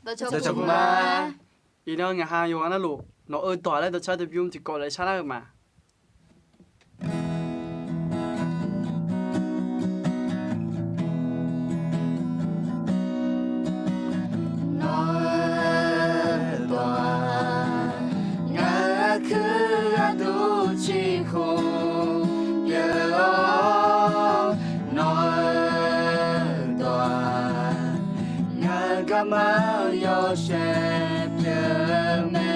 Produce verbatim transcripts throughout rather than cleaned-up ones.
Iqnan ngaq ha yawqghaq navluf nawq-eu dawq laer dawqcar dawqbymr tiqkawv laer sharlar-eu ma. Nawq-eu dawq-aq, ngaq-euq aqkuir gharduq ciqkhmq pyeuf-awr, nawq-eu dawq-aq, ngaq-euq garma-eu yawshaef pyeuf mae.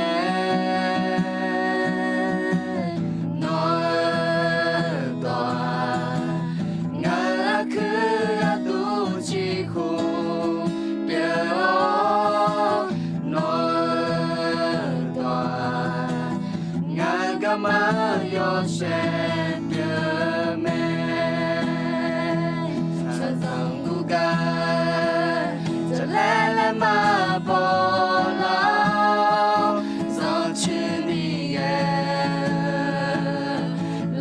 Nawq-eu dawq-aq, ngaq-euq aqkuir gharduq ciqkhmq pyeuf-awr, nawq-eu dawq-aq, ngaq-euq garma-eu yawshaef pyeuf mae. Shaqzanq guvgar jaqlaer laer maqbaw lar-awr, zanrcuini ghae-eu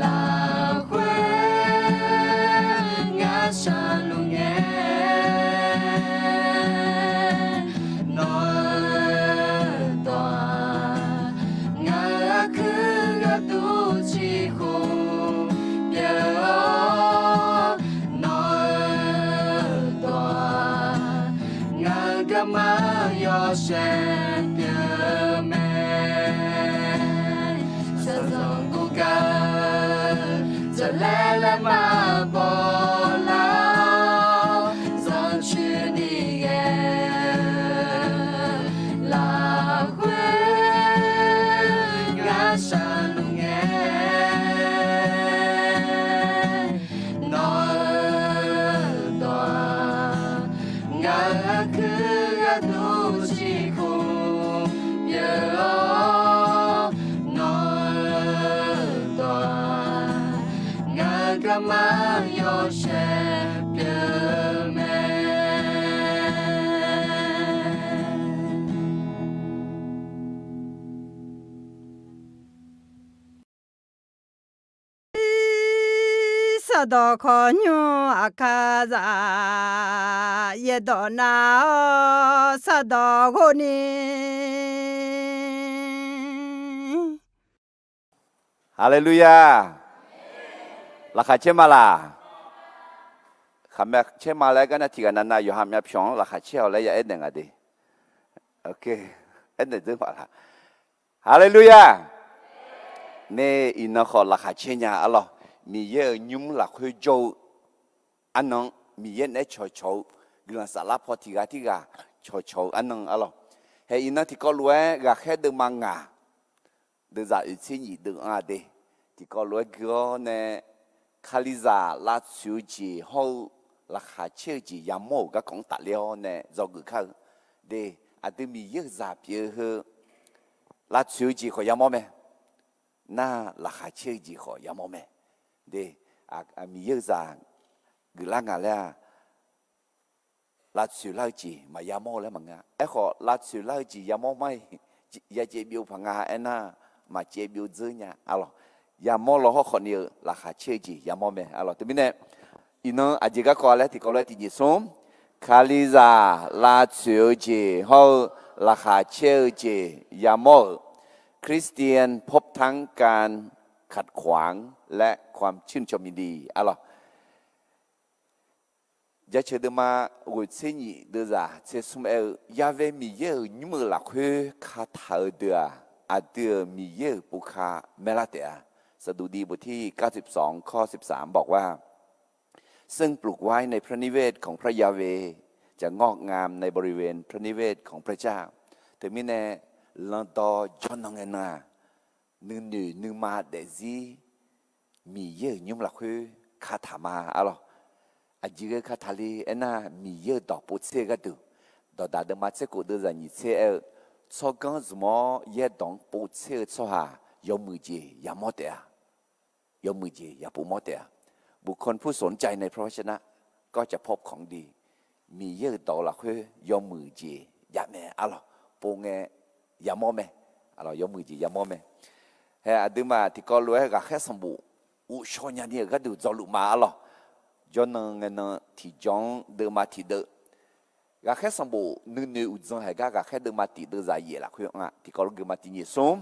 lafkhoer ngar shaqluf ngae. Nawq-eu dawq-aq, ngaq-euq aqkuir gharduq ciqkhmq pyeuf-awr, nawq-eu dawq-aq, ngaq-euq garma-eu yawshaef pyeuf mae. Shaqzanq guvgar jaqlaer laer maqbaw lar-awr, zanrcuini ghae-eu lafkhoer ngar shaqluf ngae. Nawq-eu dawq-aq, ngaq-euq aqkuir gharduq ciqkhmq pyeuf-awr, nawq-eu dawq-aq, ngaq-euq garma-eu yawshaef pyeuf mae. Sardawq khawqnymr aqkar zaq, yaerdawq nav-awr sardawq ghov ni. Haleluya! Laqkhaq caer ma laq? Khaqmya caer ma laer gar nar, tiqghaq navnav yawqha myavpyawq-anr laqkhaq caer-awq laer ya aernaeq nga de. Aernaeq dzeur paq laq. Haleluya! Nae iqnan khawf laqkhaq caer nya arlawr. Miqyaer-euq nymr lafkhoer jawr-eu arnan, Miqyaer naeq-aer cawqcawq-eu, guiqlanq saflar paw tiqghaq tirghaq cawqcawq-eu arnan arlawr. Hae iqnan tiqkawv lof-aer ghaqkhaer deuvma ngaq, deuvzaq oeqtser nyif deuv-anr-a de. Tiqkawv lof-aer gui-awr nae, Kalizaq lavtsoeq-eu jeq hawr-eu laqkhaq caer-eu jeq yamawr-euq garkawv-anr tafler-awr nae dzawgeuf kar-eu de. Aqdui Miqyaer-euq zaq pyeuf-eu heu lavtsoeq-eu jeq khawf yamawr mae. Nar laqkhaq caer-eu jeq khawf yamawr mae de. Miqyaer-euq zaq geuflar nga laer-aq, lavtsoeq lar-eu jeq maqya mawr-eu laer maqngeur-a. Aerkhawf lavtsoeq lar-eu jeq yamawr mar-iq, yacaev byov paq nga aernar, maqcaev byov dzeur nya arlawr. Yamawr law hawr khawf ni-euq laqkhaq caer-eu jeq yamawr mae arlawr. Teumirnae, iqnan aqjeq garkawv laer tiqkawv lof-aer tiqjeq smr, Kalizaq lavtsoeq-eu jeq hawr-eu laqkhaq caer-eu jeq yamawr-euq คริสเตียนพบทั้งการขัดขวางและความชื่นชมยินดี arlawr. Jaceuq deuvma ghoeqtser nyif deuvzaq tser smr aer-eu, Ya'we Miqyaer-euq nymr-euq lafkhoer kataq-eu deuq-aq, aqdui-euq Miqyaer-euq pov ka maerlar taef-a. Saqduqdiv boftir kar siqsawq-anr kawr siqsaq-anr bawq gar, ซึ่งปลูกไว้ในพระนิเวศของพระยาเวห์ จะงอกงามในบริเวณพระนิเวศของพระเจ้า Teumirnae, landawr jawrnan ngae nan-aq, nuinoeq nuima daefzir Miqyaer-euq nymr lafkhoer kataq ma arlawr. Aqjeq ghae kataq le aernar, Miqyaer-euq dawq povtser-eu gharduq. Dawqdaq deuvma tser khof deuvzaq nyiq tser aer-eu, tsawrganr zmq-awr yaerdawq-anr povtser-eu tsawrhaq yawmuiq jeq yamawr taef-a. Yawmuiq jeq yapov mawr taef-a. บุคคลผู้สนใจในพระวจนะก็จะพบของดี Miqyaer-euq dawq-eu lafkhoer yawmuiq jeq jav mae arlawr. Pov ngae yamawr mae. Yawmuiq jeq yamawr mae. Hae aqduimaf tiqkawv lof-aer ghaqkhaer sanqbof ghovshaw nyani-euq gharduq dzawluf ma arlawr. Jawrnan ngae nan tiqjawr-anr deuvma tiqdeuv Ghaqkhaer sanqbof nuinoeq uqdzan haiq gar ghaqkhaer deuvma tiq deuvzaq yaef lafkhoer nga, tiqkawv lof geuvma tiq nyiq smr.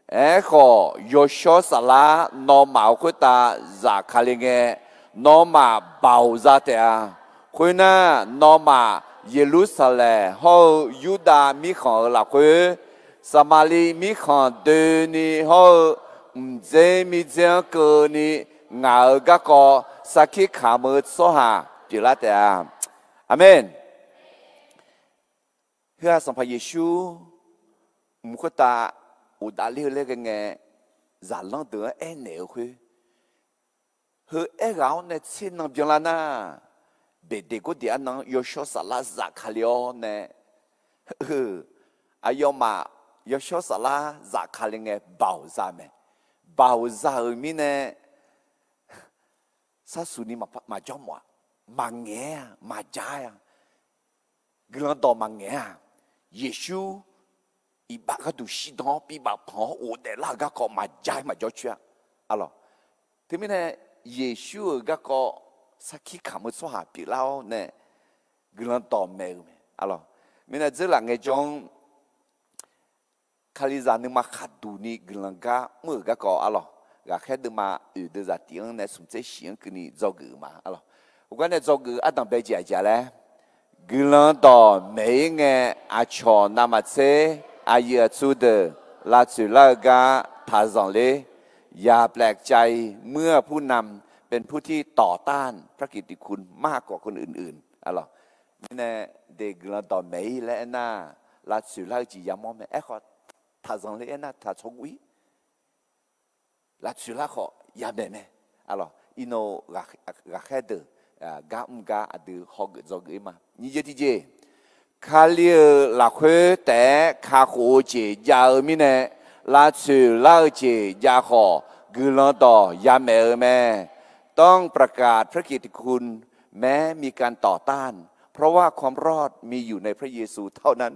Aerkhawf, yawshawr saflar nawmaf-euq khoertav zafkale ngae, nawmaf baoq za taef-a. Khoernar, nawmaf Yeqlursaqlaeq hawr-eu Yurdav mirkhanq-euq lafkhoer, Saqmaqliv mirkhanq doeni hawr-eu mqdzer mirdzer-anr keuvni ngaq-euq garkawv sarkir kamq-eu tsawrhaq pyeuflar taef-a. Aqmeq. Heu-aq, Sanqpaq Yeqsur mq khoertav uqdav ler-eu laer ghae ngae, zaqlanr deuq-anr aernaeq-eu khoer, heu aerghaq-anr nae tser nan byanlar nar, Beqdeqgordeq arnan-anr yawshawr saflar zafkale-awr nae, aqyawfmaf yawshawr saflar zafkale ngae baoq za mae. Baoq za-euq mirnae, sarsuq ni maqjawr mawf-a, maqngaeq-a, maqja-a. Guiqlanq dawq maqngaeq-a. Yeqsur iqbax gharduq shirdan-awr bibaf panq-awr ghofdaef lar-eu garkawv maqja-ir maqjawr coer-a. Arlawq, teumirnae Yeqsur-euq garkawv sarkir kamq-eu tsawrhaq pyeuflar-awr nae guiqlanq dawq maeq-eu mae. Arlawq, mirnae dzeurlaf ngaejawr-anr Kalizaq nuima khaqduq ni guiqlanq gar mr-euq garkawv arlawq, ghaqkhaer deuvma oeq deuvzaq tiq-anr nae smq tser shif-anr keuvni dzawgeuf-eu ma arlawq. Heugar nae dzawgeuf-eu ardanq bae jeq aqjeq-a laer, guiqlanq dawq maeq-ir ngae, aqcawq navmaqtser aqyuif aqtsu deuq lavtsoeq lar-eu gar taqzanq ler. อย่าแปลกใจ เมื่อผู้นำ เป็นผู้ที่ต่อต้านพระกิตติคุณมากกว่าคนอื่นๆ arlawq. Mirnae, de guiqlanq dawq maeq-ir laer aernar, lavtsoeq lar-eu jeq yamawr mae. Aerkhawf, taqzanq ler aernar taq tsawrguv-ir, lavtsoeq lar khawf yamaeq mae. Arlawq, iqnan ghaqkhaer deuq gar mr gar aqdui hawgeuf dzawgeuf-ir ma. Nyiq jeq tiqjeq, Kali-euq lafkhoer taef-aer kakhof-eu jeq jav-eu mirnae, lavtsoeq lar-eu jeq jav khawf guiqlanq dawq yamaeq-eu mae. ต้องประกาศพระกิตติคุณ แม้มีการต่อต้าน เพราะว่าความรอดมีอยู่ในพระเยซูเท่านั้น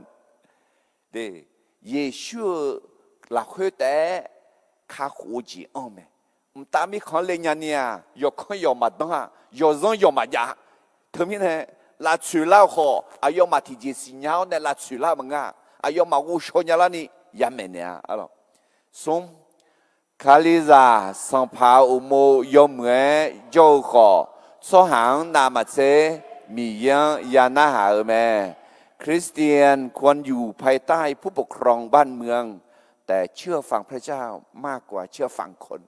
Yeqsur-euq lafkhoer taef-aer kakhof-eu jeq anr-eu mae. Mqtav mirkhanq-anr le nyani-aq, yawqkanr yawq maqdanr-a, yawqzanr yawq maqjav-a. Teumirnae, lavtsoeq lar-eu khawf aqyawfmaf tiqjeq siqnya-awr nae lavtsoeq lar-eu maqngeur-a. Aqyawfmaf ghovshaw nyalar ni yamaeq naeq-a. Smr, Kalizaq sanqpaq-euq uqmov yawmuiq-aer jawr-eu khawf, tsawrhaq-anr navmaqtser Miqyaer-anr ya narhaq-eu mae. คริสเตียนควรอยู่ภายใต้ผู้ปกครองบ้านเมือง แต่เชื่อฟังพระเจ้ามากกว่าเชื่อฟังคน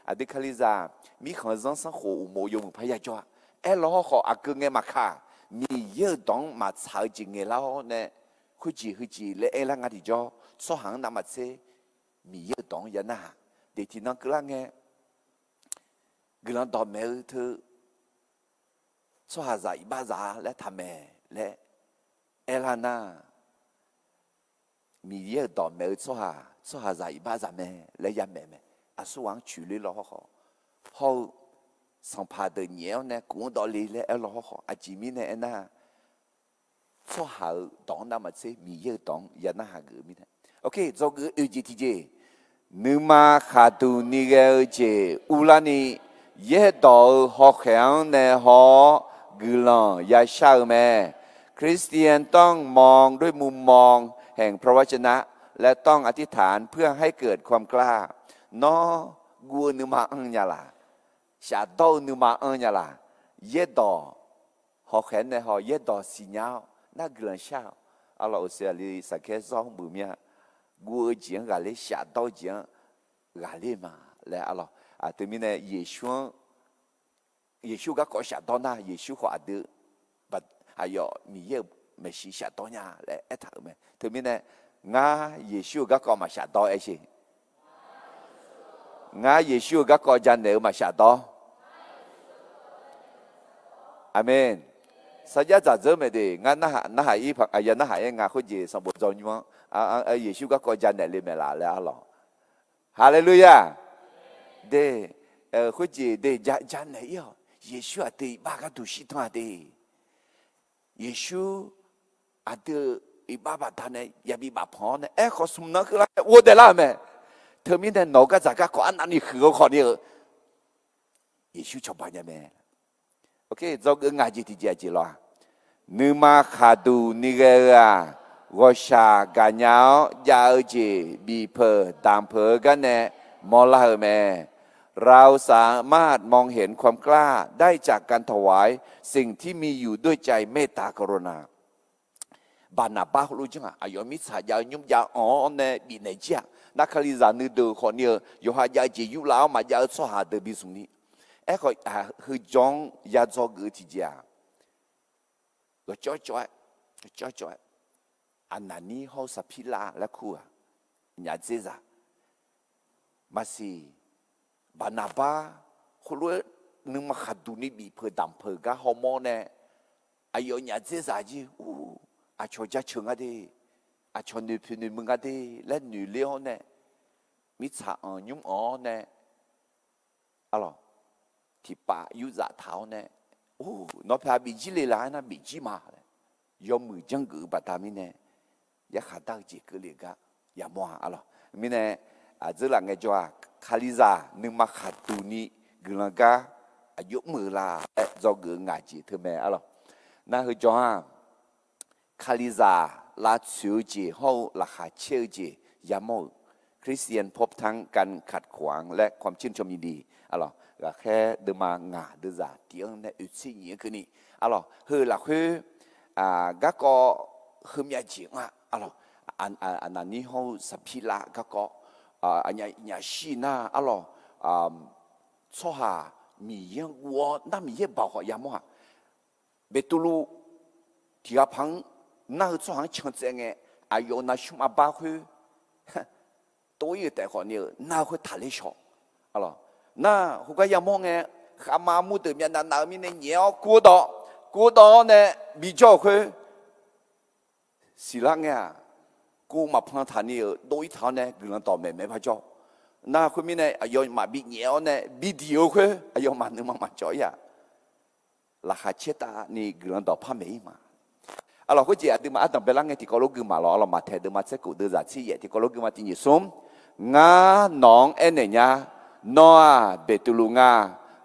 Aqdui Kalizaq mirkhanq zanrsanrkhof uqmov yawmuiq parya jawr-a. Aerlaw hawrkhawf aqgeu ngae maqkaq, Miqyaer-euq dawq-anr maqtsaq-eu jeq ngaeqlar-awr nae, khoerjeq heujeq laer aerlar nga tiqjawr, tsawrhaq-anr navmaqtser Miqyaer-euq dawq-anr ya narhaq. Deq tiqnan keuvlar ngae, guiqlanq dawqmaeq-eu teu tsawrhaqzaq iqbaxzaq-a laer taqmaeq laer aerlar nar, Miqyaer-euq dawqmaeq-eu tsawrhaq, tsawrhaqzaq iqbaxzaq mae laer yamaeq mae. Aqsurghaq-anr coeqle law hawrkhawf, hawr-eu sanqpaq deuq nyaef-awr nae kuf-anr dawvle laer aerlaw hawrkhawf, aqjeq mirnae aernar, tsawrhaq-euq dawq-anr navmaqtser Miqyaer-euq dawq-anr ya narhaq geuf-eu mirnae. Oke, dzawgeuf-eu oeq jeq tiqjeq, nuima khaqduq ni ghae-eu jeq urlarni, yaerdawq-euq hawkhaeq-anr nae haw-awr guiqlanq yashar-eu mae. คริสเตียนต้องมองด้วยมุมมองแห่งพระวจนะ และต้องอธิษฐานเพื่อให้เกิดความกล้า Nawr, guv-eu nuima anr nya laq, shafdawr-eu nuima anr nya laq, yaerdawq hawkhaeq-anr nae haw yaerdawq siqnya-awr nar guiqlanq shar-awq. Arlawq, oqseq aqli saqkaer zawr-anr buq mir-a. Guv-eu jeq-anr ghaqler, shafdawr-eu jeq-anr ghaqler ma laer arlawq. Aqdui mirnae Yeqsur-anr, Yeqsur garkawv shafdawr nar, Yeqsur khawf aqdui aqyawf Miqyaer-euq maeqshi shafdawr nya laer aertaq-euq mae. Teumirnae, ngar Yeqsur-euq garkawv maqshafdawr aer sher. Ngar Yeqsur-euq garkawv janaeq-eu maqshafdawr. Aqmeq. Sarjax dzaqdzeur mae de, ngar narhaq, narhaq-ir paq, aqya narhaq-aer nga khoerjeq sanqbof dzaw nymr-anr, Yeqsur garkawv janaeq le maeq laf laer arlawq. Haleluya! De, khoerjeq de, janaeq-ir-awq. Yeqsur aqdui iqbax gharduq shirdan-a de. Yeqsur aqdui-euq iqbax baqdanae yabi bafpanq-awr nae aerkhawf smq nan keuvlar nae ghofdaef lar-euq mae. Teumirnae nawq-euq gardzaq garkawv arnavni huiq-eu khawfni-eu Yeqsur cawba nya mae. Oke, dzawgeuf ngaq jeq tiqjeq aqjeq lawq-aq, Nuima khaqduq ni ghae-eu-aq, ghawqshaq gaqnya-awr jav-eu jeq bifpeuq damq peuq-eu gar nae mawrlar-euq mae. เราสามารถมองเห็นความกล้าได้จากการถวายสิ่งที่มีอยู่ด้วยใจเมตตากรุณา Baqnaqbar heulof janr-aq, aqyawf mirtsaq jav-eu nymr jav anq-awr nae bifnaeq jir-aq, nar Kalizaq nuideuq khawf ni-eu yawqha jav-eu jeq yurlav-awr maqjav-eu tsawrhaq deuq bi zmq ni. Aerkhawf, heujanr-anr ya dzawgeuf-eu tiqjeq-aq, ghawqcawv cawv-aer, cawv cawv-aer, Aqnaqnir hawr-eu Saqpirlav laer kur-aq, nyaf dzerzaq. Maqsiq, Baqnaqbar heulof-aer nuima khaqduq ni bifpeuq damq peuq gar hawmawr nae, aqyawf nyaf dzerzaq jir, ur, aqcawq jaceuq nga de, aqcawq noeqpoeq noeqmuiq nga de laer noeqler-awr nae, mirtsaq anq nymr anq-awr nae, arlawq, tiqpav yurzaf taq-awr nae, ur, nawr pae bif jir le la aernar bif jir ma laer, yawmuiq janrgeuf-eu baqda mirnae, yarkhaq dar-eu jeq keuvle-eu gar yamawr-a arlawq. Mirnae, aqdzeurlaf ngaejawr-aq, Kalizaq nuima khaqduq ni guiqlanq gar aqjox mr-eu la laer dzawgeuf-eu ngaq jeq teumae arlawq. Nar heujanr-aq, Kalizaq lavtsoeq-eu jeq hawr-eu laqkhaq caer-eu jeq yamawr-euq คริสเตียนพบทั้งการขัดขวางและความชื่นชมยินดี arlawq, ghaqkhaer deuvma ngaq deuvzaq tiq-anr nae oeqtser nyiq-anr keuvni, arlawq, heu lafkhoer garkawv heumyav jeq-anr-aq, arlawq, Aqnaqnir hawr-eu Saqpirlav garkawv, aqnyaf shir nar, arlawq, tsawrhaq Miqyaer-anr guv-awr nar Miqyaer baoq khawf yamawr-aq, Beqtuvluv tiq ghaq paq-anr nar-eu tsawrhaq-anr can tsaev ngae, aqyawf-euq navsmr arbar khoer tov-ir-euq taef khawf ni-euq nar-eu khoer taqler shaw. Nar heugar yamawr ngae, khavma armur deuq myavnav nav-eu mirnae nyaef-awr kuv-eu dawv, kuv-eu dawv-awr nae bijawr-euq khoer siqlar ngae-aq, kuv maqpan taq ni-euq dov-ir taq-awr nae guiqlanq dawqmaeq maeq-aer parjawr. Nar khoermirnae aqyawfmaf binyaef-awr nae bidiq-eu khoer aqyawfmaf nuima maqcawv-ir-aq, laqkhaq caertavni guiqlanq dawqpar maeq-ir ma. Arlawq, khoerjeq aqduimaf ardanq baelar ngae tiqkawv lof gui ma lawq. Arlawq, Maqtaeq deuvma tser khof deuvzaq tser yaef tiqkawv lof gui ma tiq nyiq smr. Ngar nawq-anr aernaeq nya. Nawr-aq Beqtuvluv nga.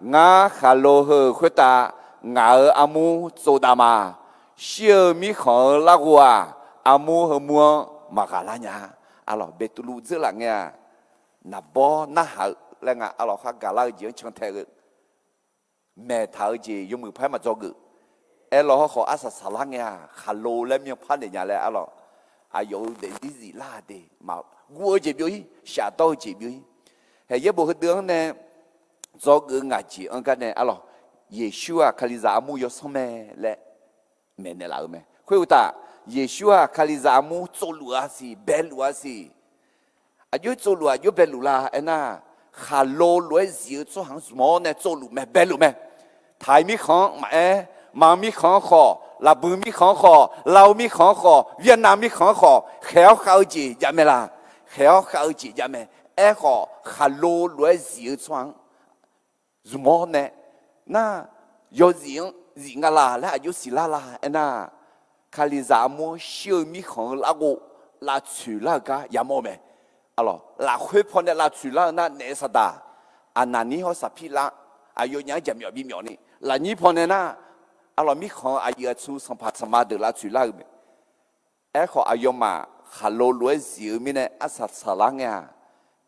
Ngar khaqlo heu-euq khoertav ngaq-euq armur tsovdav ma. Shir-eu mirkhanq-eu larghov-aq, armur heumur-anr maqghaq lar nya. Arlawq, Beqtuvluv dzeurlaf ngae-aq, naqbawr narhaq-eu laer nga. Arlawq, khar gaqlar-eu jeq-anr can tae-eu maeqtaq-eu jeq yawmuiq par-aer maqdzawgeuf. Aerlawq, hawrkhawf arsaq saqlar ngae-aq, khaqlo laer myanrpar naeq nya laer arlawq, aqyawf-euq daefzir ziflar de maqguv-eu jeq byov-ir, shafdawr-eu jeq byov-ir. Haeq yaerbof heudeuq-anr nae dzawgeuf-eu ngaq jeq-anr gar nae arlawq, Yeqsur-aq Kalizaq armur yawsanr mae laer maeqnaeq laf-euq mae. Khoeruqtaf, Yeqsur-aq Kalizaq armur tsovluf-a siq, baeluf-a siq. Aqjox tsovluf aqjox baeluf la aernar, khaqlo lof-aer zif-eu tsawrhaq-anr zmq-awr nae tsovluf mae, baeluf mae. Taiq mirkhanq-anr maqaer, Manq mirkhanq-anr khawf, Laqbuiq mirkhanq-anr khawf, Lao mirkhanq-anr khawf, Vietnam mirkhanq-anr khawf, khaeq-awr khav-eu jeq jav mae la? Khaeq-awr khav-eu jeq jav mae. Aerkhawf, khaqlo lof-aer zif-eu tsawrhaq-anr zmq-awr nae, nar, yawzif-anr zif nga la laer aqjox siqlar la aernar, Kalizaq armur-anr shir-eu mirkhanq-eu larghov lavtsoeq lar-eu gar yamawr-eu mae. Arlawq, lafkhoer pawnae lavtsoeq lar-eu nar, naef saqdaq, Aqnaqnir hawr Saqpirlav, aqyawfnyaf-anr jaqmyawf bimyawf ni, lafnyir pawnae nar, arlawq, mirkhanq-eu aqyuif aqtsu sanqpaq sanqma deuq lavtsoeq lar-eu mae. Aerkhawf, aqyawfmaf khaqlo lof-aer zif-eu mirnae arsaq saqlar ngae-aq,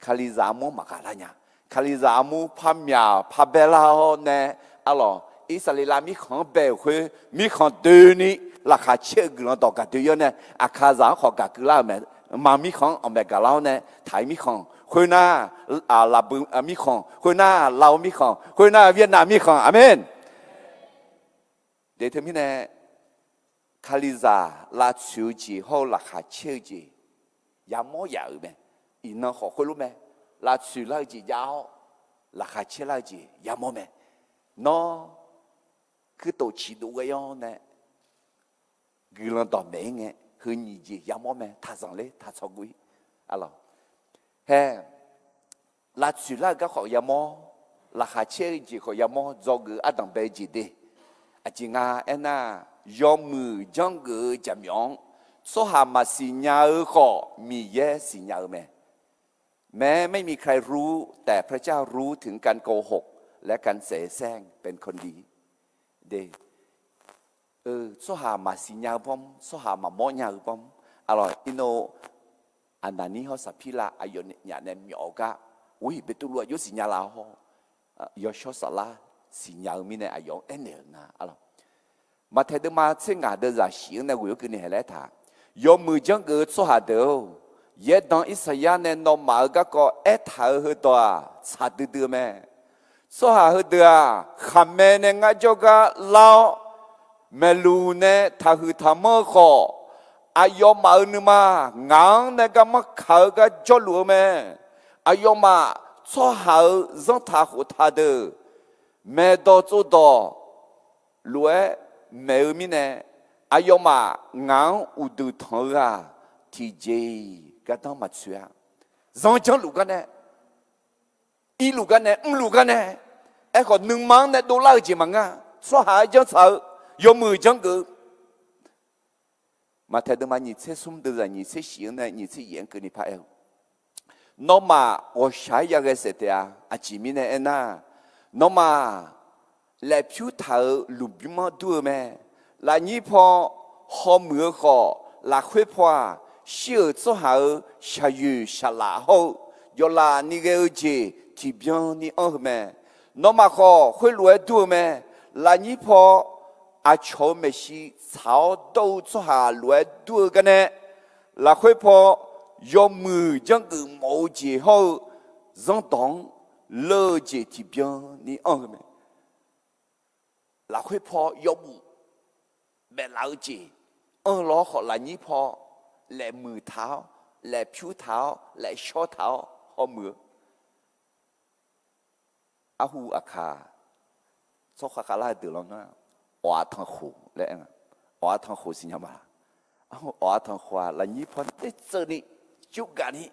Kalizaq armur-anr maqghaq lar nya. Kalizaq armur par myaq par bae lar-awr nae, arlawq, Irsaqleqlav mirkhanq-anr bae-euq khoer, mirkhanq doeni laqkhaq caer-eu guiqlanq dawq gaq doe-ir-awr nae, Aqkaqzaq-anr khawf gaq keuv lar-euq mae. Manq mirkhanq-anr anq maeq gaq lar-awr nae, Taiq mirkhanq khoernar, Laqbuiq mirkhanq khoernar, Lao mirkhanq khoernar, Vietnam mirkhanq, aqmeq. Deq teumirnae, Kalizaq lavtsoeq-eu jeq hawr-eu laqkhaq caer-eu jeq yamawr yaf-euq mae. Iqnan khawf khoerlof mae. Lavtsoeq lar-eu jeq jav-awr, laqkhaq caer lar-eu jeq yamawr mae. Nawr kuirtof ciqdov ghae-awr nae guiqlanq dawqmaeq-ir ngae, heu nyiq jeq yamawr mae. Taqzanq ler taqtsawq guv-ir. Arlawq, hae, lavtsoeq lar-eu gar khawf yamawr, laqkhaq caer-eu jeq khawf yamawr, dzawgeuf-eu ardanq bae-eu jeq de. Aqjeq nga aernar, yawmuiq janrgeuf-eu jaqmyawf-anr tsawrhaq maqsiq nya-eu khawf, Miqyaer siqnya-eu mae. แม้ไม่มีใครรู้ แต่พระเจ้ารู้ถึงการโกหก และการเสแสร้งเป็นคนดี de. Tsawrhaq maqsiq nya-eu bawr mr, tsawrhaq maqmawr nya-eu bawr mr. Aqlawq, iqnan Aqnaqnir hawr Saqpirlav aqyawfnyaf nae myawf-eu gar, ghoe Beqtuvluv aqjox siqnya laf-awr, yawshawr saflar siqnya-eu mirnae aqyawf-anr aernaeq-euq nga. Aqlawq, Maqtaeq deuvma tser ngaq deuvzaq shif-anr nae ghoe-awr keuvni haeq laer taq, yawmuiq janrgeuf-eu tsawrhaq deuq-or, yaerdanq Irsaqyar nae nawmaf-euq garkawv aertaq-euq heudawq-aq tsaq duidui-eu mae. Tsawrhaq heudeuq-aq, khaqmae nae ngar jawrgar lar-awr, maeqluq nae taqhuiq taqmanr-eu khawf, aqyawfmaf-euq nuima ngaq-anr nae garmanr kaq-eu gar jawrluf-eu mae. Aqyawfmaf tsawrhaq-euq zanrtaq khoftaq deuq maeqdawq tsovdawq lof-aer maeq-eu mirnae, aqyawfmaf ngaq-anr uqduq tanq-eu ghaq tiqjeq-iq gardanr maqtsoeq-a. Zanr janrluf gar nae, irluf gar nae, mrluf gar nae, aerkhawf nuima-anr nae dovlar-eu jeq maqngeur-a. Tsawrhaq-aer janrtsaq-eu yawmuiq janrgeuf-eu Maqtaeq deuvma nyiq tser smr deuvzaq nyiq tser shif-anr nae nyiq tser yaef-anr keuvni paraer-eu, nawmaf ghawqshaq-aer yaghae saef taef-a. Aqjeq mirnae aernar, nawmaf laefpyur taq-euq lmqbymr-anr dur-eu mae. Lafnyir paw hawmuiq-eu khawf, lafkhoer paw-aq, shir-euq tsawrhaq-euq shaqyoeq shaqlaf hawr-eu jawqlaf ni ghae-eu jeq tiqbyan ni anr-eu mae. Nawmaf khawf, khoerlof-aer dur-eu mae. Lafnyir paw aqcawq-euq maeqshi tsaq-awr dawr-eu tsawrhaq lof-aer dur-eu gar nae, lafkhoer paw yawmuiq janrgeuf mawf-eu jeq hawr-eu zanrdawq-anr leur-eu jeq tiqbyan ni anr-eu mae. Lafkhoer paw yawbuf maeflaf-eu jeq anr-eu lawr khawf, lafnyir paw laeqmuiq taq-awr, laefpyur taq-awr, laefshawr taq-awr hawmuiq-eu. Arhu aqkaq tsawrkhav khavlar-eu deuq lawnmr-aq, awq-af tanqkhof laer aer nga. Awq-af tanqkhof siqnya ma laq? Awq-af tanqkhof-aq, lafnyir paw nae tseuvni, jurgaq ni,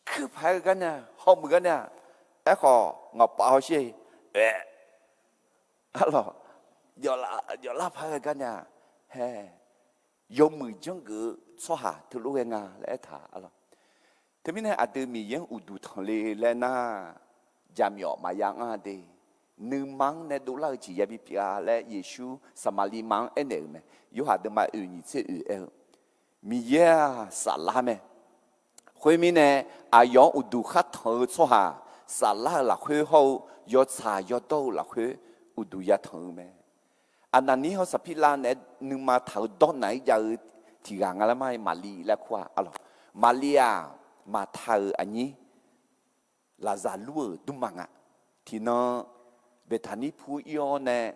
kuir paq-aer gar nae, hawmuiq gar nae-aq, aerkhawf ngawqpav hawsher-e, oe, arlawq, jawqlar paq-aer gar nae-aq, hae, yawmuiq janrgeuf-eu tsawrhaq teulof ghae nga laer aertaq arlawq. Teumirnae aqdui Miqyaer-anr uqduq tanqle laer nar, jaqmyawf maqya anr-a de. Nuima-anr nae dovlar-eu jeq yabi pyeuf-a laer Yeqsur Saqmaqliv ma-anr aernaeq-euq mae. Yorhaq deuvma oeq nyiq tser oeq aer-eu, Miqyaer-aq saflar mae. Khoermirnae, aqyawf-anr uqduq khar tanq-eu tsawrhaq saflar-euq lafkhoer hawr-eu yawtsaq yawdawr-eu lafkhoer uqduq yatanq-eu mae. Aqnaqnir hawr Saqpirlav naeq-aer nuima taq-eu dawrnaq-ir jav-eu tiq ghaq nga laer ma-aer Maqliv laer kur-a arlawq. Maqliv-aq, Maqta-euq aqnyir, Laqzaqlur-euq dmrma nga. Tiqnan Beqtaqnir pur ir-awr nae,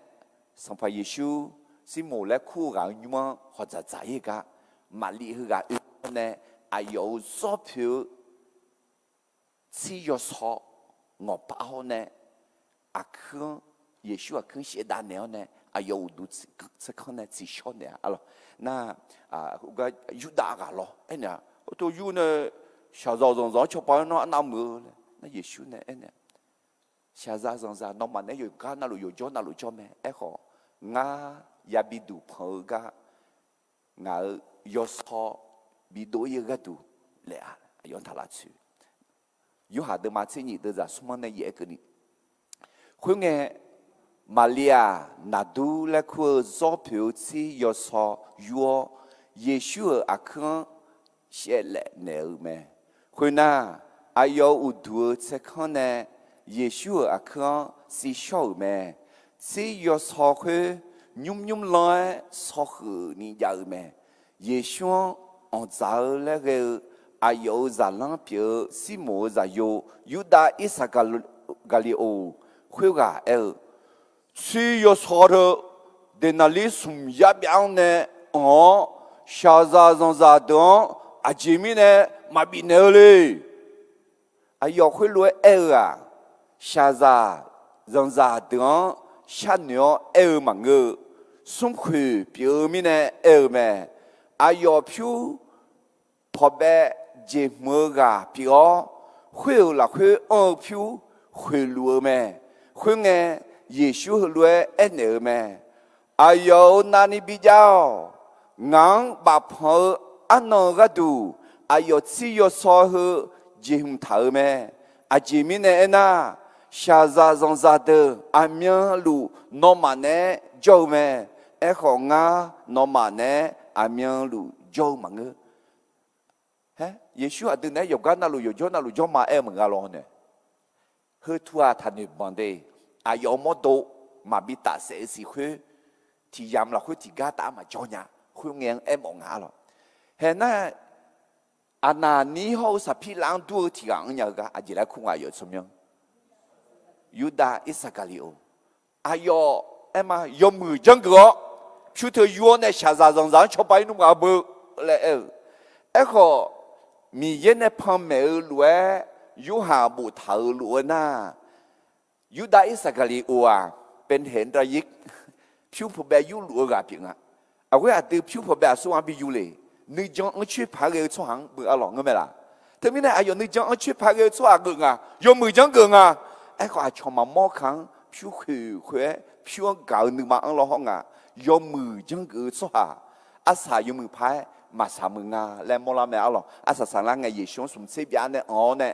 Sanqpaq Yeqsur Sirmoq laer kur-eu ghaq-euq nymr-anr hawq dzaqdzaq-ir gar, Maqliv heughaq oe-awr nae, aqyawf-euq zawr poeq-eu tsir yawsaw ngawqpav hawr nae, aqkuir-anr, Yeqsur aqkuir-anr shaevdav naeq-awr nae, aqyawf uqduq tserkanr nae tsiqshawr naeq-a arlawq. Nar, gar Yurdav ghaq lawr aernaeq-a, tov yur nae shaqzanq zanqzanq-anr cawba-aer nawr arnav muiq-eu laer nar, Yeqsur nae aernaeq, shaqzaq zanqzaq nawmaf naeq-aer yawqgar navluf yawqjawr navluf jawr mae. Aerkhawf, ngar yabi duq panq-eu gar ngaq-euq yawsaw bidov-ir-eu gharduq laef-a. Aqyawf-anr taq lavtsoeq. Yorhaq deuvma tser nyiq deuvzaq smr-anr nae yaef-aer keuvni, khoerngae, Maqliv-aq, naqdur laer kur-eu zawr poeq-eu tsir yawsaw yur-awr, Yeqsur-euq aqkuir-anr shaevlaef naeq-euq mae. Khoernar, aqyawf-euq uqduq-eu tserkanr nae Yeqsur-euq aqkuir-anr tsiqshawr-euq mae. Tsir yawsaw khoer nymrnymr lan-aer sawkheuf ni jav-eu mae. Yeqsur-anr anqdzaq-eu laer ghae-eu aqyawf-euq zaqlanr pyeuf-eu Sirmoq-euq zaqyo Yurdav Irsaqgaqliqoq khoerghaq aer-eu, Tsir yawsaw teu deqnaqlir smq yar byav-anr nae anq-awr, shaqzaq zanqzaq deuq-anr aqjeq mirnae maqbif naeq-eu le. Aqyawf khoerlof-aer aer-eu-aq, shaqzaq zanqzaq deuq-anr sharnoeq-awr aer-eu maqngeur-eu, smrkhoeq pyeuf-eu mirnae aer-eu mae. Aqyawf pyur pawqbaev jeqhmq-eu ghaq pyeuf-awr, khoer-euq lafkhoer anr-eu pyur khoeqluf-eu mae. Khoerngae, Yeqsur heulof-aer aernaeq-eu mae. Aqyawf-euq navni bijav-awq. Ngaq-anr bafpanq-eu arnan-eu gharduq, aqyawf tsir yawsaw heu jeqhmq taq-euq mae. Aqjeq mirnae aernar, shaqzaq zanqzaq deuq aqmyanluf nawmaf naeq-aer jawr-eu mae. Aerkhawf, ngar nawmaf naeq-aer aqmyanluf jawr-eu maqngeur. Haer, Yeqsur aqdui naeq-aer yawqgar navluf yawqjawr navluf jawr ma aer-eu maqngeur lawr nae. Heu tu-aq taqnoeq banq de. Aqyawf-euq mawrdo maqbi tafsaef-eu siq khoer, tiq yamq lafkhoer tiqgar taf-aer maqjawr nya. Khoerngae-anr aermawf nga arlawq. Haer nar, Aqnaqnir hawr-eu Saqpirlav-anr dur-eu tiq ghaq-anr nya-eu gar aqjeq laer kur nga, aqyawf tsawrmyanr. Yurdav Irsaqgaqliqov. Aqyawf aer ma, yawmuiq janrgeuf-awr, pyur teu yur-awr nae shaqzaq zanqzaq-anr cawba-ir nmr ngaq beu laer aer-eu. Aerkhawf, Miqyaer nae panmaeq-eu lof-aer, Yorhaq boftaq-euq lof-aer nar, Yurdav Irsaqgaqliqov-aq, เป็นเหตุให้ pyur pawqbae yurluf-eu ghaq pyeuf nga. Aqghoer aqdui pyur pawqbae aqsur-anr bi yur le. Nuijan anrcoer paq-aer ghae-eu tsawrhaq-anr beu arlawq ngeur mae laq. Teumirnae aqyawf nuijan anrcoer paq-aer ghae-eu tsawrhaq geuf nga, yawmuiq janrgeuf nga. Aerkhawf, aqcawq maqmawr kaq-anr pyur khoeq khoer-aer pyur-anr gaq-eu nuima-anr lawr hawr nga. Yawmuiq janrgeuf-eu tsawrhaq, arsaq yawmuiq paq-aer maqsaq muiq nga laer mawrlar mae arlawq. Arsaq saqlar ngae, Yeqsur-anr smq tser byav nae anq-awr nae,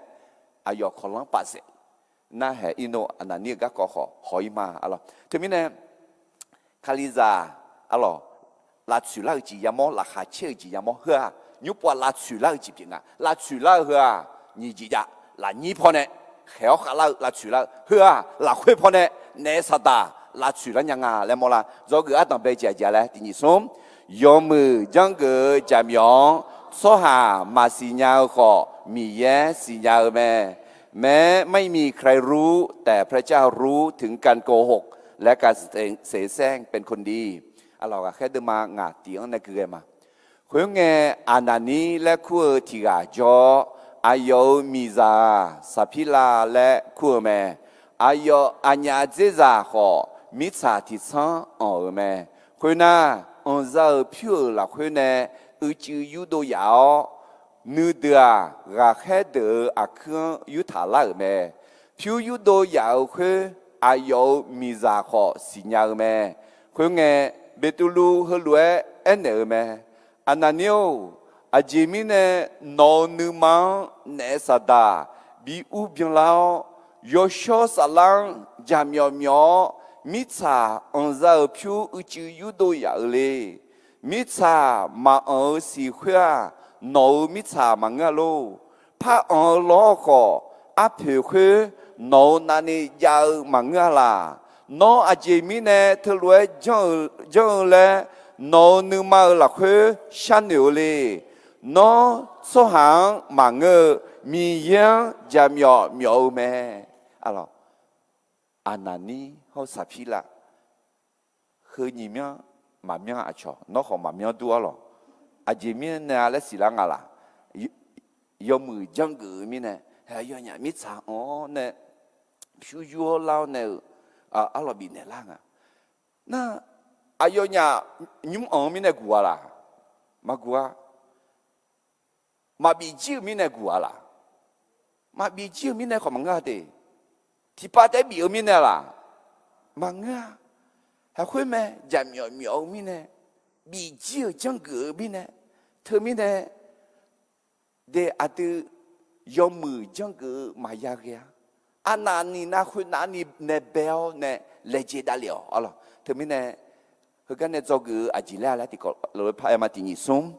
aqyawf kawqlanr pafsaef nar haeq ir nor, Aqnaqnir-euq garkawv khawf haw-ir ma arlawq. Teumirnae, Kalizaq arlawq, lavtsoeq lar-eu jeq yamawr, laqkhaq caer-eu jeq yamawr, heu-aq nymr pov-a lavtsoeq lar-eu jeq pyeuf nga. Lavtsoeq lar-eu heu-aq nyiq jeq jav, lafnyir pawnae khaeq-awr khavlar-eu lavtsoeq lar-eu, heu-aq lafkhoer pawnae naef saqdaq lavtsoeq lar nya nga laer mawrlar. Dzawgeuf ardanq bae jeq aqjeq laer tiq nyiq smr, yawmuiq janrgeuf-eu jaqmyawf-anr tsawrhaq maqsiq nya-eu khawf, Miqyaer siqnya-eu mae. แม้ไม่มีใครรู้ แต่พระเจ้ารู้ ถึงการโกหก และการเสแสร้งเป็นคนดี Arlawq, ghaqkhaer deuvma ngaq tiq-anr nae keuv ghae ma. Khoerngae, Aqnaqnir laer kur-eu tiq ghaq jawr-awr, aqyawf-euq miqzaq-aq, Saqpirlav laer kur-eu mae. Aqyawf aqnyaf dzerzaq khawf, mirtsaq tiqtsanr anq-euq mae. Khoernar, anqza-euq pyur-euq lafkhoer nae uicuiv yurdov yaf-awr, nuideuq-aq, ghaqkhaer deuq-euq aqkuir-anr yurtaq lar-euq mae. Pyur yurdov yaf-euq khoer, aqyawf-euq miqzaq khawf siqnya-eu mae. Khoerngae, Beqtuvluv heulof-aer aernaeq-euq mae. Aqnaqnir-or, aqjeq mirnae nawq-euq nuima-anr naef saqdaq bi ur byanlar-awr, yawshawr saflar-anr jaqmyawf myawf-awr, mirtsaq anqza-euq pyur uicuiv yurdov yaf-euq le. Mirtsaq maqanq-eu siq khoer-aq, nawq-euq mirtsaq maqngeur-a lor. Par anq-eu lawr khawf, arpoeq khoer nawq-euq navni jav-eu maqngeur-a laq. Nawr aqjeq mirnae teulof-aer janr-eu laer, nawq-euq nuima-euq lafkhoer sharnoeq-eu le. Nawr tsawrhaq-anr maqngeur-eu, Miqyaer-anr jaqmyawf myawf-eu mae. Arlawq, Aqnaqnir hawr-eu Saqpirlav, heu nyiq myanr maqmyanr aqcawq, nawr khawf maqmyanr dur arlawq. Aqjeq mirnae-a laer siqlar nga laq. Yawmuiq janrgeuf-eu mirnae, yawnyaf mirtsaq anq-awr nae pyur yur-awr lar-awr nae-euq arlawq bifnaeq lar nga. Nar, aqyawfnyaf nymr anq-eu mirnae guq-a laq? Maqguq-a. Maqbif jir-eu mirnae guq-a laq? Maqbif jir-eu mirnae khawf maqngeur-a de. Tiqpav taef-aer bif-eu mirnae laq? Maqngeur-a. Haqkhoer mae, jaqmyawf myawf-eu mirnae, bif jir-euq janrgeuf-eu mirnae, teumirnae de aqdui yawmuiq janrgeuf-eu maqya ghae-a. Arnavni nar khoernav ni nae bae-awr nae laejae davlef-awq arlawq. Teumirnae heugar nae dzawgeuf-eu aqjeq laer-a laer tiqkawv lof-aer par-aer ma tiq nyiq smr.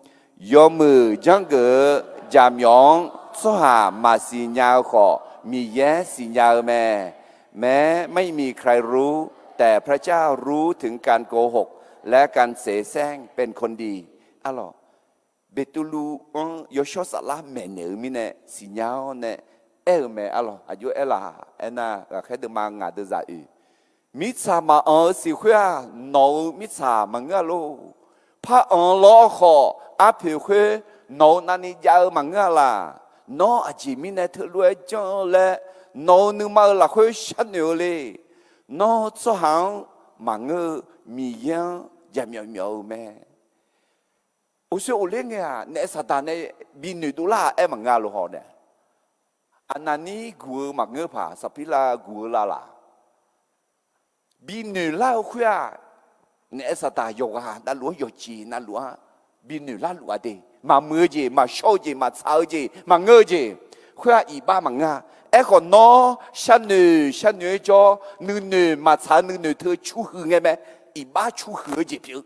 Yawmuiq janrgeuf-eu jaqmyawf-anr tsawrhaq maqsiq nya-eu khawf, Miqyaer siqnya-eu mae. แม้ไม่มีใครรู้ แต่พระเจ้ารู้ถึงการโกหก และการเสแสร้งเป็นคนดี Arlawq, Beqtuvluv-anr yawshawr saflar maeqnaeq-eu mirnae siqnya-awr nae aer-eu mae arlawq. Aqjox aerlaf aernar, ghaqkhaer deuvma ngaq deuvzaq oeq, mirtsaq maqanq-eu siq khoer-aq, nawq-euq mirtsaq maqngeur-a lor. Par anq lawr khawf, arpoeq khoer nawq-euq navni jav-eu maqngeur-a laq? Nawr aqjeq mirnae teulof-aer janr-eu laer, nawq-euq nuima-euq lafkhoer sharnoeq-eu le. Nawr tsawrhaq-anr maqngeur-eu, Miqyaer-anr jaqmyawf myawf-eu mae. Uqshoe uqler ngae-aq, naef saqdaq nae binoeq dovlar-aq aer maqngeur-a lof haw nae. Aqnaqnir guq-eu maqngeur paq, Saqpirlav guq-eu lavlaq? Binoeq lar-eu khoer-aq, naef saqdaq yawqghaq navluf-anr yawqjeq navluf-anr binoeq larluf-a de. Maqmuiq-eu jeq, maqshawr-eu jeq, maqtsaq-eu jeq, maqngeur-eu jeq, khoer-aq iqbax maqngeur-a. Aerkhawf nawr sharnoeq sharnoeq-aer jawr, nuinoeq maqtsaq-eu nuinoeq teu curhuiq ngae mae. iqbax cu huiq-eu jeq pyeuf-eu,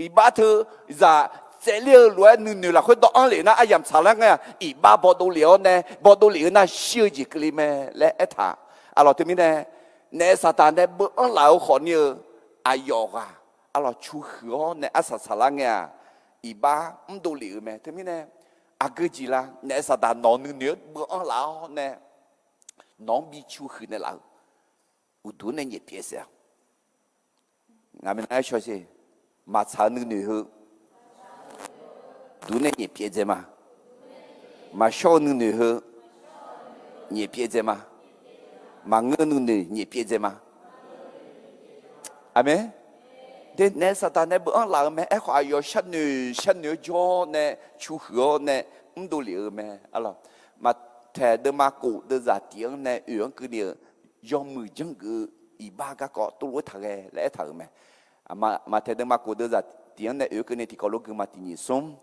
iqbax teu zaq tsaevler-eu lof-aer nuinoeq lafkhoer dawv-anr lef nar aryamq tsaqlar ngae-aq, iqbax bawdov lef-awr nae, bawdov lef-eu nar shir-eu jeq keuvle mae laer aertaq. Arlawq teumirnae, naef saqdaq nae beuv-anr laf-eu khawfni-eu aqyawf ghaq arlawq cu huiq-awr nae arsaq saqlar ngae-aq, iqbax mrdov lef-eu mae. Teumirnae, aqgeu jeq la, naef saqdaq nawq-eu nuinoeq-anr beuv-anr laf-awr nae, nawq-anr bi cu huiq naeqlaf-eu uqduq nae nyaef pyaev saef-a. Ngaq minav-aer shaw sher, maqtsaq-eu nuinoeq heu duq nae nyaef pyaev dzae ma. Maqshawr-eu nuinoeq heu nyaef pyaev dzae ma. Maqngeur-eu nuinoeq nyaef pyaev dzae ma. Aqmeq. De naef saqdaq nae beuv-anr laf-eu mae. Aerkhawf aqyawf sharnoeq sharnoeq-eu jawr nae cu huiq-awr nae mrdov lef-eu mae. Arlawq, Maqtaeq deuvma kof deuvzaq tiq-anr nae oeq-anr keuvni-euq yawmuiq janrgeuf-eu iqbax garkawv tov lof-aer taqghae laer aertaq-euq mae. Maqtaeq deuvma kof deuvzaq tiq-anr nae oeq-anr keuvni tiqkawv lof gui ma tiq nyiq smr.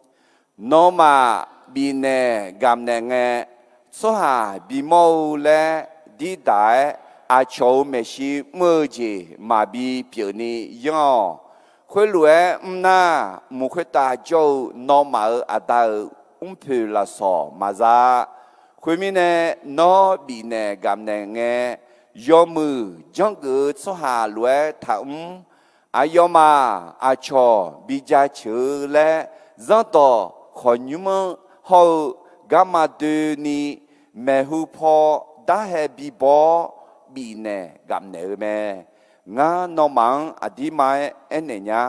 Nawmaf bifnaeq gamq naeq ngae, tsawrhaq bimawr-eu laer dirdaq-aer aqcawq-euq maeqshi mr-eu jeq maqbi pyeufni yanr-awq. Khoerlof-aer mr nar, mq khoertav jawr-eu nawmaf-euq Aqda-euq mrpoeq lafsawq maqza-a. Khoermirnae, nawr bifnaeq gamq naeq ngae, yawmuiq janrgeuf-eu tsawrhaq lof-aer taqmr. Aqyawfmaf aqcawq bi jaceuq-eu laer, zanrdawq khawqnymr-anr hawr-eu garma doeni, maeqhu paw darhae bibaw-awr bifnaeq gamq naeq-eu mae. Ngar nawmaf-anr aqdirma-aer aernaeq nya.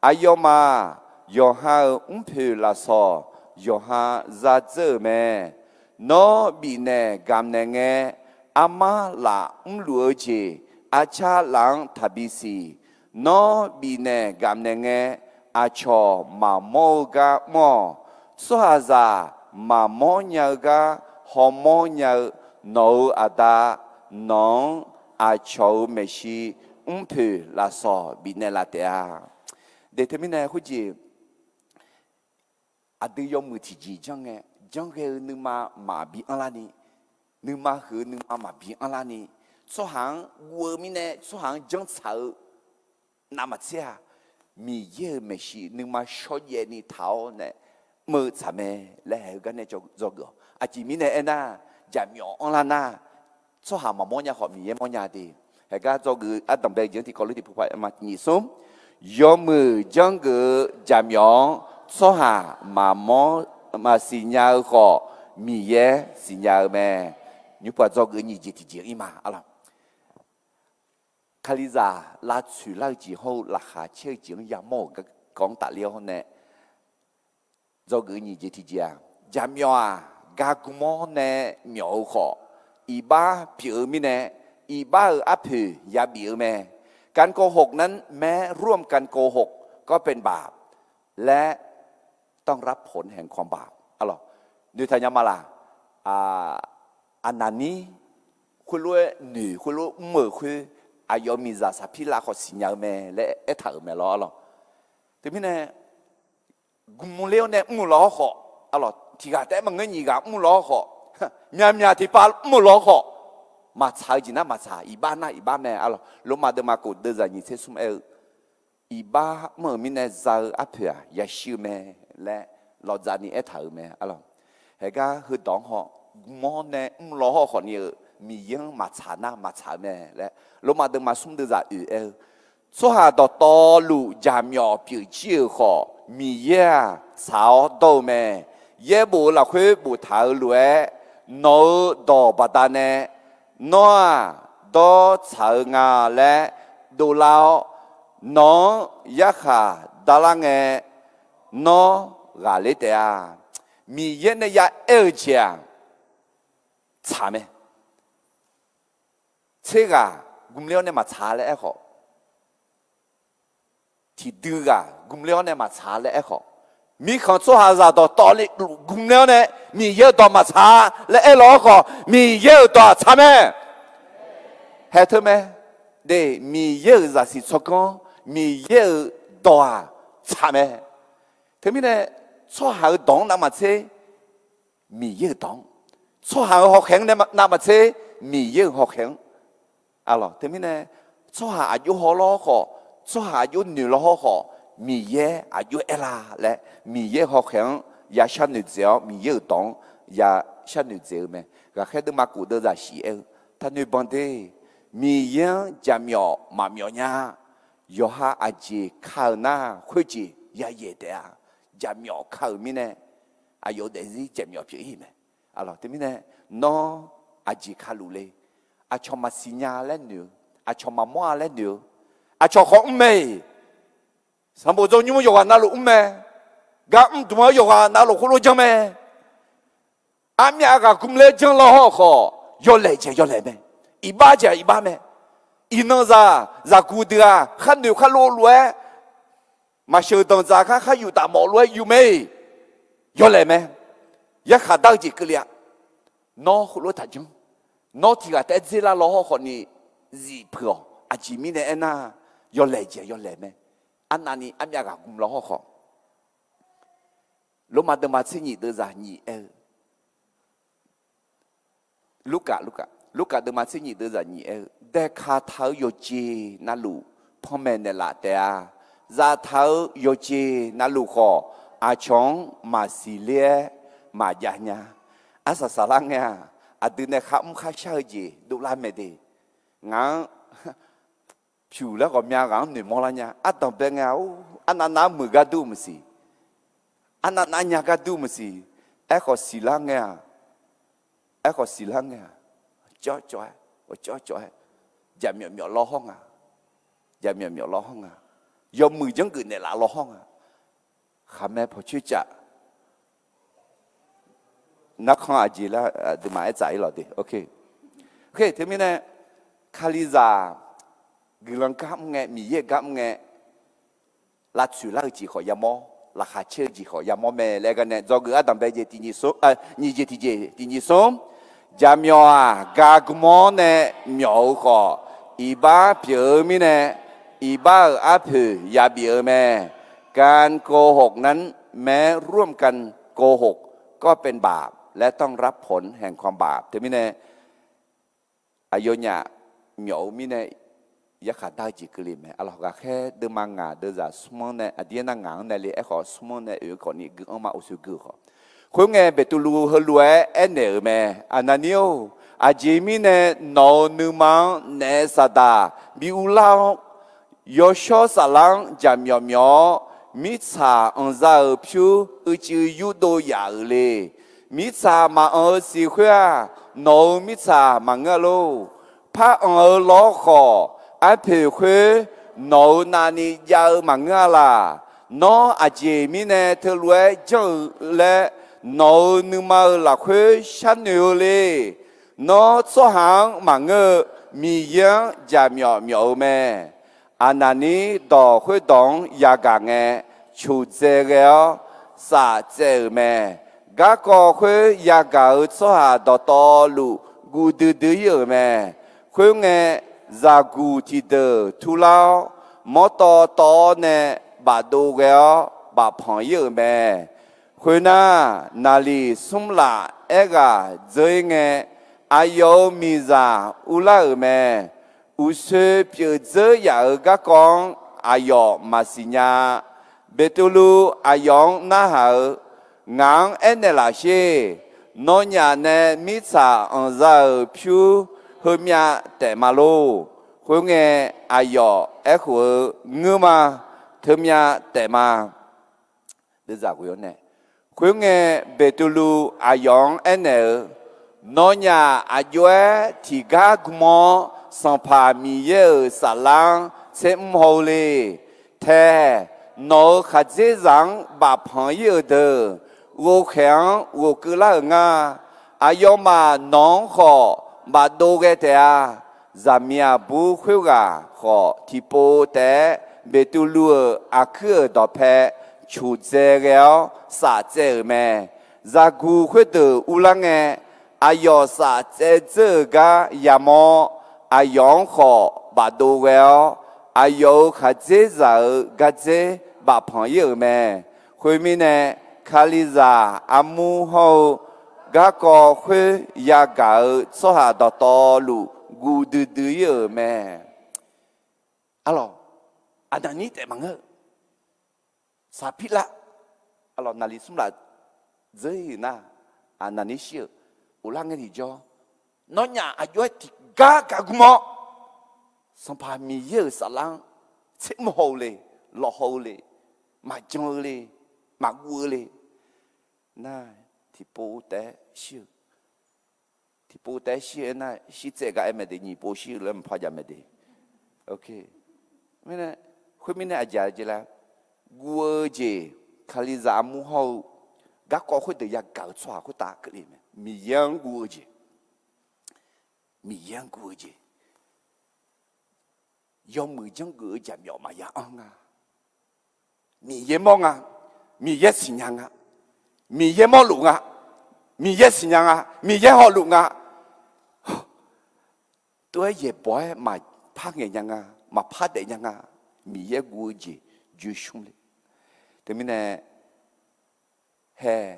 Aqyawfmaf yawqha-euq mrpoeq lafsawq yawqha za dzeur-euq mae. Nawr bifnaeq gamq naeq ngae, armar laf mrluf-eu jeq arcar laf-anr taqbi siq. Nawr bifnaeq gamq naeq ngae, aqcawq maqmawr-eu gar mr-awq. Tsawrhaqzaq maqmawr nya-eu gar hawmawr nya-eu nawq-euq Aqda, nawq-anr aqcawq-euq maeqshi mrpoeq lafsawq bifnaeq laf taef-a. De teumirnae khoerjeq, aqdui yawmuiq tiqjeq janr ngae, janrghae-eu nuima maqbi anrlarni, nuima huiq-eu nuima maqbi anrlarni, tsawrhaq-anr guv-eu mirnae tsawrhaq-anr janrtsaq-eu navmaqtser-aq, Miqyaer-euq maeqshi nuima shawrjaev ni taq-awr nae mr-eu tsaq mae laer haeq-eu gar nae dzawgeuf-awq. Aqjeq mirnae aernar, jaqmyawf anrlar nar, tsawrhaq maqmawr nya khawf Miqyaer mawrnya de. Haeq gar dzawgeuf-eu ardanqbae-eu jeq-anr tiqkawv lof tiqpov paq ma tiq nyiq smr. Yawmuiq janrgeuf-eu jaqmyawf-anr tsawrhaq maqmawr maqsiq nya-eu khawf, Miqyaer siqnya-eu mae. Nymr pov-aq dzawgeuf-eu nyiq jeq tiqjeq-anr ir ma. Arlawq, Kalizaq lavtsoeq lar-eu jeq hawr-eu laqkhaq caer-eu jeq-anr yamawr-euq garkawv-anr tafler-awr nae, dzawgeuf-eu nyiq jeq tiqjeq-aq, jaqmyawf-aq, gar gmr-awr nae myawf-eu khawf, iqbax pyeuf-eu mirnae, iqbax-euq arpoeq yabif-eu mae. การโกหกนั้น แม้ร่วมกันโกหกก็เป็นบาป และต้องรับผลแห่งความบาป Arlawq, noeqtaq nya ma laq? Aqnaqnir khoerlof-aer noeq khoerlof mr-euq khoer, aqyawf miqzaq saqpir lav khawf siqnya-eu mae laer aertaq-euq mae lawr. Arlawq, teumirnae gmr ler-awr nae mr-eu lawr khawf, arlawq, tiq ghaq taef-aer maqngeur nyiq ghaq mr-eu lawr khawf, myaqmyaq tiqpav mr-eu lawr khawf, maqtsaq-eu jeq nar maqtsaq, iqbax nar iqbax mae. Arlawq, Lormav deuvma kof deuvzaq nyiq tser smr aer-eu, iqbax mr-euq mirnae za-eu arpoeq-aq yashir-eu mae laer lawqdzaq ni aertaq-euq mae. Arlawq, haeq gar heudawq-anr haw, gmr-awr nae mr-eu lawr hawr khawf ni-euq Miqyaer-anr maqtsaq nar maqtsaq-eu mae laer Lormav deuvma smr deuvzaq oeq aer-eu, tsawrhaq dawqtawvluf jaqmyawf pyeuf jir-euq khawf, Miqyaer-aq tsaq-awr dawr-eu mae. Yaerbof-eu lafkhoer boftaq-euq lof-aer, nawq-euq dawq baqdanae nawr-aq dawr tsaq-eu nga laer dovlar-awr, nawq-anr yarkhaq darlar ngae, nawr ghaqler taef-a. Miqyaer nae ya aer-eu jeq-aq, tsaq mae. Tser ghaq gmr ler-awr nae maqtsaq laer aerkhawf, tiqdui ghaq gmr ler-awr nae maqtsaq laer aerkhawf, mirkhanq tsawrhaqzaq dawqtawvluf gmr ler-awr nae Miqyaer-euq dawq maqtsaq laer aer law-awr khawf, Miqyaer-euq dawq-aq tsaq mae. Haeq teu mae. De, Miqyaer-euq zaqsiq tsawrganr, Miqyaer-euq dawq-aq tsaq mae. Teumirnae, tsawrhaq-euq dawq-anr navmaqtser, Miqyaer-euq dawq-anr, tsawrhaq-euq hawkhaeq-anr navmaqtser, Miqyaer-euq hawkhaeq-anr. Arlawq, teumirnae, tsawrhaq aqjox haw lawr khawf, tsawrhaq aqjox noeq law hawrkhawf, Miqyaer aqjox aer la laer Miqyaer hawkhaeq-anr ya sharnoeq dzaeq-awr, Miqyaer-euq dawq-anr ya sharnoeq dzaeq-eu mae. Ghaqkhaer deuvma kof deuvzaq shif aer-eu, taqnoeq banq de. Miqyaer-anr jaqmyawf maqmyawf nya. Yawqha aqjeq ka-euq nar, khoerjeq yayaeq taef-a. Jaqmyawf ka-euq mirnae, aqyawf-eu daefzir jaqmyawf pyeuf-ir mae. Teumirnae, nawr aqjeq kaluf le. Aqcawq maqsiq nya laer noeq-eu, aqcawq maqmawr-a laer noeq-eu, aqcawq khawf mr mae-iq, sanqbof dzawnymr yawqghaq navluf mr mae, gar mr dmq-anr yawqghaq navluf khoerlof janr mae. Armyav ghaq gmr laer janr law hawrkhawf, yawlaeq jeq yawlaeq mae. Iqbax jeq iqbax mae. Iqnan zaq zaqguq deuq-aq, khar noeq khar lov lof-aer, maqsheuq danqdzaq khar khar yuf taf mawf lof-aer yuf mae-iq, yawlaeq mae. Yarkhaq dar-eu jeq keuvle-a. Nawr heulof taqjanr. Nawr tiq ghaq taef-aer dzer lar law hawrkhawf ni zif puiq-awq. Aqjeq mirnae aernar, yawlaeq jeq yawlaeq mae. Arnavni armyav ghaq gmr law hawrkhawf, Lormav deuvma tser nyiq deuvzaq nyiq aer-eu, Lurkaf, Lurkaf deuvma tser nyiq deuvzaq nyiq aer-eu, daeqkaq taq-eu yawqjeq navluf panmaeq naeqlaf taef-a. Zaftaq-eu yawqjeq navluf khawf, aqcawq-anr maqsiq ler-aer maqjav nya. Arsaq saflar ngae-aq, aqdui nae kharmr kharshar-eu jeq dovlar mae de. Ngaq-anr pyuq laer ghawqmya ghaq-anr noeqmawr lar nya. Ardanqbae ngae-a, arnav nav-aer muiq gar dur maqsiq, arnav nav nya gar dur maqsiq. Aerkhawf siqlar ngae-a, aerkhawf siqlar ngae-a, cawv cawv-aer, cawv cawv-aer, jaqmyawf myawf law hawr nga, jaqmyawf myawf law hawr nga, yawmuiq janrgeuf naeqlaf law hawr nga. Khaqmae pawqcoer caf narkhan aqjeq lar aqduimaf aer tsaf-ir lawq de. Teumirnae, Kalizaq guiqlanq gar mr ngae, Miqyaer gar mr ngae, lavtsoeq lar-eu jeq khawf yamawr, laqkhaq caer-eu jeq khawf yamawr mae laer gar nae dzawgeuf ardanqbae jeq tiq nyiq smr, nyiq jeq tiq jeq tiq nyiq smr, jaqmyawf-aq, gar gmr-awr nae myawf-eu khawf, iqbax pyeuf-eu mirnae, iqbax-euq arpoeq yabif-eu mae. การโกหกนั้นแม้ร่วมกันโกหกก็เป็นบาป และต้องรับผลแห่งความบาป Teumirnae, aqyawfnyaf myawf-eu mirnae, yarkhaq dar-eu jeq keuvle mae. Aqlawq ghaqkhaer deuvma ngaq deuvzaq smr-anr nae, aqdir aernar ngaq-anr nae le, aerkhawf smr-anr nae oe-eu khawf ni gui-anr ma uqshoe gui-eu khawf, khoerngae Beqtuvluv heulof-aer aernaeq-euq mae. Aqnaqnir-or, aqjeq mirnae nawq-euq nuima-anr naef saqdaq bi urlar-awr, yawshawr saflar-anr jaqmyawf myawf-awr, mirtsaq anqza-euq pyur uicuiv yurdov yaf-euq le. Mirtsaq maqanq-eu siq khoer-aq, nawq-euq mirtsaq maqngeur-a lor. Par anq-eu lawr khawf, arpoeq khoer nawq-euq navni jav-eu maqngeur-a laq. Nawr aqjeq mirnae teulof-aer janr-eu laer, nawq-euq nuima-euq lafkhoer sharnoeq-eu le. Nawr tsawrhaq-anr maqngeur-eu, Miqyaer-anr jaqmyawf myawf-eu mae. Aqnaqnir dawq khoerdawq-anr yagaq ngae, coqdzae ghae-awr saftsaev-euq mae. Garkawv khoer yagaq-euq tsawrhaq dawqtawvluf guv duidui-ir-euq mae. Khoerngae, zaqguq tiqdeuq turlar-awr, mawrtawv tawv-awr nae bafdov ghae-awr bafpanq-ir-euq mae. Khoernar, naqliq smr laf aerghaq dzeur-ir ngae, aqyawf-euq miqzaq urlar-euq mae. Uqshoe pyeuf dzeur yaf-euq garkawv-anr aqyawf maqsiq nya-a. Beqtuvluv aqyawf-anr narhaq-eu, Ngaq-anr aernaeq laf sher. Nawnyaf nae mirtsaq anqza-euq pyur heumyav taef ma lor. Khoerngae, aqyawf aerkhof-eu, Ngeur ma. Teumyav taef ma. Khoerngae, Beqtuvluv aqyawf-anr aernaeq-eu, Nawnyaf aqjox-aer tiqgar gm-awr, Sanqpaq Miqyaer-euq saflar-anr tsermr haw-eu le. Tae, nawq-euq khaqdzerzaq-anr bafpanq-ir-euq deuq, ghovkhaeq-anr ghofkeuv lar-euq nga. Aqyawfmaf nawq-anr khawf bafdov ghae taef-a. Zaqmiq aqbur khoerghaq khawf, tiqpov taef-aer Beqtuvluv-euq aqkuir-euq dawqpae coqdzae ghae-awr saftsaev-euq mae. Zaqguq khoerdeuq urlar ngae, aqyawf saftsaev dzeur-euq gar yamawr, aqyawf-anr khawf bafdov ghae-awr, aqyawf-euq khaqdzerzaq-euq gardzer bafpanq-ir-euq mae. Khoermirnae, Kalizaq armur hawr-eu garkawv khoer yagaq-euq tsawrhaq dawqtawvluf guv duidui-ir-euq mae. Arlawq, Aqnaqnir taef maqngeur-eu, Saqpirlav, aqlawq naqli smr laf dzeur-ir-euq nar, Aqnaqnir shir-euq, ghoflar ngae tiqjawr, nawnyaf aqjox-aer tiqgar gaqgm-awr, Sanqpaq Miqyaer-euq saflar-anr tsermr haw-eu le, lawqhaw-eu le, maqjan-eu le, maqguv-eu le. Nar, tiqpov taef-aer shir-eu, tiqpov taef-aer shir-eu aernar, shirtsaev gar aer mae de, nyiq pov shir-eu laer maqpar jav mae de. Mirnae, khoermirnae aqjeq-a jeq laer, guv-eu jeq, Kalizaq armur hawr-eu garkawv khoerdeuq yagaq-eu tsawrhaq khoertav keuvle mae. Miqyaer-anr guv-eu jeq, Miqyaer-anr guv-eu jeq, yawmuiq janrgeuf-eu jaqmyawf maqya anr nga. Miqyaer mawr nga, Miqyaer siqnya nga, Miqyaer mawrluf nga, Miqyaer siqnya nga, Miqyaer hawluf nga, tov-aer yaeqbawq-aer maqpar ngaeq nya nga, maqpar daef nya nga, Miqyaer guv-eu jeq joeqshmr le. Teumirnae, hae,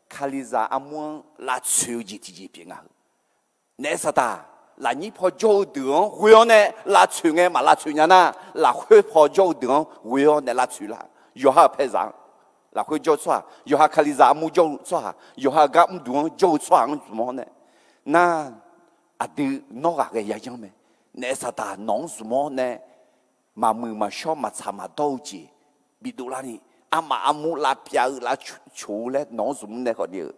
Kalizaq armur-anr lavtsoeq-eu jeq tiqjeq pyeuf nga heu. Naef saqdaq, lafnyir paw jawr-eu deuq-anr ghoe-awr nae lavtsoeq ngae maq lavtsoeq nya nar, lafkhoer paw jawr-eu deuq-anr ghoe-awr nae lavtsoeq lar. Yawqha-euq paezaq-anr, lafkhoer jawr-eu tsawrhaq, yawqha Kalizaq armur jawr-eu tsawrhaq, yawqha gar mrduq-anr jawr-eu tsawrhaq-anr zmq-awr nae, nar, aqdui nawr ghaqghae yayanr mae. Naef saqdaq nawq-anr zmq-awr nae, maqmuiq maqshawr maqtsaq maqdawr-eu jeq bidov larni, armaf armur lavpyav-eu lavcoq-eu laer nawq-anr zmq nae khawf ni-euq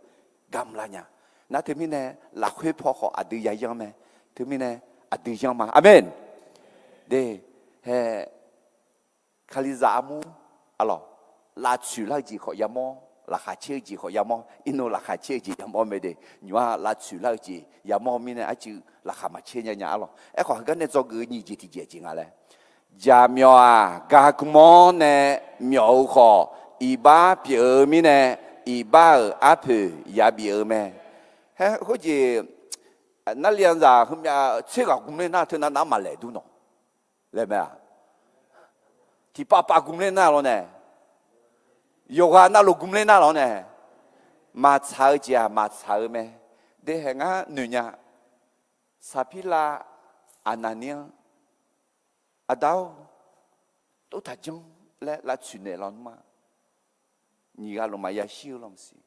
gar mrlar nya. Nar teumirnae, lafkhoer paw khawf aqdui yayanr mae. Teumirnae, aqdui yanr ma. Aqmeq. De, hae, Kalizaq armur, aqlawq, lavtsoeq lar-eu jeq khawf yamawr, laqkhaq caer-eu jeq khawf yamawr, irnov laqkhaq caer-eu jeq yamawr mae de. Nymq-aq lavtsoeq lar-eu jeq yamawr mirnae arcuiv laqkhaq maqcaer nya nya arlawq. Aerkhawf heugar nae dzawgeuf-eu nyiq jeq tiqjeq jeq nga laer, jaqmyawf-aq gaqgm-awr nae myawf-eu khawf, iqbax pyeuf-eu mirnae, iqbax-euq arpoeq yabif-eu mae. Haer khoerjeq, narlianzaq heumyav tser ghaq gmler nar teunav nav maqlaeq dur nawq laer mae-aq. Tiqpav pav gmler nar lawr nae, yawqghaq navluf gmler nar lawr nae, maqtsaq-eu jeq-aq maqtsaq-eu mae. De hae ngar noeq nya. Saqpirlav Aqnaqnir-anr, Aqda-or, tov taq janr laer lavtsoeq naeq lawnmr-a. Nyiq ghaq luf maqya shir-eu lawr maqsiq.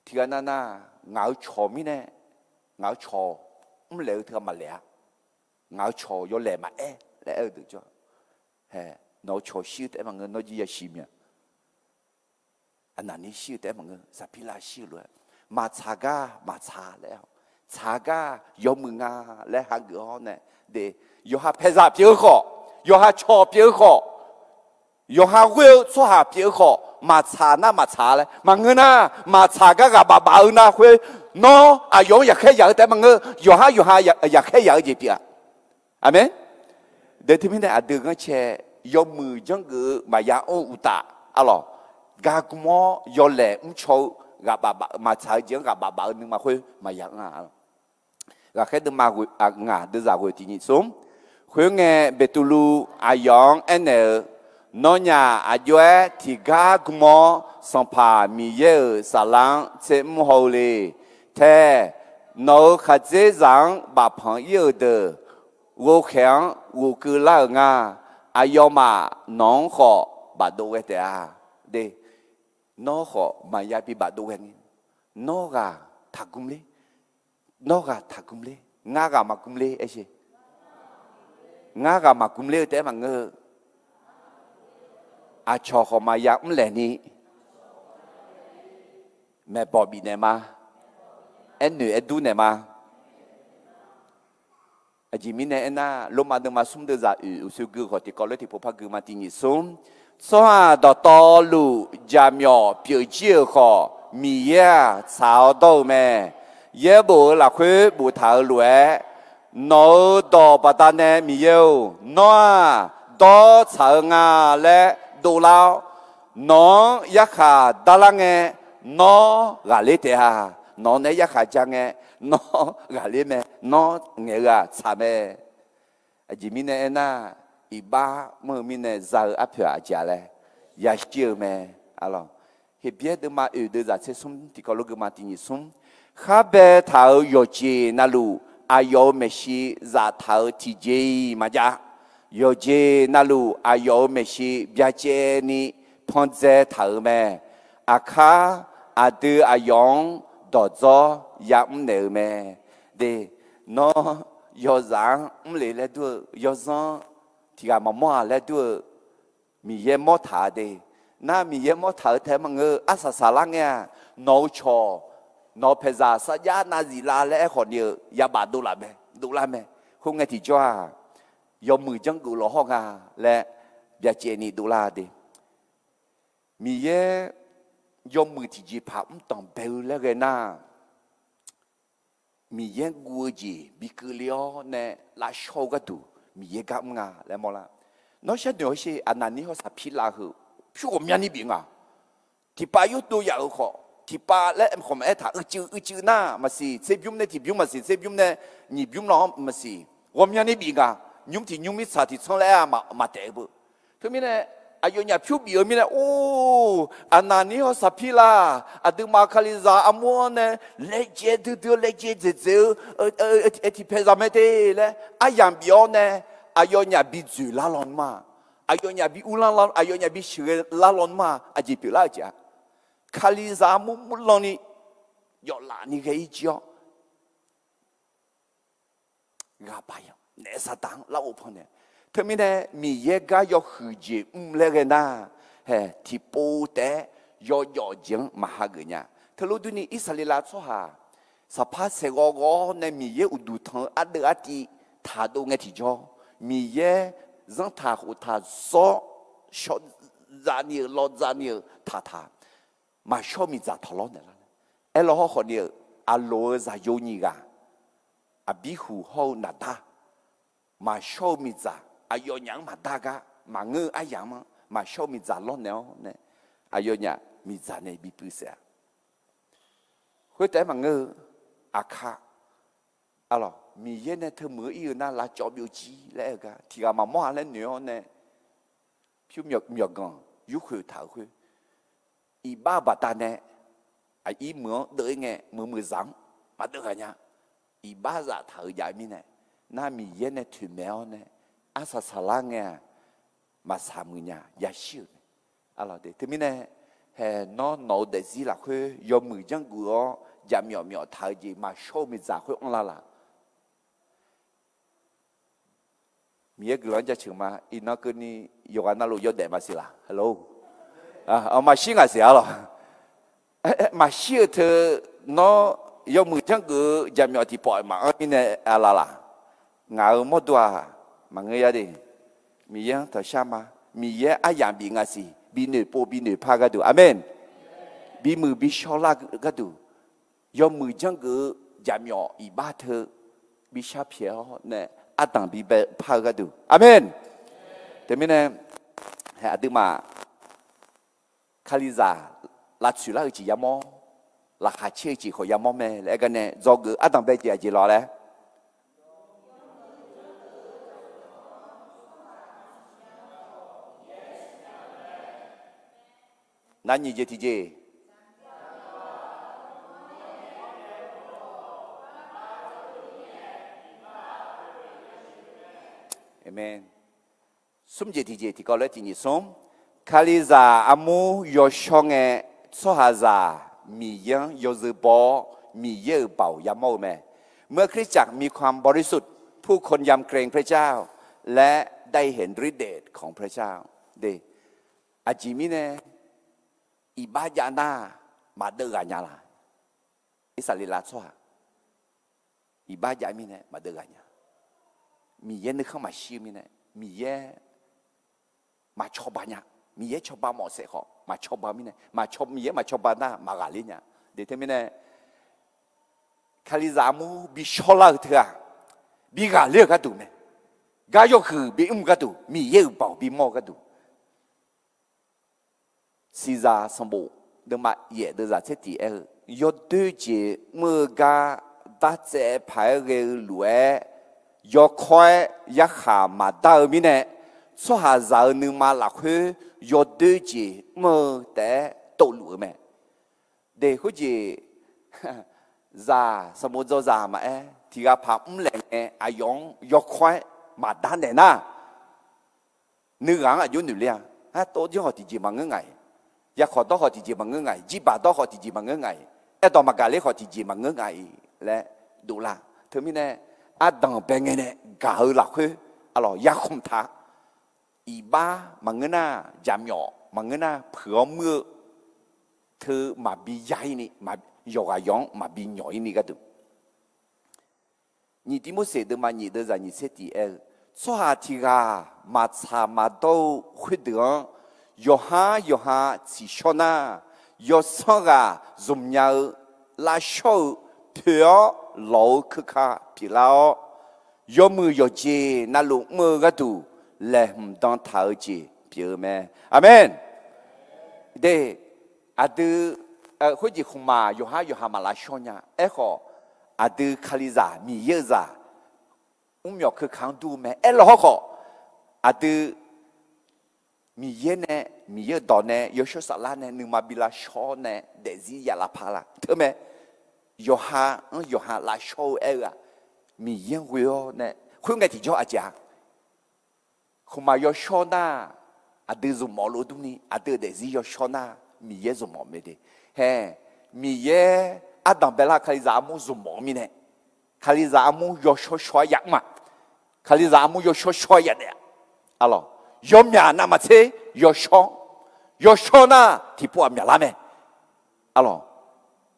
Tiqghaq nav nar, ngaq-euq cawq mirnae, ngaq-euq cawq mrlaeq-eu teughaq maqlaeq-a. Ngaq-euq cawq yawlaeq maqaer laer aer-eu deuq jawr. Hae, nawq-euq cawq shir-eu taef-aer maqngeur, nawr jir yashir mya. Aqnaqnir shir-eu taef-aer maqngeur, Saqpirlav shir-eu lof-aer, maqtsaq gar maqtsaq laer-awr, tsaq gar yawmuiq nga laer hageuf-awr nae, de, yawqha paeqzaq pyeuf-eu khawf, yawqha cawq pyeuf-eu khawf, yawqha ghoer-eu tsawrhaq pyeuf-eu khawf, maqtsaq nar maqtsaq laer maqngeur nar, maqtsaq gar ghaq baf baf-eu nar khoer, nawr aqyawf-anr yaqkhaer yaq-eu taef-aer maqngeur, yawqhar yawqha yaqkhaer yaq-eu jeq pyeuf-a. Aqmeq. De teumirnae aqdui ghanrcae yawmuiq janrgeuf-eu maqya anr-eu uqtaf, arlawq, gargm-awr yawlaeq mrcaw-eu, ghaq baf baf maqtsaq-eu jeq-anr ghaq baf baf-eu nuima khoer maqya anr-a. Ghaqkhaer deuvma, ngaq deuvzaq ghoeq tiq nyiq smr. Khoerngae Beqtuvluv aqyawf-anr aernaeq-eu, Nawnyaf aqjox-aer tiqgar gm-awr Sanqpaq Miqyaer-euq saflar-anr tsermr haw-eu le. Tae, nawq-euq khaqdzerzaq-anr bafpanq ir-euq deuq ghovkhaeq-anr ghofkeuv lar-euq nga. Aqyawfmaf nawq-anr khawf bafdov ghae taef-a. De, nawr khawf maqya bi bafdov ghae ni, nawr ghaq taqgm ler, nawr ghaq taqgm ler, ngar ghaq maqgm ler aer sher. Ngar ghaq maqgm ler-eu taef-aer maqngeur-eu, aqcawq khawf maqya mrlaeq ni, maeqbawq bifnaeq ma, aernoeq aerdur naeq ma. Aqjeq mirnae aernar, Lormav deuvma smr deuvzaq oeq uqsoer gui khawf tiqkawv lof tiqpov par gui ma. Tiq nyiq smr. Tsawrhaq dawqtawvluf jaqmyawf pyeuf jir-euq khawf, Miqyaer-aq tsaq-awr dawr-eu mae. Yaerbof-euq lafkhoer boftaq-euq lof-aer, Nawq-euq dawq baqdanae Miqyaer-or, nawr-aq dawr tsaq-eu nga laer dovlar-awr, nawq-anr yarkhaq darlar ngae, nawr ghaqler taef-a. Nawq-anr nae yarkhaq ja ngae, nawr ghaqler mae, nawr ngaeq-eu-aq tsaq mae. Aqjeq mirnae aernar, iqbax mr-eu mirnae za-eu arpoeq-aq aqjeq-a laer yashir-eu mae. Alawq, Heqbyaer deuvma oeq deuvzaq tser smr tiqkawv lof gui ma. Tiq nyiq smr. Khar baetaq-euq yawqjeq navluf aqyawf-euq maeqshi zaftaq-euq tiqjeq-iq maqjav. Yawqjeq navluf aqyawf-euq maeqshi byacaevni pandzae taq-euq mae. Aqkar aqdui aqyawf-anr dawqdzawr yamr naeq-eu mae. De, nawr yawzaf-anr mrle laer dur-eu, yawzanr tiqghaq maqmawr-aq laer dur-eu, Miqyaer mawr taq-a de. Nar Miqyaer mawr taq-eu taef maqngeur-eu arsaq saqlar ngae-aq, nawq-eu cawq, nawq-eu paeqzaq sarjax nav ziflar laer aerkhawf ni-eu yabaf dovlaf mae, dovlar mae. Khoerngae tiqjawr-aq, yawmuiq janrgeuf lawqhawr nga laer byacaevni dovlar de. Miqyaer yawmuiq tiqjeqpaq mrdanq bae-eu laer ghae nar, Miqyaer guv-eu jeq bi keuvle-awr nae lavshawr-eu gharduq Miqyaer gar mr nga laer mawrlar. Nawr sharnoeq-awr sher, Aqnaqnir hawr Saqpirlav heu pyur ghawqmyani bif nga. Tiqpav yurdov yaf-euq khawf, tiqpav laer khawf maqaer taq, uicuiv uicuiv nar maqsiq, tserbymr nae tiqbymr maqsiq, tserbymr nae nyiqbymr lar-anr maqsiq, ghawqmyani bif nga. Nymr tiq nymr mirtsaq tiqtsanr laer-a maqtaef-eu beu. Teumirnae aqyawfnyaf pyur bif-eu mirnae, or, Aqnaqnir hawr Saqpirlav aqduimaf Kalizaq armur-anr nae laejae duidui-eu laejae dzaeqdzaeq-eu aer tiqpaeq zaq mae te laer aryamq bif-awr nae, aqyawfnyaf bi dzoeqlar lawnmr-a, aqyawfnyaf bi uvlanr, aqyawfnyaf bi sheuqghae lar lawnmr-a, aqjeq pyeuflar-eu jeq-a. Kalizaq armur murlan ni yawflaf ni ghae-ir jir-awr, ghaq baq-anr naef Saqdaq-anr larghov pannaeq. Teumirnae Miqyaer gar yawhuiq jeq mr laer ghae nar, hae tiqpov taef-aer yawjawf jeq-anr maqha geuf nya. Teulof durni Irsaqleqlav tsawrhaq saqpar saeqghawv ghawv-awr nae Miqyaer uqduq tanq-eu ardeuv artiv taqdov ngae tiqjawr, Miqyaer zanrtaq khoftaq zawr shawr dzaq ni-euq lawv dzaq ni-euq taqtaq, maqshawr-eu miqdzaq tawqlawr naeqlar. Aerlawr hawrkhawf ni-euq Aqloq-euq zaqyo nyiq ghaq, Aqbirhuq hawr-eu Naqdar, maqshawr-eu miqdzaq, aqyawfnyaf-anr maqdar gar maqngeur-eu aryamq-anr maqshawr-eu miqdzaq lawrnaeq-awr nae, aqyawfnyaf miqdzaq nae bipuiv saef-a. Khoertaef-aer maqngeur-eu, Aqkaq, arlawq, Miqyaer nae teumuiq-eu ir-eu nar lavcawv byovjir laer aer-eu gar tiqghaq maqmawr-a laer noeq-awr nae, pyur myawqganq yurkhoeq taq-euq khoer, iqbax-eu baqdanae aqir meuq-anr deuv-ir ngae, meuq meuqzaq-anr maqdeuv ghaq nya. Iqbaxzaq taq-euq jav-eu mirnae, nar Miqyaer nae toeqmaeq-awr nae, arsaq saqlar ngae-aq, maqsaq muiq nya, yashir-euq mae. Teumirnae, hae nawr nawq-eu daefzir lafkhoer yawmuiq janrgeuf-awr jaqmyawf myawf taq-eu jeq maqshawr-eu miqdzaq khoer anrlar laq. Miqyaer guiqlanq-anr jaceuq ma. Iqnan keuvni yawqghaq navluf yawdaef maqsiq laq, halo, maqshir ngaq siq arlawq. Maqshir-eu teu, nawr yawmuiq janrgeuf-eu jaqmyawf tiqpawf maqanr mirnae arlar laq. Ngaq-euq mawrdo-aq, maqngeur ya de. Miqyaer-anr tanqshar ma. Miqyaer aryamq bif ngaq siq, bi noeqpov bi noeqpar gharduq, aqmeq, bimuiq bi shawrlar gharduq, yawmuiq janrgeuf-eu jaqmyawf iqbax teu bi shar pyaeq-awr nae, ardanq bi baepar-eu gharduq, aqmeq. Teumirnae, aqduimaf Kalizaq lavtsoeq lar-eu jeq yamawr, laqkhaq caer-eu jeq khawf yamawr mae laer aer gar nae, dzawgeuf ardanq bae jeq aqjeq lawq laer Nar nyiq jeq tiqjeq. Aqmeq. Smr jeq tiqjeq tiqkawv laer tiq nyiq smr. Kalizaq armur yawshawr ngae, tsawrhaqzaq Miqyaer-anr yawzeu baw-awr, Miqyaer-euq baoq yamawr-eu mae. เมื่อคริสตจักรมีความบริสุทธิ์ ผู้คนยำเกรงพระเจ้าและได้เห็นฤทธิ์เดชของพระเจ้า Aqjeq mirnae, iqbax jav nar maqdeuv ghaq nya laq. Irsaqleqlav tsawrhaq iqbax jav mirnae maqdeuv ghaq nya. Miqyaer nuikhanr maqshir-eu mirnae, Miqyaer maqcawba nya. Miqyaer cawba mawf saef khawf maqcawba mirnae, Miqyaer maqcawba nar maqghaqler nya. De teumirnae, Kalizaq armur bi shawrlar-eu teu-aq, bi ghaqler-eu gharduq mae. Gar yawhuiq bimr gharduq, Miqyaer-euq baoq bimawr-eu gharduq. Siqzaq sanqbof deuvma yaef deuvzaq tser tiq aer-eu, yawdoer jeq mr-eu gar dartsaev paq-aer ghae-eu lof-aer, yawkawr-aer yarkhaq maqdar-eu mirnae, tsawrhaqzaq-euq nuima lafkhoer yawdoer jeq mr-eu taef-aer tovluf-eu mae. De khoerjeq, zaq sanqbof dzawzaq maqaer, tiq ghaq paq mrlaeq ngae aqyawf-anr yawkawr-aer maqdar naeq nar, Nuighaq-anr aqjox noeq ler-a. Artov janr khawf tiqjeq maqngeur nga-iq, yakhawf dawr khawf tiqjeq maqngeur nga-iq, jirbaq dawr khawf tiqjeq maqngeur nga-iq, aerdawq maqgaq ler khawf tiqjeq maqngeur nga-iq laer dovlar. Teumirnae ardanq bae ngae nae gaq-eu lafkhoer, arlawq, yakhmq taq, iqbax maqngeur nar, jaqmyawf maqngeur nar, puiq-awr muir-eu teu maqbi ya-ir ni, yawqghaq yawq-anr maqbi nyawq-ir ni gharduq. Nyiq Tivmorseq deuvma nyiq deuvzaq nyiq tser tiq aer-eu, tsawrhaq tiq ghaq maqtsaq maqdawr-eu khoerdeuq-anr, yawqhar yawqha tsiqshawr nar, yawsanr ghaq zmqnya-eu lavshawr-eu poeq-awr lawq-eu keuka pyeuflar-awr, yawmuiq yawqjeq navluf mr-eu gharduq laeqhmq dan taq-eu jeq pyeuf-eu mae. Aqmeq. De, aqdui khoerjeq khmqmaq yawqhar yawqha maq lavshawr nya. Aerkhawf, aqdui Kalizaq Miqyaer-eu zaq mrmyawf keuka-anr dur-eu mae. Aerlawq hawrkhawf, aqdui Miqyaer nae, Miqyaer-euq dawq nae, yawshawr saflar nae nuima bi lavshawr nae daefzir ya lavpar la. Teumae, yawqha-anr yawqha lavshawr-eu aer-eu-aq, Miqyaer-anr ghoe-awr nae khoerngae tiqjawr aqjeq-a. Khmqmaq yawshawr nar, aqdui zmqmawf lof durni, aqdui-euq daefzir yawshawr nar, Miqyaer zmqmawf mae de. Hae, Miqyaer ardanq baelar Kalizaq armur zmqmawf-eu mirnae, Kalizaq armur yawshawr shawr-aer ya mr-aq, Kalizaq armur yawshawr shawr-aer ya daef-a. Arlawq, yawmyaq navmaqtser yawshawr, yawshawr nar tiqpov-aq myaqlar mae. Arlawq,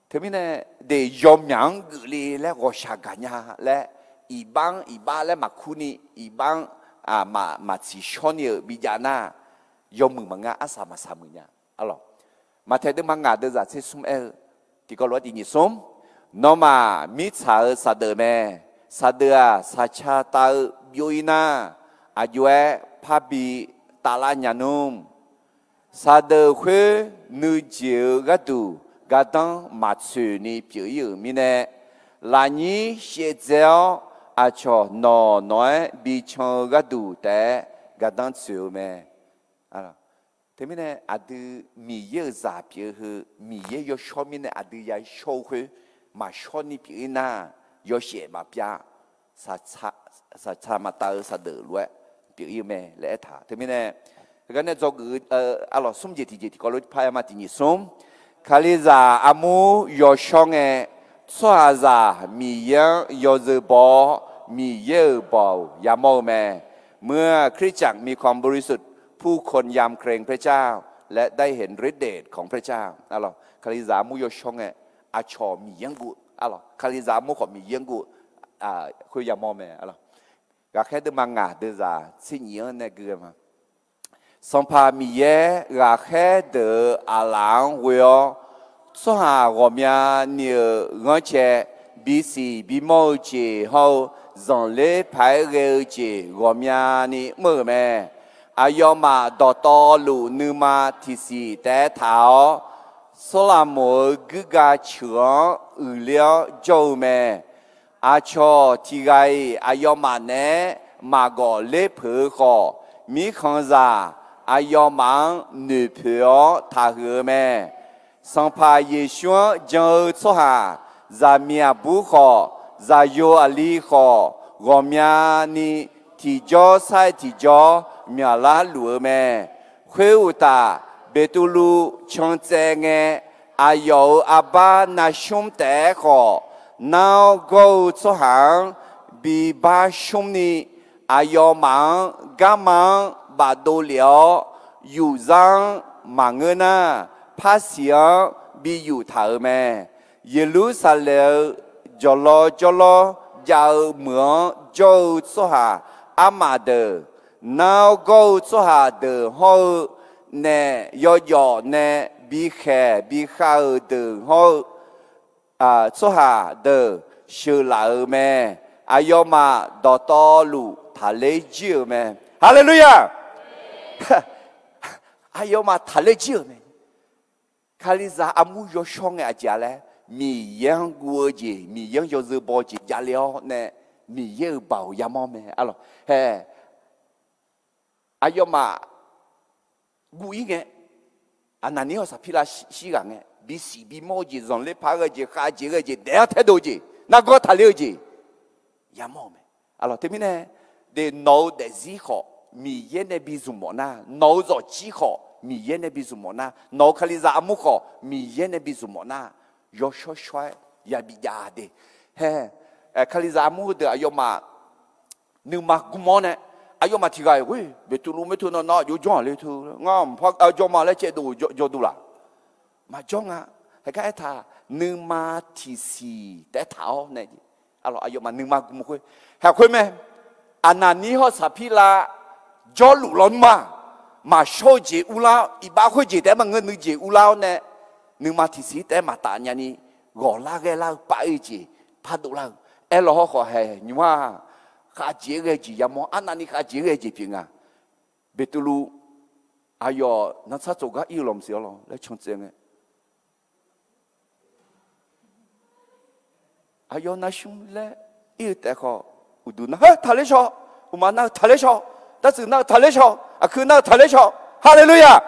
teumirnae, de, yawmyaq-anr geufle laer ghawqshaq gaq nya laer, iqbax-anr iqbax laer maqkur ni, iqbax-anr maq, maqtsiqshawr ni-euq bijav nar, yawmuiq maqnga, arsaq maqsaq muiq nya. Arlawq, Maqtaeq deuvma ngaq deuvzaq tser smr aer-eu, tiqkawv lof-aer tiq nyiq smr, nawmaf mirtsaq-euq saqdeuf mae. Saqdeuf-aq, saqca tav-eu byov-ir nar, aqjox-aer parbi tavlar nya nmr. Saqdeuf khoer nuijeq-eu gharduq gardanr maqtsoeq ni pyeuf-ir-euq mirnae, lafnyir shaevdzae-awr aqcawq nawq nawq-aer bican-eu gharduq taef-aer gardanr tsoeq-eu mae. Teumirnae aqdui Miqyaer-euq zaq pyeuf-eu heu, Miqyaer yawshawr mirnae aqdui yashawr-eu khoer maqshawr ni pyeuf-ir nar, yawshaef maqpyav, saqca maqtav-eu saqdeuf lof-aer pyeuf-ir-eu mae laer aertaq. Teumirnae, heugar nae dzawgeuf-eu, arlawq, smr jeq tiqjeq tiqkawv lof-aer par-aer ma, tiq nyiq smr. Kalizaq armur yawshawr ngae, tsawrhaqzaq Miqyaer-anr yawzeu baw-awr, Miqyaer-euq baoq yamawr-eu mae. เมื่อคริสตจักรมีความบริสุทธิ์ ผู้คนยำเกรงพระเจ้า และได้เห็นฤทธิ์เดชของพระเจ้า Kalizaq armur yawshawr ngae, aqcawq Miqyaer-anr guv-eu, arlawq, Kalizaq armur khawf Miqyaer-anr guv-eu khoer yamawr mae. Ghaqkhaer deuvma ngaq deuvzaq tser nyiq-anr nae gui-eu ma. Sanqpaq Miqyaer ghaqkhaer deuq-euq aqlaf-anr ghoe-awr, tsawrhaq ghawqmyani-euq ghanrcae bisiq bimawr-eu jeq hawr-eu zanqler paq-aer ghae-eu jeq ghawqmyani mr-euq mae. Aqyawfmaf dawqtawvluf nuima tiqsiq taef-aer taq-awr, Sawrlaqmoq-euq guirgav ceuq-anr uiqler-awr jawr-eu mae. Aqcawq tiq ghaq-iq aqyawfmaf naeq-aer maqgawf ler peuq-eu khawf, mirkhanqzaq aqyawfmaf-anr noeqpoeq-awr taqhuiq-eu mae. Sanqpaq Yeqsur-anr jan-eu tsawrhaq, zaqmiq aqbur khawf, zaqyo aqli khawf, ghawqmyani tiqjawr sar-aer tiqjawr myaqlar luf-eu mae. Khoeruqtaf, Beqtuvluv can tsaev ngae, aqyawf-euq arbar navshmr taef-aer khawf, nar-awr gawr-eu tsawrhaq-anr bibar shmr ni, aqyawfmaf-anr garma-anr bafdov lef-awr, yufzar-anr maqngeur nar, parsiq-anr bi yuf taq-euq mae. Yeqlursaqlaeq-euq jawqlawv jawrlawr jav-eu meuq-anr jawr-eu tsawrhaq armaf deuq, nar-awr gawr-eu tsawrhaq deuq hawr-eu naef yawjawf nae bikhaeq bikhav-euq deuq hawr-eu tsawrhaq deuq sheuqlaf-euq mae. Aqyawfmaf dawqtawvluf taqler jir-euq mae. Haleluya! Aqyawfmaf taqler jir-euq mae. Kalizaq armur yawshawr ngae aqjeq-a laer, Miqyaer-anr guv-eu jeq, Miqyaer-anr yawzeu baw-eu jeq javle-awr nae, Miqyaer-euq baoq yamawr mae. Arlawq, hae, aqyawfmaf guv-ir ngae, Aqnaqnir hawq Saqpirlav shir ghaq ngae, bisiq bimawr-eu jeq, zanqler paq-aer ghae-eu jeq, khavjeq ghae-eu jeq, daef-anr taedov-eu jeq, nargawr taqler-eu jeq yamawr-euq mae. Arlawq, teumirnae, de, nawq-eu daefzir khawf, Miqyaer nae bi zmq mawf nar, nawq-eu zawqjir khawf Miqyaer nae bi zmq mawf nar, nawq-eu Kalizaq armur khawf Miqyaer nae bi zmq mawf nar, yawshawr shawr-aer yabi jav de. Hae, Kalizaq armur heudeuq aqyawfmaf nuima gm-awr nae, aqyawfmaf tiq ghaq-iq ghoer Beqtuvluv moerteu nawr nawr aqjox jawr-aq le teu, ngar mqpar jawr ma laer caevdov jawr duq laq? Maqjawr nga. Haegar aertaq, nuima tiqsiq taef-aer taq-awr nae, aqyawfmaf nuima gm khoer, haeq khoer mae. Aqnaqnir hawr Saqpirlav jawrluf lawnmr-aq, maqshawr-eu jeq urlar-awr, iqbax khoerjeq taef-aer maqngeur nuijeq urlar-awr nae, nuima tiqsiq taef-aer maqtaf nyani, ghawqlar ghaelar-eu pav-ir-eu jeq pardov lar-eu. Aerlaw hawrkhawf haeq nymr-aq, khavjeq-aer ghae-eu jeq yamawr, arnavni khavjeq-aer ghae-eu jeq pyeuf nga. Beqtuvluv, aqyawf nantsar tsofgar ir-eu lawq maqsiq-awr lawq laer can tsaev ngae, aqyawf navsmr laer ir-eu taef khawf, uqduq nar-eu taqler shaw, uqma nar-eu taqler shaw, dartsuif nar-eu taqler shaw, aqkuir nar-eu taqler shaw. Haleluya!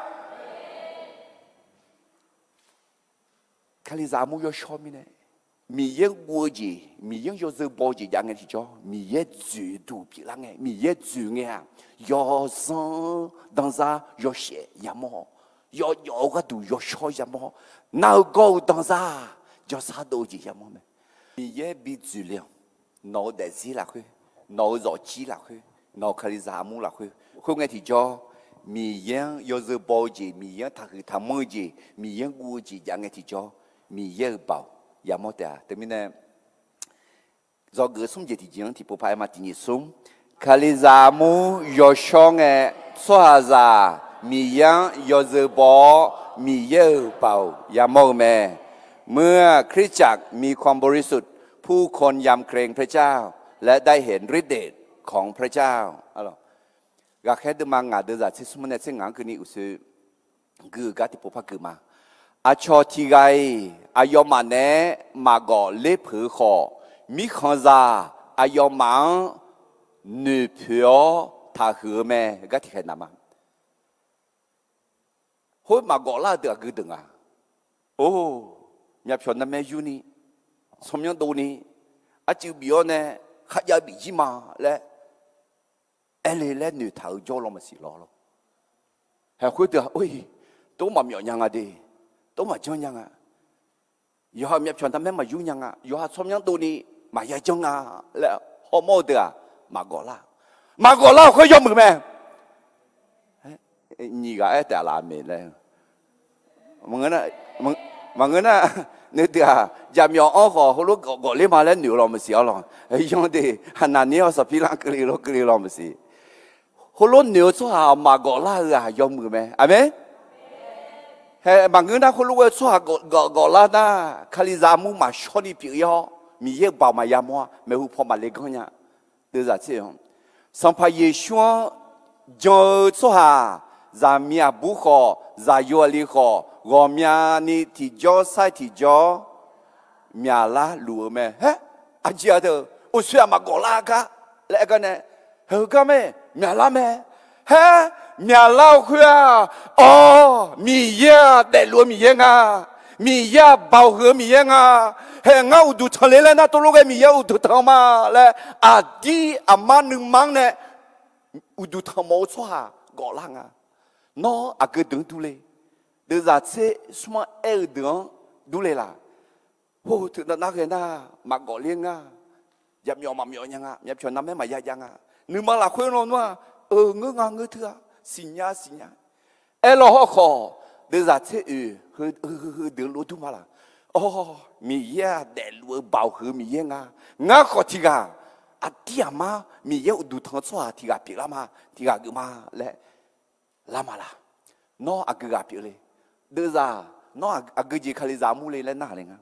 Kalizaq armur yawshawr mirnae, Miqyaer guv-eu jeq, Miqyaer-anr yawzeu baw-eu jeq jav ngae tiqjawr, Miqyaer dzoeqduq pyeuflar ngae, Miqyaer dzoeq ngae-aq, yawzanr danzar yawshaef yamawr-awr, yawjawf-eu gharduq yawshawr yamawr-awr, nar-eu gawr-eu danzar jawrsar dov-eu jeq yamawr mae. Miqyaer bi dzoeqle-awq. Nawq-eu daefzir lafkhoer, nawq-eu zawqjir lafkhoer, nawq-eu Kalizaq armur lafkhoer, khoerngae tiqjawr, Miqyaer-anr yawzeu baw-eu jeq, Miqyaer-anr taqhuiq taqmanr-eu jeq, Miqyaer-anr guv-eu jeq jav ngae tiqjawr, Miqyaer-euq baoq yamawr taef-a. Teumirnae, dzawgeuf smr jeq tiqjeq-anr tiqpov paq-aer ma. Tiqnyif smr, Kalizaq armur yawshawr ngae, tsawrhaqzaq Miqyaer-anr yawzeu baw-awr Miqyaer-euq baoq yamawr-eu mae. เมื่อคริสตจักรมีความบริสุทธิ์ ผู้คนยำเกรงพระเจ้า และได้เห็นฤทธิ์เดชของพระเจ้า Ghaqkhaer deuvma ngaq deuvzaq tser smr nae tser ngaq-anr keuvni uqshoe gui-eu gar tiqpov par geuf ma. Aqcawq tiq ghaq-iq aqyawfmaf naeq-aer maqgawf ler peuq-eu khawf, mirkhanqzaq aqyawfmaf-anr noeqpoeq-awr taqhuiq-eu mae. Gar tiqkhaeq naq ma. Khoer maqgawf lar-eu deuq aqgeu deuq nga. Or, myavpyawq narmaer yurni, tsawrmyanr dovni, arcuiv bif-awr nae kharjav bif jir ma laer aer le laer noeqtaq-eu jawr law maqsiq lawr lawr. Haeq khoerdeuq-aq, or-iq, tov maqmyawf nya nga de, tov maqjanr nya nga. Yawqha myavpyawq narmaer maqyur nya nga. Yawqha tsawrmyanr dovni maqya janr nga laer hawmawr-eu deuq-aq, maqgawf lar. Maqgawf lar-euq khoer yawmuiq mae. Nyiq ghaq aer taef laf maeq laer. Maqngeur nar, noeqdeuq-aq, jaqmyawf-anr khawf heulof gawf ler ma laer noeq-eu law maqsiq-awr lawq. Yanr de, Haqnaqnir-awr Saqpirlar keuvle lawr keuvle law maqsiq. Heulof noeq-eu tsawrhaq maqgawf lar-eu-aq yawmuiq mae. Aqmeq. Hae, maqngeur nar khoerlof-aer tsawrhaq gawf, gawf, gawf lar nar, Kalizaq armur maqshawr ni pyeuf-ir-awr, Miqyaer-euq baoq maqya mawr-a, maeqhu paw maqle ganr nya. Deuvzaq tser-anr, Sanqpaq Yeqsur-anr jan-eu tsawrhaq, zaqmiq aqbur khawf, zaqyo aqli khawf, ghawqmyani tiqjawr sar-iq tiqjawr myaqlar luf-eu mae. Haer, aqjeq-aq deuq, uqshoe-aq maqgawf lar gar laer aer gar nae, heugar mae, myaqlar mae. Haer, myaqlar-eu khoer-aq, awr, Miqyaer-aq daefluf-eu Miqyaer nga. Miqyaer-aq baoq huiq-eu Miqyaer nga. Hae, ngar uqduq tanq le laer nar, tov lof ghae Miqyaer uqduq tanq ma laer, aqdir aqmar nuima-anr nae uqduq tanq mawf-eu tsawrhaq gawf lar nga. Nawr aqgeu deuq-anr durler, deuvzaq tser smr-anr aer-eu deuq-anr durler laq? Hor, teunav nar ghae nar, maqgawf ler nga. Jaqmyawf maqmyawf nya nga, myavpyawq narmaer maqya jav nga. Nuima lafkhoer lawnmr-aq, eu, ngeur nga ngeur teu-a, siqnya siqnya. Aerlaw hawrkhawf, deuvzaq tser oeq heu, heu, heu deuq lov dur ma laq? Awr, Miqyaer-aq daefluf-eu baoq huiq-eu Miqyaer nga. Ngar khawf tiq ghaq, aqdir aqmar Miqyaer uqduq tanq-eu tsawrhaq tiq ghaq pyeuflar ma, tiq ghaq geuf ma laer lar ma laq? Nawr aqgeu ghaq pyeufle? Deuvzaq, nawr aqgeu jeq Kalizaq armur le laer narhaq le nga.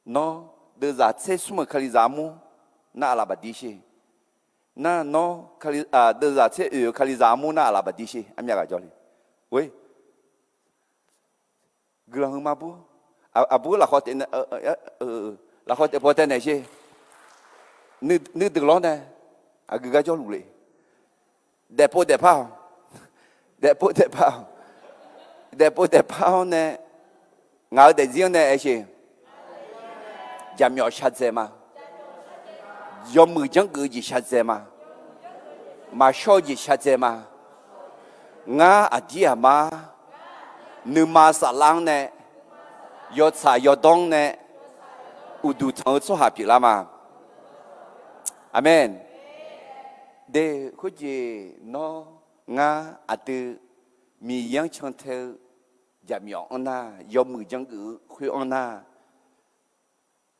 Nawr deuvzaq tser smr-euq Kalizaq armur nar aqlaf baqdir sher. Nar nawr, deuvzaq tser oeq-eu Kalizaq armur nar aqlaf baqdir sher. Armyav ghaq jawr le. Guiqlanq heu ma bur. Aqbur lafkhawf taef, lafkhawf taef paw tae naeq sher. Nuideuq lawr nae aqgeu gar jawrluf le. Daefpov daefpar-awq. Daefpov daefpar-awq. Daefpov daefpar-awr nae, ngaq-euq daefzir-anr nae aer sher. Jaqmyawf shaqdzaeq ma. Yawmuiq janrgeuf-eu jeq shaqdzaeq ma. Maqshawr-eu jeq shaqdzae ma. Ngar aqdir aqmar nuima saflar-anr nae, yawtsaq yawdawr-anr nae, uqduq tanq-eu tsawrhaq pyeuflar ma. Aqmeq. De, khoerjeq nawr ngar aqdui Miqyaer-anr cantae-eu jaqmyawf anr nar, yawmuiq janrgeuf-eu khoer anr nar,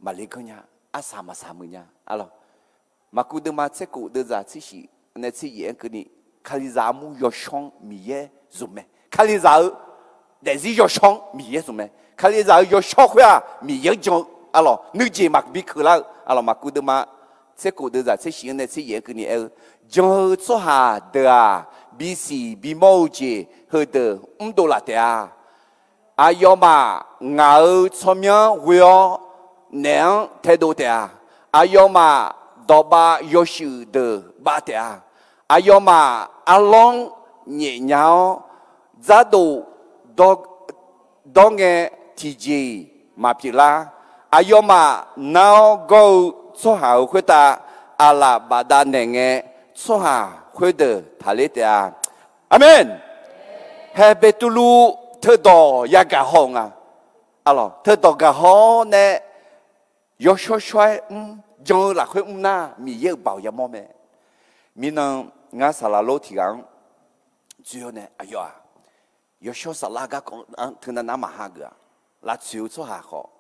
maqle ganr nya, arsaq maqsaq muiq nya. Arlawq, Maqkuv deuvma tser khof deuvzaq tser shif nae tser yaef-anr keuvni, Kalizaq armur yawshawr-anr Miqyaer zmq mae. Kalizaq-eu daefzir yawshawr-anr Miqyaer zmq mae. Kalizaq-euq yawshawr khoer-aq Miqyaer-anr jan-eu, arlawq, nuijeq maqbi keuq lar-eu, arlawq, Maqkuv deuvma tser khof deuvzaq tser shif-anr nae tser yaef-anr keuvni aer-eu, jan-eu tsawrhaq deuq-aq, bisiq bimawr-eu jeq heudeuq mrdov laf taef-a. Aqyawfmaf ngaq-euq tsawrmyanr ghoe-awr naef-anr taedov taef-a. Aqyawfmaf dawqbav yawshuif deuq bav taef-a. Aqyawfmaf arlawr-anr nyaefnya-awr, dzardof dawr ngae tiqjeq-iq maqpyeuf lar. Aqyawfmaf nar-awr gawr-eu tsawrhaq-euq khoertav aqlaf bafdav naeqngae, tsawrhaq khoerdeuq taqler taef-a. Aqmeq. Hae Beqtuvluv teudawq yagaq haw-eu nga. Arlawq, teudawq gaq haw-awr nae yawshawr shawr-aer mr, jan-eu lafkhoer mr nar Miqyaer-euq baoq yamawr mae. Mirnan ngar saqlaq lor tiq ghaq-anr dzoe-awr nae, aqyawf-aq, yawshawr saflar garkawv-anr teunav nar maqha geuf-aq, lavtsoeq-eu tsawrhaq khawf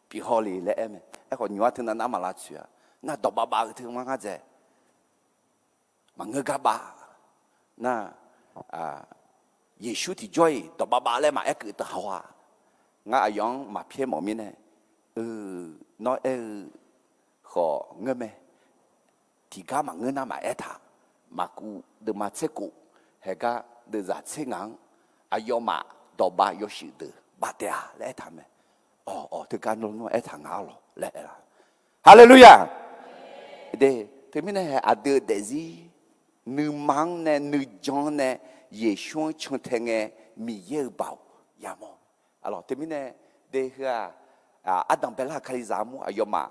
pyeuf haw le laer aer mae. Aerkhawf nymq-ar teunav nar maq lavtsoeq-a. Nar dawqbav bav-eu teu ngar ngar dzae maqngeur gar bav. Nar, Yeqsur tiqjawr-iq dawqbav bav laer maqaer keuv taq haw-aq. Ngar aqyawf-anr maqpyaer mawf mirnae, nawr aer-eu khawf ngeur mae. Tiqgar maqngeur nar maqaer taq. Maqkuv deuvma tser khof, haegar deuvzaq tser ngaq-anr, aqyawfmaf dawqbav yawshuif deuq bav taef-a laer aertaq mae. Awq, awq, teugar nawr nawr aertaq nga arlawq laer aer-a. Haleluya! De, teumirnae hae aqdui-eu daefzir nuima-anr nae nuijan-anr nae Yeqsur-anr cantae ngae Miqyaer-euq baoq yamawr. Arlawq, teumirnae de heu-aq, ardanq baelar-euq Kalizaq armur aqyawfmaf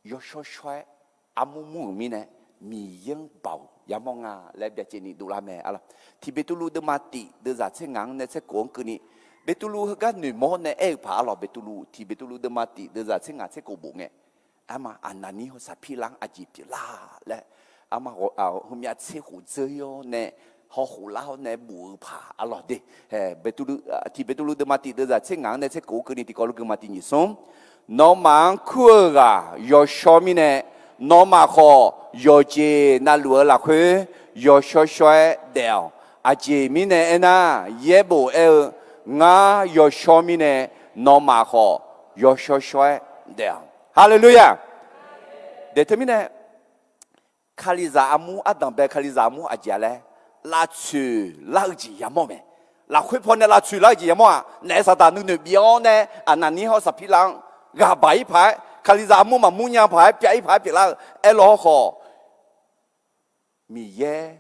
yawshawr shawr-aer armur mur-euq mirnae Miqyaer-anr baoq yamawr nga laer byacaevni dovlar mae. Arlawq, tiq Beqtuvluv deuvma tif deuvzaq tser ngaq-anr nae tser khof-anr keuvni, Beqtuvluv heugar noeqmawr nae aer-eu paq arlawq, Beqtuvluv, tiq Beqtuvluv deuvma tif deuvzaq tser ngaq tser khof bof ngae, arma Aqnaqnir hawr Saqpirlar-anr aqjeq pyeuflar laer, arma heumyav tser khof dzeur-ir-awr nae, hawkhof lar-awr nae bof-eu paq arlawq de. Tiq Beqtuvluv deuvma tif deuvzaq tser ngaq-anr nae tser khof-anr keuvni tiqkawv lof gui ma tiq nyiq smr. Nawmaf-anr kur-eu ghaq yawshawr mirnae, nawmaf khawf yawqjeq navluf-eu lafkhoer yawshawr shawr-aer daef-awq. Aqjeq mirnae aernar, yaerbof aer-eu, ngar yawshawr mirnae, nawmaf khawf yawshawr shawr-aer daef-awq. Haleluya! De teumirnae, Kalizaq armur ardanq bae Kalizaq armur aqjeq-a laer, lavtsoeq lar-eu jeq yamawr mae. Lafkhoer pawnae lavtsoeq lar-eu jeq yamawr-aq, naef saqdaq nuinoeq bif-awr nae Aqnaqnir hawr Saqpirlar-anr ghaq baq-ir paq-aer, Kalizaq armur maqmur nya paq-aer pyav-ir paq-aer pyeuflar-eu aerlawq hawr khawf, Miqyaer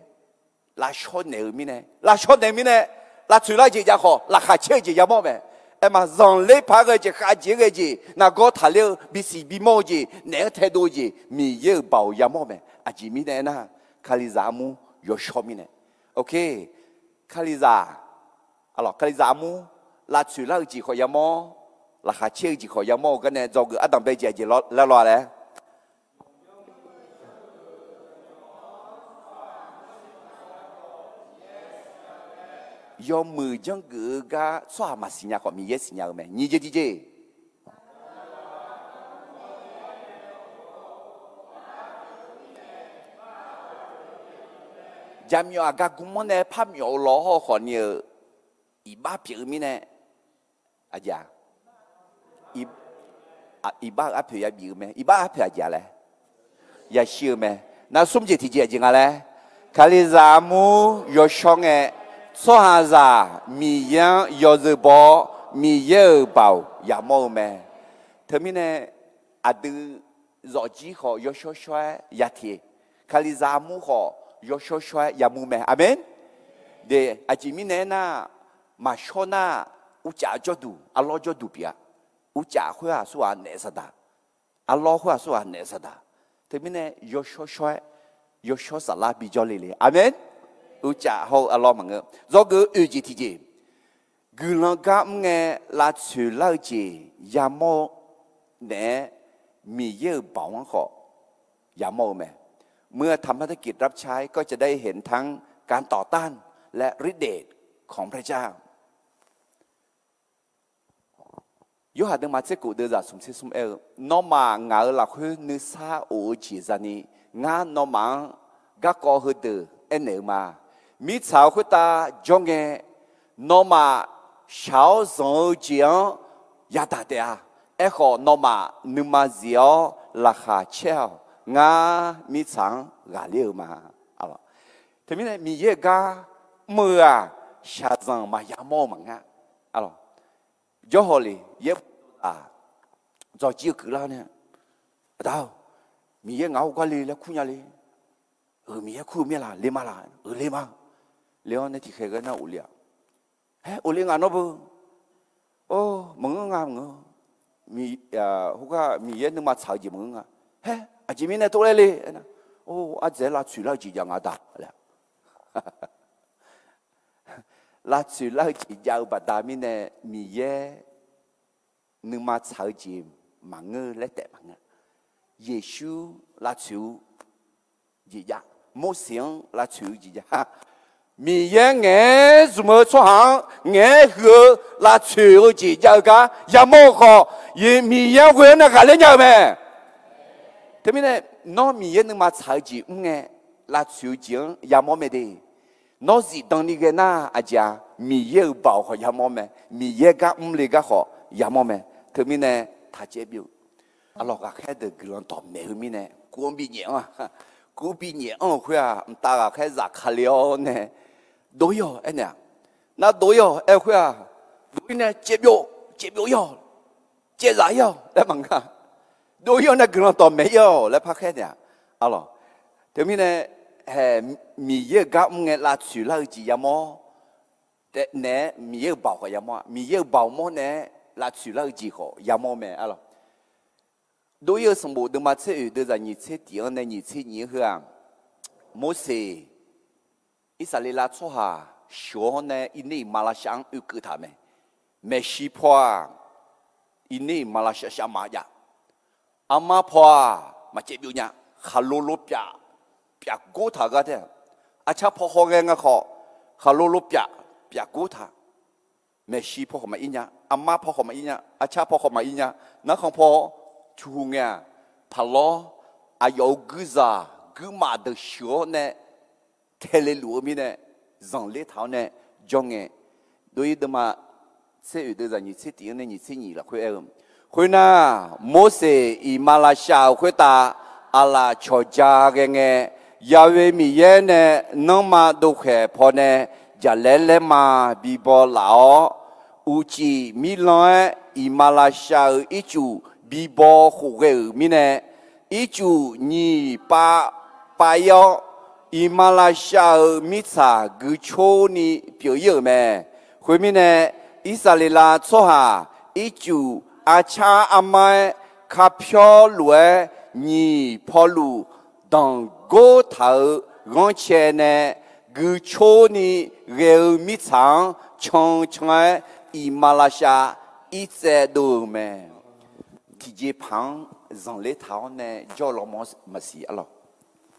lavshawr naeq-eu mirnae, lavshawr naeq-eu mirnae, lavtsoeq lar-eu jeq jav khawf, laqkhaq caer-eu jeq yamawr mae. Aerma zanqler paq-aer ghae jeq, khavjeq-aer ghae jeq, nargawr taqler-eu bisiq bimawr-eu jeq, naef-anr taedov-eu jeq, Miqyaer-euq baoq yamawr mae. Aqjeq mirnae aernar, Kalizaq armur yawshawr mirnae. Oke, Kalizaq, Kalizaq armur lavtsoeq lar-eu jeq khawf yamawr, laqkhaq caer-eu jeq khawf yamawr-eu garnae dzawgeuf ardanq bae jeq aqjeq laer law-a laer Yawmuiq janrgeuf-eu gar tsawrhaq maqsiq nya khawf Miqyaer siqnya-eu mae. Nyiq jeq tiqjeq. Jaqmyawf aqgar gmr-anr nae par myawf-eu law hawr khawf ni-euq iqbax pyeuf-eu mirnae, aqjeq-a, iqbax-euq arpoeq yabif-eu mae. Iqbax arpoeq aqjeq-a laer yashir-eu mae. Nar smr jeq tiqjeq aqjeq nga laer, Kalizaq armur yawshawr ngae, tsawrhaqzaq Miqyaer-anr yawzeu baw-awr Miqyaer-euq baoq yamawr-eu mae. Teumirnae aqdui zawfjir khawf yawshawr shawr-aer yateq, Kalizaq armur khawf yawshawr shawr-aer yamur mae. Aqmeq. De, aqjeq mirnae aernar, maqshawr nar, uqcaf jawrduq arlawr jawrduq pyeuf-a. Uqcaf khoer-aq aqsurghaq naef saqdaq, arlawr khoer-aq aqsurghaq naef saqdaq. Teumirnae yawshawr shawr-aer yawshawr saflar bijawr le le. Aqmeq. Uqcaf hawr-eu arlawr maqngeur. Dzawgeuf-eu oeq jeq tiqjeq, guiqlanq gar mr ngae lavtsoeq lar-eu jeq yamawr-eu naeq-aer, Miqyaer-euq baoq-anr khawf yamawr-eu mae. เมื่อทำภารกิจรับใช้ ก็จะได้เห็นทั้งการต่อต้าน และฤทธิ์เดชของพระเจ้า Yorhaq deuvma tser kof deuvzaq smq tser smr aer-eu, Nawmaf ngaq-euq lafkhoer nuisar of-eu jeq zani, ngar nawmaf-anr garkawv heudeuq aernaeq-eu ma. Mirtsaq-euq khoertav jawr ngae, nawmaf shaq-awr zanq-eu jeq-anr yadaq taef-a. Aerkhawf, nawmaf nuima zif-awr laqkhaq caer-awq. Ngar mirtsaq-anr ghaqler-eu ma. Teumirnae Miqyaer-euq gar mr-eu-aq, shaqzanq maqya mawr-eu maqngeur. Jawrhaw le yaer, dzawqjir-eu keuvlar-awr nae, Aqda-or, Miqyaer ngaq-anr gar le laer kur nya le. Miqyaer kur-eu mir-a laq, le ma laq, le ma. Le-awr nae tiqkhaeq ghae nar of le-aq, haer of le nga nawr beu. Or, maqngeur nga maqngeur. Khoergar Miqyaer nuima tsaq-eu jeq maqngeur nga. Haer, aqjeq mirnae tov laer le aernar, or, ardzaeq-aer lavtsoeq lar-eu jeq jav nga da laer. Lavtsoeq lar-eu jeq jav-eu baqda mirnae, Miqyaer nuima tsaq-eu jeq maqngeur laer taef maqngeur. Yeqsur lavtsoeq-eu jeq jav, Morseq-anr lavtsoeq-eu jeq jav. Miqyaer ngaeq-aer zmq-eu tsawrhaq-anr ngaeq-aer huiq-eu lavtsoeq-eu jeq jav-eu gar yamawr-eu khawf, Miqyaer-anr ghoe-awr nae ghaqler nya-eu mae. Teumirnae, nawr Miqyaer nuima tsaq-eu jeq mr ngae, lavtsoeq-eu jeq-anr yamawr mae de. Nawr zifdan ni ghae nar aqjeq-a, Miqyaer-euq baoq khawf yamawr mae, Miqyaer gar mr le gar khawf yamawr mae. Teumirnae taqcaev byov. Arlawq, ghaqkhaer deuq guiqlanq dawqmaeq-eu mirnae kur-anr binyaef-anr, kur binyaef anr-eu khoer-aq, mqtav ghaqkhaer zafkale-awr nae, dov-ir-awq aernaeq-aq, nar dov-ir-awq aer-eu khoer-aq, dov-ir nae caev byov, caev byov-ir-awq, caev zaf-ir-awq laer maqngeur-a. Dov-ir-awr nae guiqlanq dawqmaeq-ir-awq laer parkhaer naeq-aq, arlawq. Teumirnae, haeq, Miqyaer-euq gar mr ngae lavtsoeq lar-eu jeq yamawr naeq-aer, Miqyaer-euq baoq khawf yamawr-a. Miqyaer-euq baoq mawr naeq-aer lavtsoeq lar-eu jeq khawf yamawr mae, arlawq. Dov-ir-eu sanqbof deuvma tser oeq deuvzaq nyiq tser tiq-anr nae nyiq tser nyiq-anr heu-aq, Morseq, Irsaqleqlav tsawrhaq sheuq-awr nae Irner-iq maqlavshav-anr oekeuv taq-euq mae. Maeqshi paw-aq, Irner-iq maqlavshav shavmaf jav. Armar paw-aq, maqcaev byov nya. Khaqlo lo pyaf, pyaf gor taq-eu gar tae-aq, arcar paw haw ghae nga khawf, khaqlo lo pyaf, pyaf gor taq. Maeqshi paw khawf maqir nya, armar paw khawf maqir nya, arcar paw khawf maqir nya, narkhan paw cuqhu ngae-aq, paqlawr, aqyawf-euq guirzaq guirmaf deuq sheuq-awr nae tae le luf-eu mirnae, zanqler taq-awr nae jawr ngae, dov-ir deuvma tser oeq deuvzaq nyiq tser tiq-anr nae nyiq tser nyiq lafkhoer aer-eu, khoernar, Morseq iqmalavshav-euq khoertav aqlaf cawqja ghae ngae, Yahweh Miqyaer nae nanrma dovkhaeq pawnae jaqlaer laerma bibaw laf-awr, uqcif mirlan-aer iqmalavshav-euq ircuf bibaw khof ghae-euq mirnae, ircuf nyiq pav pav-ir-awr, iqmalavshav-euq mirtsaq guicor ni pyeuf-ir-euq mae. Khoermirnae, Irsaqleqlav tsawrhaq ircuf arcar armar-aer kapyawr lof-aer nyiq pawluf danqgor taq-euq ghanrcae nae guicor ni ghae-eu mirtsaq-anr cancan-aer iqmalavshav irtsaev dov-euq mae. Tiqjeqpaq-anr zanqler taq-awr nae jawr-eu lawmawr maqsiq arlawq.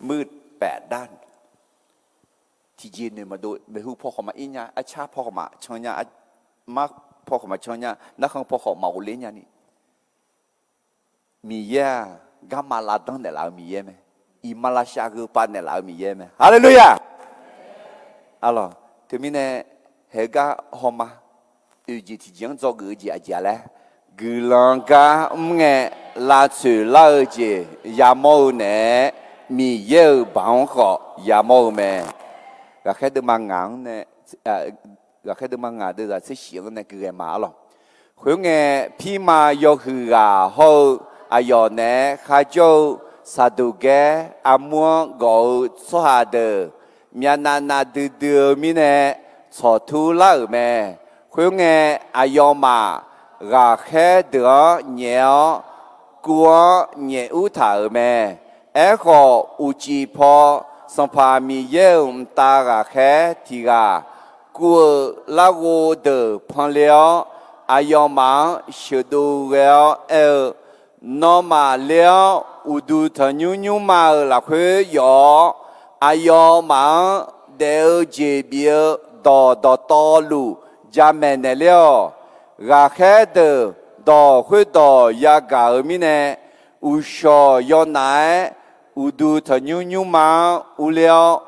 Muiqpaef dar tiqjeq noeq maqdov, maeqhu paw khawf maqir nya, arcar paw khawf maqcan nya, armar paw khawf maqcan nya, narkhan paw khawf maqghofler nyani, Miqyaer-aq, garma lavdanr naeqlaf-eu Miqyaer mae. Iqmalavshav gheu pav naeqlaf-eu Miqyaer mae. Haleluya! Arlawq, teumirnae haegar hawma, oeq jeq tiqjeq-anr dzawgeuf-eu jeq aqjeq-a laer, guiqlanq gar mr ngae lavtsoeq lar-eu jeq yamawr-eu naeq-aer, Miqyaer-euq baoq-anr khawf yamawr-eu mae. Ghaqkhaer deuvma ngaq-anr nae, ghaqkhaer deuvma ngaq deuvzaq tser shif-anr nae keuv ghae ma arlawq. Khoerngae, pirma yawhuiq ghaq hawr-eu aqyawf naeq-aer kharjawr-eu Saqduqgaer armur-anr gawq-eu tsawrhaq deuq myavnav navdui dui-eu mirnae tsawqtur lar-euq mae. Khoerngae, aqyawfmaf ghaqkhaer deuq-anr nyaef-awr, kuv-anr nyaef ur taq-euq mae. Aerkhawf, uqcif paw Sanqpaq Miqyaer-euq mqtav ghaqkhaer tiq ghaq, kuv-euq larghov deuq panle-awr, aqyawfmaf-anr sheuqdov ghae-awr aer-eu, Nawmaf le-awr, uqduq tanqnymr nymrma-euq lafkhoer yawf-awr, aqyawfmaf-anr daef-eu jeq bif-eu dawq dawqtawvluf jamaeq naeqler-awq. Ghaqkhaer deuq dawq khoerdawq yagaq-euq mirnae, uqshawq yawnaf-aer uqduq tanqnymr nymrma-anr urler-awr,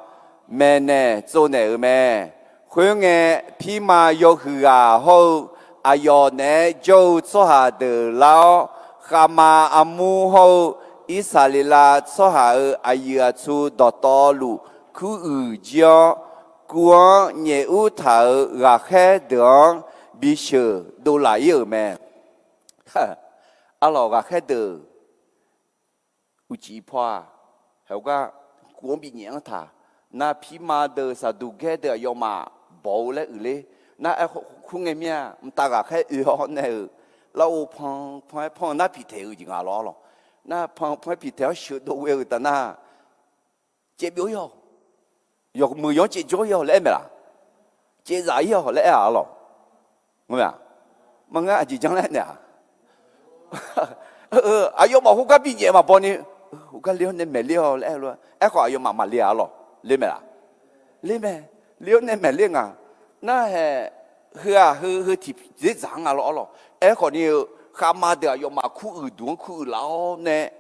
maeqnaeq tsovnaeq-euq mae. Khoerngae, pirma yawhuiq ghaq hawr-eu aqyawf naeq-aer jawr-eu tsawrhaq deuq lar-awr, khavma armur hawr-eu Irsaqleqlav tsawrhaq-euq aqyuif aqtsu dawqtawvluf kuruiq jir-awr, kuv-anr nyaef ur taq-euq ghaqkhaer deuq-anr bisheuq dovlaf ir-euq mae. Arlawq, ghaqkhaer deuq uqcif paw-aq, haeq gar kuv-anr binyaef-anr taq. Nar, pirma deuq, Saqduqgaer deuq aqyawfmaf bawq-eu laer uiqler. Nar, aerkhawf khoerngae mir-a, mqtav ghaqkhaer oe-awr nae-euq, larghov pan pan-aer pan-eu nar piqtaeq-eu jeq nga lawr arlawq. Nar, pan pan-aer piqtaeq-awr sheuqdov ghae-euq taf nar, caevbyov ir-awq. Yawmuiq yawr caevjawr ir-awq laer aer mae laq? Caevzaf ir-awq laer aer-aq arlawq. Ngar maqngeur, aqjeq janr laer naeq-aq, aqyawfmaf khoergar binyaef maqbaw ni, khoergar le-awr nae maeq ler-awq laer aer-eu lof-aer, aerkhawf aqyawfmaf maqle-aq arlawq. Le mae laq? Le mae. Le-awr nae maeq ler nga. Nar haeq, heu-aq heu heu tiq dzerdzaq nga lawr arlawq. Aerkhawf ni-eu, khavma deuq aqyawfmaf kuruiq duq-anr kuruiq laf-awr nae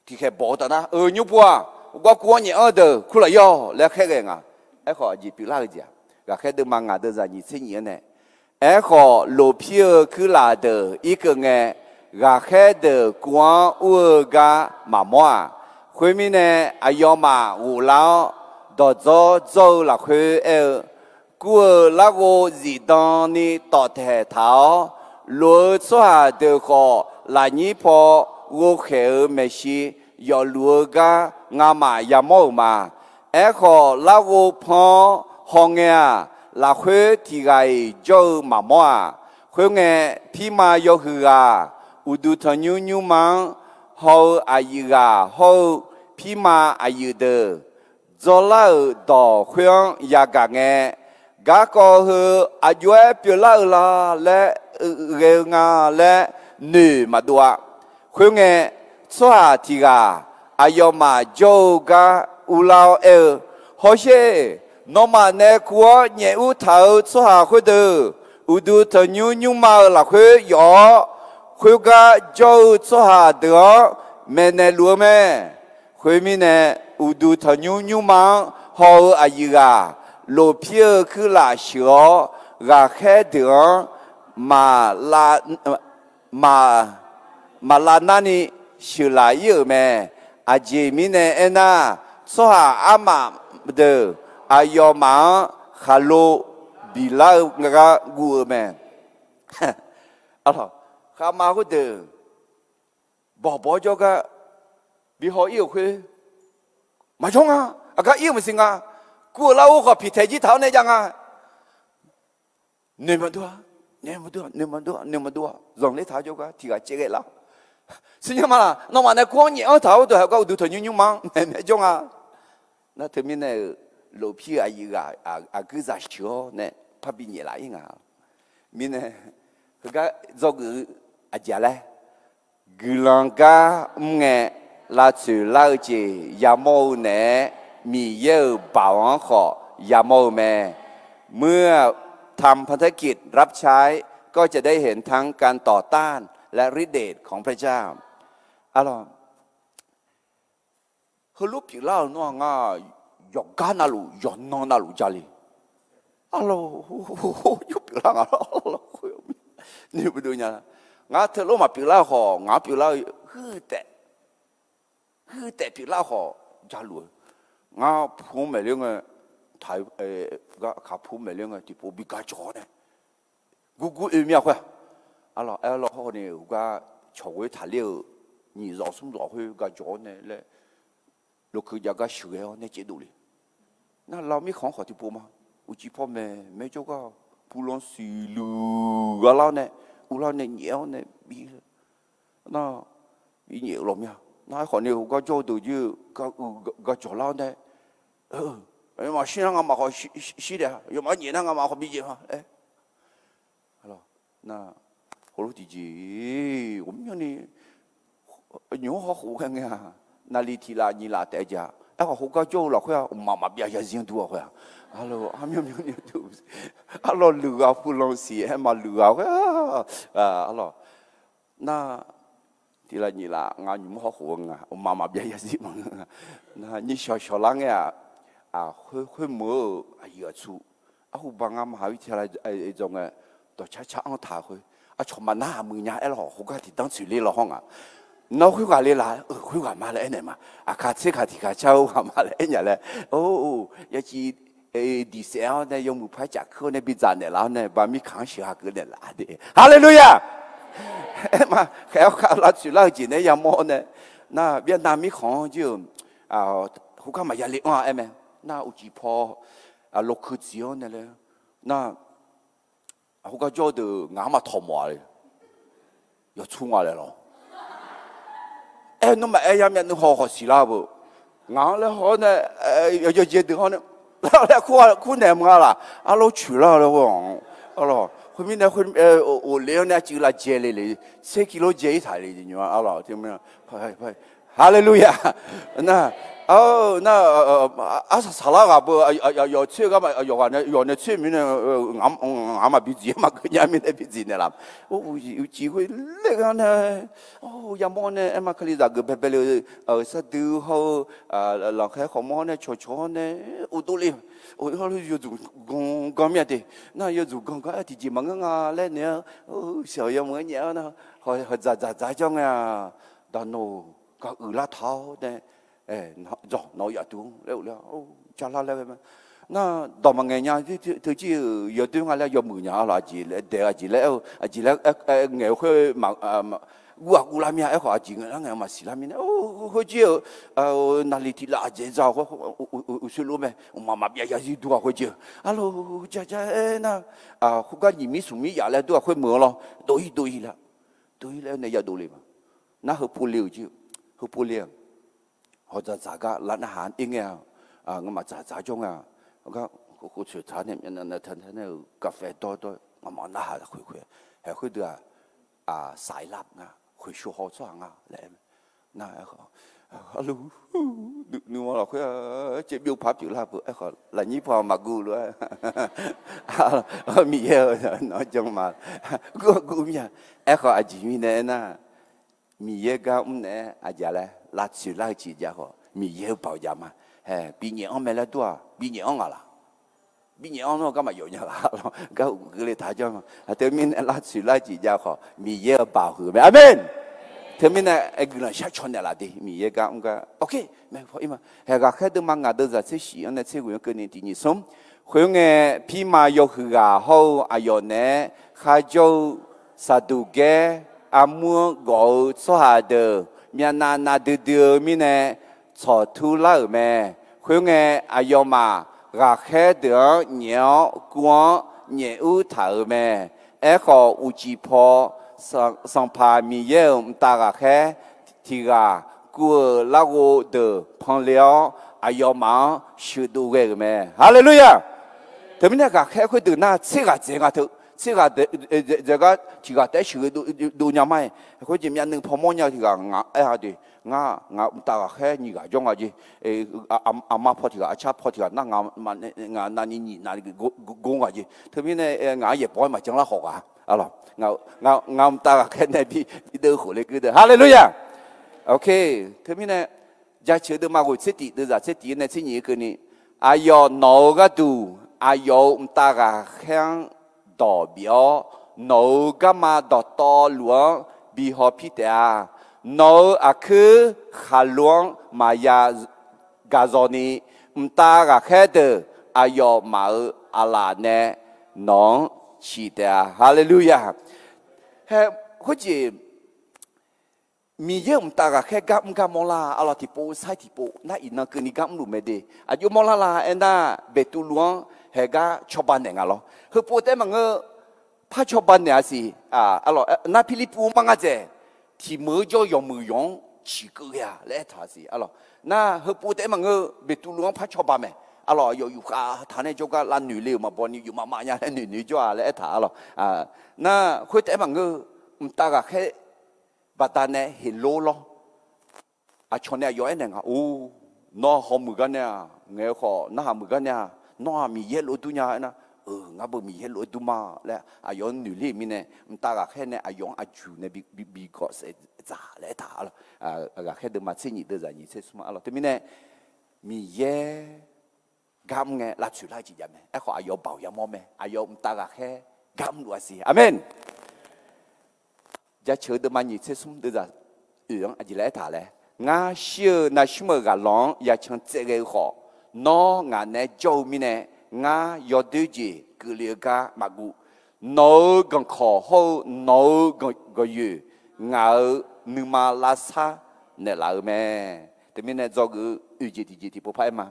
tiqkhaeq bawq-eu taf nar, Eu, nymrpov-aq, gar kuv-anr nyaef-anr deuq kurlaf ir-awq laer khaerghae nga. Aerkhawf aqjeq pyeuflar-eu jeq-aq, ghaqkhaer deuvma ngaq deuvzaq nyiq tser nyiq-anr nae, Aerkhawf, lofpir-eu kuirlaf deuq irkeuv ngae, ghaqkhaer deuq kuv-anr ur-eu gar maqmawr-aq. Khoermirnae, aqyawfmaf ghoflar-awr, dawqdzawr dzawr-eu lafkhoer aer-eu, Kur-euq larghov zifdan ni tawftaeq taq-awr, lof-eu tsawrhaq deuq khawf lafnyir paw ghovkhaeq-euq maeqshi yawfluf-eu gar ngamaf yamawr-euq ma. Aerkhawf, larghov pan-awr hawngae-aq, lafkhoer tiq ghaq-iq jawr-eu maqmawr-aq. Khoerngae, pirma yawhuiq ghaq, uqduq tanqnymr nymrma-anr haw-eu aqyuif ghaq hawr-eu pirma aqyuif deuq, dzawrlar-euq dawq khoer-anr yagaq ngae, garkawv heu aqjox-aer pyeuflar-eu la laer ghae-eu nga laer noeq maqdov-a. Khoerngae, tsawrhaq tiq ghaq aqyawfmaf jawr-eu gar urlar-awr aer-eu, Hawsher, nawmaf nae kur-awr nyaef ur taq-euq tsawrhaq khoerdeuq, uqduq tanqnymr nymrma-euq lafkhoer yawf-awr, khoergar jawr-eu tsawrhaq deuq-anr maeqnaeq luf-eu mae. Khoermirnae, uqduq tanqnymr nymrma-anr haw-eu aqyuif ghaq, lofpir-eu kuirlaf sheuq-awr, ghaqkhaer deuq-anr maq, maq lavnarni sheuqlaf ir-euq mae. Aqjeq mirnae aernar, tsawrhaq armaf deuq aqyawfmaf-anr khaqlo bilar-eu gar guv-eu mae. Khavma khoerdeuq bawqbawq-awr jawrgar bihaw ir-euq khoer, maqjawr nga. Aqgar ir-euq maqsiq nga. Kur-euq larghov khawf piqtaeq jir taq-awr nae jav nga. Noeq maqdov-a, noeq maqdov-a, noeq maqdov-a, noeq maqdov-a, zanqler taq-awr jawrgar tiq ghaq caev ghae lar. Siqnya ma laq, nawmaf nae kur-anr nyaef-anr taq-awr dawq haeq gar uqduq tanqnymr nymrma-anr maeqmaeq jawr nga. Nar teumirnae-euq, lofpir-eu aqyuif ghaq aqguirzaq sheuq-awr nae parbi nyaef laf ir nga. Mirnae, heugar dzawgeuf-eu aqjeq laer, guiqlanq gar mr ngae, lavtsoeq lar-eu jeq yamawr-eu naeq-aer, Miqyaer-euq baoq-anr khawf yamawr-eu mae. เมื่อทำพันธกิจรับใช้ ก็จะได้เห็นทั้งการต่อต้านและฤทธิ์เดชของพระเจ้า Arlawq, heulof pyeuflar-euq nawr-aq, ngar yawqgar navluf yawqnan navluf jale. Arlawq, yawr pyeuflar nga. Noeqdov nya, ngar teulof maqpyeuflar khawf, ngaq-anr pyeuflar-eu huiq taef, huiq taef pyeuflar khawf jaluf-eu. Ngar pu-anr maeqler ngae, taq-eu gar kaq pu maeqler ngae tiqpov bi gajawq-awr nae gurgur oe mir-a khoer-aq. Arlawq, aerlawr hawr ni heugar cawq ghoer taqler-euq nyiq zawq smr zawq khoer gajawq-awr nae laer, lokeuv jav gar sheuqghae-awr nae caevdov le. Nar lar mirkhanq-anr khawf tiqpov ma. Uqcif paw maeq maeq jawrgar pulan siqluq gha lar-awr nae, uvlar-awr nae nyaef-awr nae bi nar, bi nyaef-eu lawq mir-a. Nar aerkhawf ni heugar jawr-eu deuq jir-eu gajawq lar-awr nae Yawmaf shir nar ngamaf khawf shir taef-a, yawmaf nyaef nar ngamaf khawf bi nyaef ma laer. Nar, heulof tiqjeq ghawqmyanrni nymq-anr hawkhof ghae ngae-aq, naqliq tiq laf nyiq laf taef-aer jav. Aerkhawf khoergar jawr-eu lafkhoer-aq, mqmaq maqbyav zarzir-anr dur-a khoer-aq, arlawr, armyanr myanrni dur, arlawr, luiqghaq pulan siq-aer ma luiqghaq khoer-aq, arlawr. Nar, tiq laf nyiq laf nga nymq-anr hawkhof-eu nga, mqmaq maqbyav zarzir maqngeur nga. Nar, nyir shawq shawq lar ngae-aq, khoermeuq-eu aqyuif aqtsu, arhu ba ngar maqha vir tiq laf dzawq ngae, dawqcar car-anr taq khoer, aqcawq maqnar-aq muiq nya aerlawq, khoergar tiqdanr tsoeq ler law hawr nga. Nawr khoerghaq le laf-aer, khoerghaq ma laer aernaeq ma. Aqkaq tser kaq tiq kaq car-eu ghaq ma laer aernya laer, or, yaciv diqsaef-awr nae yawmuiq par caf kur-awr nae bidzaq naeqlaf-awr nae ba mirkhanq-anr sheuqha keuv naeqlaf de. Haleluya! Aer ma, khaeq-awr khav lavtsoeq lar-eu jeq naeq-aer yamawr-awr nae, nar, byav nav mirkhanq-anr jir-euq, khoergar maqya le anr-a aer mae. Nar, uqcif paw, lokeu dziq-awr nae laer, nar, khoergar jawr-eu deuq ngaq-anr maqtawq mawf-a le. Yawtsur nga laer lawr. Aer nawr maqaer ya myavnuiv haw khawf siqlar-eu beu. Ngaq-anr laer haw-awr nae, yawqjeq deuq hawr nae, laer kur naeq mq nga laf, arlawr coeq lar laer, arlawr, khoermirnae, ghofle-awr nae arcuiv lavjae le le, tser kilo jae-ir taq le jeq nymr-a arlawr. Haleluya. Nar, nar, arsaq saqlar ghaq beu, yawf tser gar ma, yawqghaq nae yawf nae tser mirnae, ngaq-anr maqbi dziq-aer maqkeuv nya mirnae bi dziq naeqlaf. Uqcif khoer ler-anr nae, yamawr nae aer ma, kalizaq geuf baebae le-eu sardui hawr-eu, laqkhaer khawqmawr nae cawqcawq-awr nae, uvdov le, yawdzuq gan gan mir-a de. Nar, yawdzuq gan gar-aer tiqjeq maqngeur nga laer naeq-aer, shaq yamawr-aer nyaef-awr nar, hawqdzaq dzaqdzaq jawr ngae-aq, daqnoq gaq uiqlar taq-awr nae, nawq-eu yaf tuv-anr laer uvler-a, jar lar laer ghae ma. Nar, dawq maqngaeq nya, teujir-euq yawdoer nga laer yawmuiq nya-a lawq. Aqjeq laer daeq-eu, aqjeq laer aer-eu, aqjeq laer ngaeq-eu khoer, guv-aq guvlar mir-a. Aerkhawf aqjeq ngaeq lar ngaeq-eu maqsiq lar mirnae, khoerjir-eu, naqliq tiq laf aqjeq za-awq khoer, uqshoe lof mae, mqmaq maqbyav zarzir dur-a khoerjir-eu. Arlawr, ja ja aer nar, khoergar nyiq mir smq mir yaf laer dur-aq khoer meuq-anr lawr, dov-ir dov-ir laer, dov-ir laer nae yadov le ma. Nar, heupov le-euq jir, heupov le-aq, hawqdzaq dzaq gar lar narhaq-anr ir ngae-a, ngamaf dzaq dzaq jawr ngae-a, gar khof tsoeq taq nae myavnav nae ta nae-euq gaqfae dawr dawr-aer ngamaf narhaq khoeq khoeq-aer, haeq khoerdeuq-aq, saqlaq nga, khoeqsho haw-eu tsawrhaq nga laer aer mae. Nar, aerkhawf, arlawr, nuima lafkhoer caev byov paq pyeuflar beu. Aerkhawf lafnyir paw maqguv lof-aer, Miqyaer-eu nawq-anr jan ma, guv guv mir-a. Aerkhawf aqjeq mirnae aernar, Miqyaer gar mr naeq-aer aqjeq laer lavtsoeq lar-eu ciq jav khawf, Miqyaer-eu baoq jav ma. Hae, binyaef anr mae laer dur-aq, binyaef anr nga laq? Binyaef anr nawr gar maqyawf nya laf lawr, gar uqgeuf le taq janr ma. Teumirnae lavtsoeq lar-eu ciq jav khawf, Miqyaer-eu baoq huiq mae. Aqmeq. Teumirnae aer guiqlanq shar caw naeqlaf de, Miqyaer gar mr gar. Oke, maeq paw ir ma. Hae, ghaqkhaer deuvma ngaq deuv zaq tser shif-anr nae tser ghoeq-anr keuvni tiq nyiq smr. Khoerngae, pirma yawhuiq ghaq hawr-eu aqyawf naeq-aer kharjawr-eu Saqduqgaer armur-anr gawf-eu tsawrhaq deuq myavnav nav duidui-eu mirnae tsawqtur lar-euq mae. Khoerngae, aqyawfmaf ghaqkhaer deuq-anr nyaef-awr kuv-anr nyaef ur taq-euq mae. Aerkhawf, uqcif paw Sanqpaq Miqyaer-euq mqtav ghaqkhaer tiq ghaq kuv-euq larghov deuq panle-awr, aqyawfmaf-anr sheuqdov ghae-euq mae. Haleluya! Teumirnae ghaqkhaer khoerdeuq nar tser ghaq dzaeq nga teu, tser ghaq dzaeq gar tiq ghaq taef-aer sheuqdov nya ma-aer, khoerjeq myavnuiv paw mawrnya-eu tiq ghaq ngaq aer-a de. Ngar, ngaq mqtav ghaqkhaer nyiq ghaq jawr nga jeq. Aqma paw tiq ghaq, aqcar paw tiq ghaq nar, ngaq navni nyiq navni gor nga jeq. Teumirnae ngaq-anr yaeqbawq-aer maqjan lar khawf ghaq. Ngaq mqtav ghaqkhaer nae bideuv khof le geur deuq. Haleluya! Oke, teumirnae jaceuq deuvma ghoeq tser tif deuvzaq tser tif-anr nae tser nyiq-anr keuvni, aqyawf nawq-eu gharduq aqyawf-euq mqtav ghaqkhaer-anr dawq bif-awr, nawq-euq garma dawqtawvluf-anr bi hawpir taef-a. Nawq-euq aqkuir khaqlo-anr maqya gaq zawqni, mqtav ghaqkhaer deuq aqyawfmaf-euq aqlaf nae nawq-anr ciq taef-a. Haleluya! Hae, khoerjeq Miqyaer-euq mqtav ghaqkhaer gar mr gar mawrlar-a. Arlawr, tiqpov sair tiqpov nar iqnan keuvni gar mrluf mae de. Aqjox mawrlar la aernar, Beqtuvluv-anr haegar cawba naeq nga lawr. Heupov taef-aer maqngeur, par cawba naeq-a siq. Arlawr, nar Pirlirpuv-anr mar ngar dzaeq, tiq meuq-eu jawr-eu yawqmuiq yawq-anr ciqkeuv ghae-a laer aertaq siq arlawq. Nar heupov taef-aer maqngeur, Beqtuvluv-anr par cawba mae arlawq. Aqyawf yufkhav taq nae jawrgar lavnoeq le-euq maqbaw ni yuf maqmaf nya laer noeqnoeq jawr-a laer aertaq arlawq. Nar khoertaef-aer maqngeur, mqtav ghaqkhaer baqdanae heqlor lawr. Aqcawq nae aqyawf aernaeq nga, or, nawr hawmuiq gar nae-aq ngaeq-eu khawf narhaq muiq gar nae-aq, nawr-aq Miqyaer lof-aer dur nya aernar, ngar beu Miqyaer lof-aer dur ma laer aqyawf-anr noeq ler-euq mirnae, mqtav ghaqkhaer nae aqyawf-anr aqjuq nae bi, bi, bi gawq saef dzaq laer aertaq arlawq. Ghaqkhaer deuvma tser nyiq deuvzaq nyiq tser smr arlawq. Teumirnae Miqyaer gar mr ngae lavtsoeq lar-eu jeq jav mae. Aerkhawf aqyawf baoq yamawr mae. Aqyawf mqtav ghaqkhaer gar mrluf-a siq. Aqmen. Jaceuq-eu deuvma nyiq tser smr deuvzaq oeq-anr aqjeq laer aertaq laer, ngar shir-eu navshmr-euq ghaqlawq-anr yacan tsaev ghae-eu khawf, nawr ngaq nae jawr-eu mirnae, ngar yawdoer jeq keuvle-eu gar maqguv. Nawq-euq ganqkawq hawr-eu nawq-euq gawqyoeq ngaq-euq nuima lavsar naeqlaf-eu mae. Teumirnae dzawgeuf-eu oeq jeq tiqjeq tiqpov par-aer ma.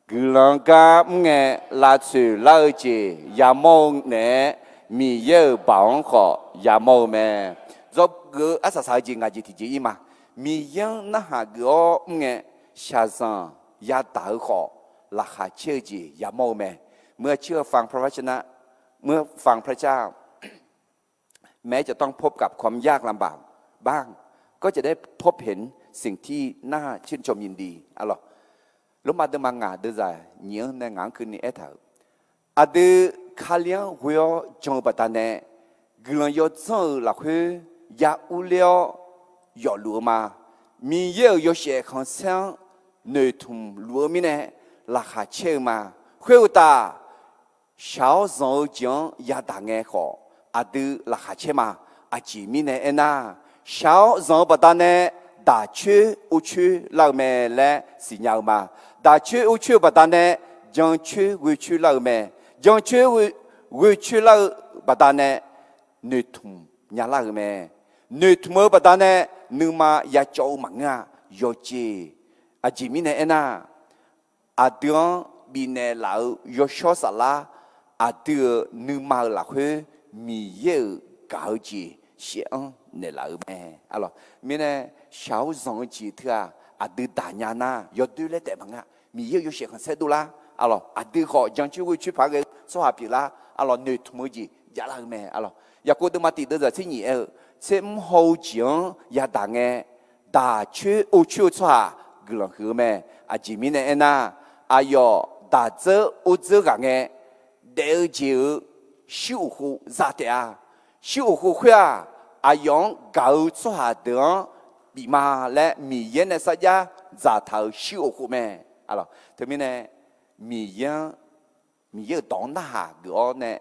Guiqlanq gar mr ngae lavtsoeq lar-eu jeq yamawr-eu naeq-aer, Miqyaer-euq baoq-anr khawf yamawr-eu mae. Dzawgeuf-eu arsaq saq-eu jeq ngaq jeq tiqjeq ir ma. Miqyaer-anr narhaq geuf-awr mr ngae, shaqzanq yadaq-eu khawf, laqkhaq caer-eu jeq yamawr-eu mae. เมื่อเชื่อฟังพระวจนะ เมื่อฟังพระเจ้า แม้จะต้องพบกับความยากลำบากบ้าง ก็จะได้พบเห็นสิ่งที่น่าชื่นชมยินดี arlawq. Lormav deuvma ngaq deuvzaq nyiq-anr nae ngaq-anr keuvni aertaq-euq, aqdui Kali-anr ghoe-awr jan-eu baqdanae, guiqlanq yawdzanr-euq lafkhoer ya urler-awr yawfluf-eu ma. Miqyaer-euq yawshaef khanqsaer-anr noeqtmq luf-eu mirnae laqkhaq caer-eu ma. Khoeruqtaf, shaq-awr zanq-eu jeq-anr yadaq ngae khawf, aqdui laqkhaq caer ma. Aqjeq mirnae aernar, shaq-awr zanq-eu baqdanae daqcoer orcoer lar-eu mae laer siqnya-eu ma. Daqcoer orcoer-eu baqdanae jancoer ghoecoer lar-eu mae. Jancoer ghoecoer lar-eu baqdanae noeqtmq nyalar-euq mae. Noeqtmq-eu baqdanae nuima yacawv-eu maqngeur-a. Yawqjeq, aqjeq mirnae aernar, aqdui-anr bifnaeq laf-eu yawshawr saflar, aqdui-euq nuima-euq lafkhoer Miqyaer-euq gaq-eu jeq shaef-anr naeqlaf-euq mae. Arlawq, mirnae shaq-awr zanq-eu jeq teu-aq, aqdui daq nya nar yawdoer laer taef maqngeur-a. Miqyaer-euq yawshaef khanqsaer dovlar. Arlawq, aqdui khawf jancoer ghoecoer paq ghae-eu tsawrhaq pyeuflar. Arlawq, noeqtmq-eu jeq javlar-eu mae. Arlawq, Yaqkov deuvma tiq deuvzaq tser nyiq aer-eu, tser mr haw-eu jeq-anr yadaq ngae, daqcoer orcoer-eu tsawrhaq guiqlanq huiq-eu mae. Aqjeq mirnae aernar, aqyawf daq dzeur or dzeur ghaq ngae, daef-eu jeq-euq shir uqkhov za taef-a. Shir uqkhov khoer-aq, aqyawf-anr gaq-eu tsawrhaq deuq-anr bif ma laer Miqyaer nae sarjax dzaqtaq-euq shir uqkhov mae. Teumirnae Miqyaer-anr, Miqyaer-euq dawq-anr narhaq geuf-awr nae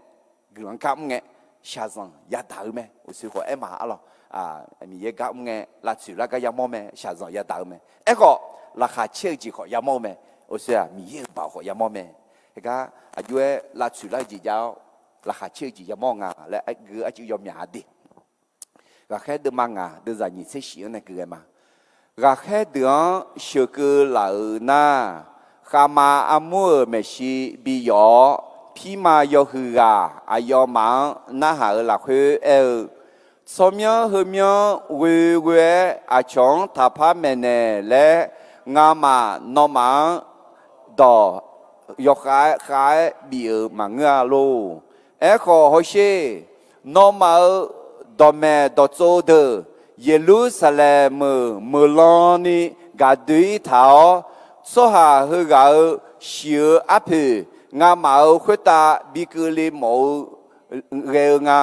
guiqlanq gar mr ngae, shaqzanq yadaq-eu mae. Uqshoe khawf aer ma arlawq. Miqyaer gar mr ngae lavtsoeq lar gar yamawr mae, shaqzanq yadaq-eu mae. Aerkhawf, laqkhaq caer-eu jeq khawf yamawr-eu mae. Uqshoe-aq, Miqyaer-euq baoq khawf yamawr mae. Heugar aqjox-aer lavtsoeq lar-eu jeq jav-awr, laqkhaq caer-eu jeq yamawr nga laer geu arcuiv yawmyaq-a de. Ghaqkhaer deuvma ngaq deuvzaq nyiq tser shif-anr nae keuv ghae ma. Ghaqkhaer deuq-anr sheuqkeuv laf-euq nar, khavma armur-euq maeqshi bi yawf-awr, pirma yawhuiq ghaq aqyawfmaf-anr narhaq-euq lafkhoer aer-eu, tsawrmyanr heumyanr ghoeghoe-aer aqcawq-anr taqpar maeqnaeq laer, ngamaf nawmaf-anr dawq yawkhav-aer khav-aer bif-euq maqngeur-a lor. Aerkhawf hawsher, nawmaf-euq dawqmaeq dawqtsov deuq Yeqlursaqlaeq meuq meuqlan ni gaqdoe-ir taq-awr, tsawrhaq heughaq-euq shiq-eu arpoeq ngamaf-euq khoertav bi keuvle mawf-eu ghae-eu nga.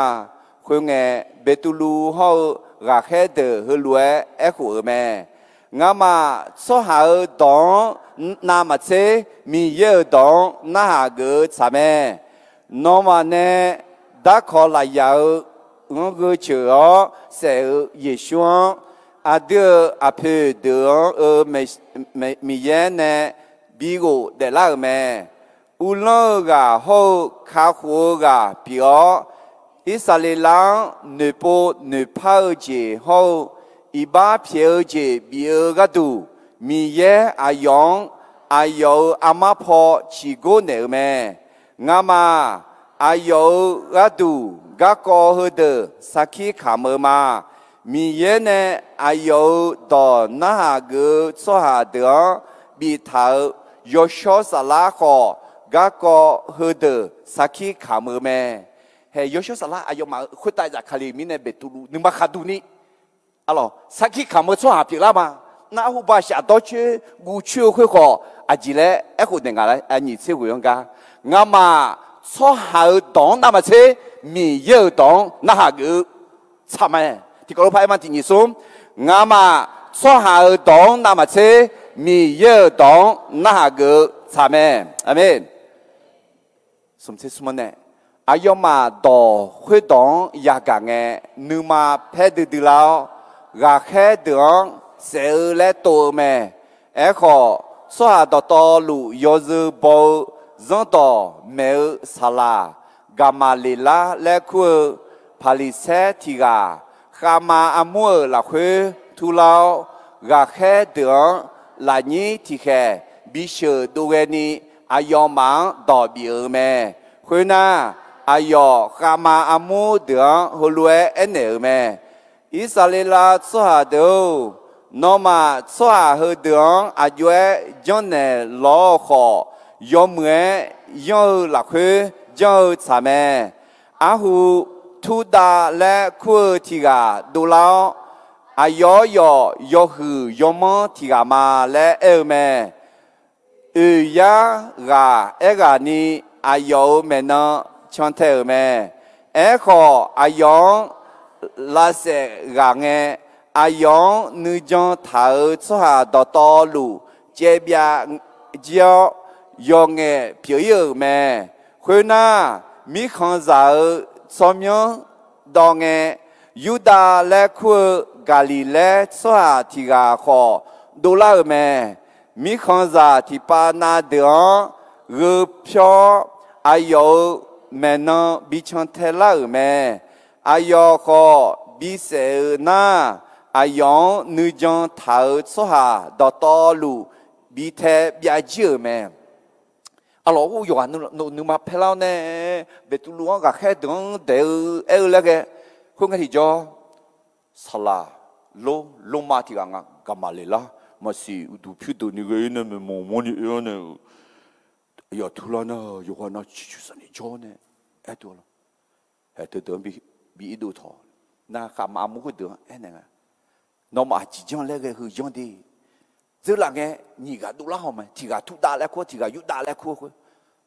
Khoerngae, Beqtuvluv hawr-eu ghaqkhaer deuq heulof-aer aerkhof-euq mae. Ngamaf tsawrhaq-euq dawq-anr navmaqtser Miqyaer-euq dawq-anr narhaq geuf-eu tsaq mae. Nawmaf nae darkawq lafyaq-eu ghanr gheu ceuq-awr saef-euq Yeqsur-anr, aqdui-euq aqpoeq deuq-anr-eu Miqyaer nae bighof daeflar-euq mae. Uvlanr-eu ghaq hawr-eu kakhof-eu ghaq pyeuf-awr, Irsaqleqlav-anr noeqpov noeqpar-eu jeq hawr-eu iqbax pyaeq-eu jeq bif-eu gharduq, Miqyaer aqyawf-anr aqyawf-euq armar paw ciqgor naeq-eu mae. Ngamaf aqyawf-euq gharduq garkawv heudeuq sarkir kamq-eu ma. Miqyaer nae aqyawf-euq dawq narhaq geuf-eu tsawrhaq deuq-anr biftaq-euq yawshawr saflar khawf, garkawv heudeuq sarkir kamq-eu mae. Hae, yawshawr saflar aqyawfmaf-euq khoertav zafkale mirnae Beqtuvluv nuima khaqduq ni, arlawq, sarkir kamq-eu tsawrhaq pyeuflar ma. Nar arhuba shafdawr coer guv coer-eu khoer khawf, aqjeq laer aerkhof naeq ngaq laer, nyiq tser ghoe-anr gar, ngamaf tsawrhaq-euq dawq-anr navmaqtser, Miqyaer-euq dawq-anr narhaq geuf-eu tsaq mae. Tiqkawv lof par aer ma, tiq nyiq smr. Ngamaf tsawrhaq-euq dawq-anr navmaqtser, Miqyaer-euq dawq-anr narhaq geuf-eu tsaq mae. Aqmeq. Aqyawfmaf dawq khoerdawq-anr yagaq ngae, nuima paer duidui lar-awr, ghaqkhaer deuq-anr saef-eu laer tov-eu mae. Aerkhawf, tsawrhaq dawqtawvluf yawzeu baw-eu zanrdawq maeq-eu saqlaq Gaqmaqleqlar laer kur-eu Paqliqsaer tiq ghaq, khavma armur-euq lafkhoer turlar-awr, ghaqkhaer deuq-anr lafnyir tiqkhaeq bisheuq dovghae ni, aqyawfmaf-anr dawq bif-euq mae. Khoernar, aqyawf khavma armur deuq-anr heulof-aer aernaeq-euq mae. Irsaqleqlav tsawrhaq deuq-or, nawmaf tsawrhaq heudeuq-anr aqjox-aer janrnaeq lawr-eu khawf, yawmuiq-aer yanr-eu lafkhoer janr-eu tsaq mae. Arhu Turdav laer kur-eu tiq ghaq dovlar-awr, aqyawf-anr yawf yawhuiq yawmanr tiq ghaq ma laer aer-eu mae. Oeq yar ghaq aerghaqni aqyawf-euq maeqnan cantae-euq mae. Aerkhawf, aqyawf-anr lavsaef ghaq ngae, aqyawf-anr nuijan taq-euq tsawrhaq dawqtawvluf caevbyav jir-awr, yawqngaef pyeuf-ir-euq mae. Khoernar, mirkhanqzaq-euq tsawrmyanr dawv ngae, Yurdav laer kur-eu Gaqliqlaer tsawrhaq tiq ghaq khawf dovlar-euq mae. Mirkhanqzaq tiqpav na deuq-anr gheu pyawr-awr, aqyawf-euq maeqnan bi cantae lar-euq mae. Aqyawf khawf bisaef-euq nar, aqyawf-anr nuijan taq-euq tsawrhaq dawqtawvluf bi tae byav jir-euq mae. Arlawq, yawqghaq nuima paer lar-awr nae, Beqtuvluv-anr ghaqkhaer deuq-anr daeq-eu aer-eu laer ghae, khoerngae tiqjawr, saqlaq lor, lormav tiq ghaq nga, Gaqmaqleqlar maqsiq uqduq pyurdeuq ni ghae-ir nae maeqmawf mawrni oe-awr nae-euq, aqyawf teular nar yawqghaq nav ciqcur safni jawr nae aer-eu lawr. Hae, teudeuq-anr bi irdov tawq. Nar khavma armur khoerdeuq-anr aernaeq nga, nawmaf aqjeq janr laer ghae heu janr de. Dzeurlaf ngae nyiq ghaq dovlar haw mae. Tiq ghaq Turdav laer kur-awr, tiq ghaq Yurdav laer kur-awr khoer,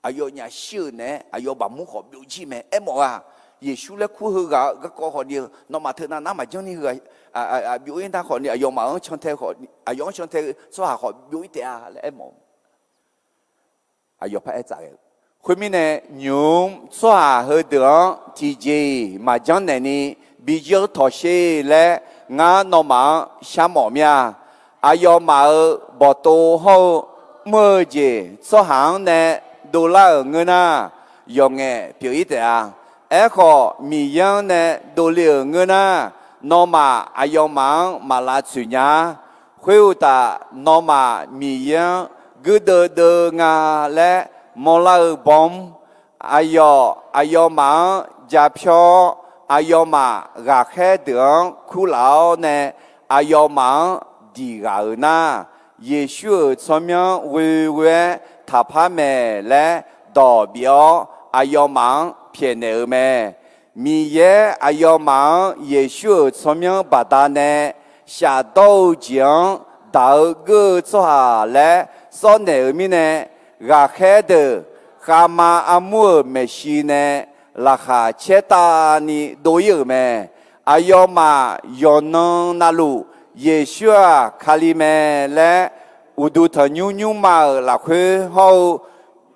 aqyawf nyaf shir-euq naeq-aer aqyawf baqmur khawf byov jir mae. Aermawf-aq, Yeqsur laer kur-eu heu ghaq-euq garkawv khawfni-eu, nawmaf teu nav nar maqjanr ni heu byov-ir nar khawfni, aqyawfmaf-anr cantae, aqyawf-anr cantae-eu tsawrhaq khawf byov-ir taef-a laer aermawf-eu. Aqyawf par aer tsaf ghae-eu. Khoermirnae, nymq-mr tsawrhaq heudeuq-anr tiqjeq-iq maqjanr naeqni bi janr tawq sher laer, ngar nawmaf-anr sharmawf mir-a. Aqyawfmaf-euq bawqtov hawr-eu mr-eu jeq tsawrhaq-anr nae dovlar-euq ngeur nar, yawqngaef pyeuf-ir taef-a. Aerkhawf, Miqyaer-anr nae dovle-euq ngeur nar, nawmaf aqyawfmaf-anr maq lavtsoeq nya-a. Khoeruqtaf, nawmaf Miqyaer-anr guirdeuv deuv-eu nga laer mawrlar-eu bawmr, aqyawf aqyawfmaf-anr japyawr-awr, aqyawfmaf ghaqkhaer deuq-anr kurlaf-awr nae, aqyawfmaf-anr diq ghaq-euq nar, Yeqsur-euq tsawrmyanr ghoeghoe-aer taqpar maeq laer dawq bif-awr, aqyawfmaf-anr pyaeqnaeq-eu mae. Miqyaer aqyawfmaf-anr Yeqsur-euq tsawrmyanr baqdanae shafdawr-eu jeq-anr daq-eu geur-eu tsawrhaq laer sawrnaeq-euq mirnae, ghaqkhaer deuq khavma armur-euq maeqshi nae laqkhaq caertavni dov-ir-euq mae. Aqyawfmaf yawqnan navluf Yeqsur-aq Kali mae laer, uqduq tanqnymr nymrma-euq lafkhoer hawr-eu,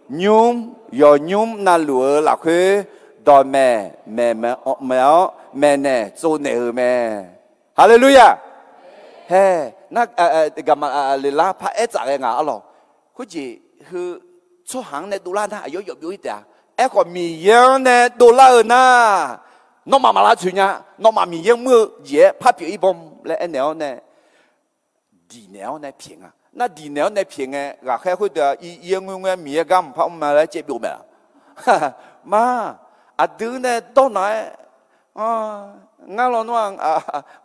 nymr yawqnymr navluf-euq lafkhoer dawqmaeq maeq-awr maeqnaeq tsovnaeq-euq mae. Haleluya! Hae, nar Gaqmaqleqlar par aer tsaf ghae nga arlawq. Khoerjeq heu tsawrhaq-anr nae dovlar nar aqyawf yawf byov-ir taef-a. Aerkhawf, Miqyaer-anr nae dovlar-eu nar, nawmaf maq lavtsoeq nya. Nawmaf Miqyaer-anr mr-eu jeq-aer par pyeuf-ir bawm laer aernaeq-awr nae diqnaeq-awr nae pyaeq nga. Nar diqnaeq-awr nae pyaeq ngae, ghaqkhaer khoerdeuq-aq, ir-aer ngoer ngoer-aer Miqyaer gar mqpar mr ma laer caev byov mae-a. Ma, aqdui nae dawrnaq-aer, Ngar lawnmr-aq,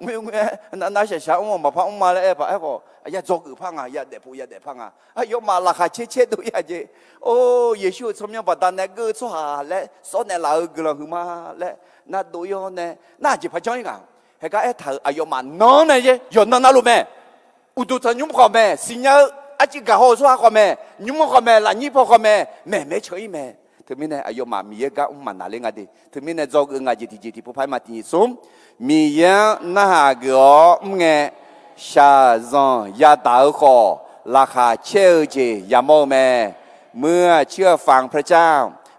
ngoerngoer-aer nar nar shaqshaq mr-awq, maqpar mr ma laer aer paq aerkhawf, ya dzawgeuf par nga, ya daefpov ya daef par nga. Aqyawfmaf laqkhaq caer caer dov-ir-a jeq. Or, Yeqsur-euq tsawrmyanr baqdanae geur-eu tsawrhaq laer sawr naeqlaf-eu guiqlanq huiqma laer nar dov-ir-awr nae, nar aqjeq par janr-ir nga. Haeqgar aertaq-euq aqyawfmaf nan-anr nae, yawqnan navluf mae. Uqduq tanqnymr khawf mae, siqnya-eu arcuiv gaqhaw-euq tsawrhaq khawf mae, nymr-anr khawf mae, lafnyir paw khawf mae, maeqmaer can-ir mae. Teumirnae aqyawfmaf Miqyaer gar mr maqnaqler nga de. Teumirnae dzawgeuf-eu ngaq jeq tiqjeq tiqpov par-aer ma tiqnyif smr. Miqyaer-anr narhaq geuf-awr mr ngae, shaqzanq yadaq-eu khawf, laqkhaq caer-eu jeq yamawr-eu mae. เมื่อเชื่อฟังพระเจ้า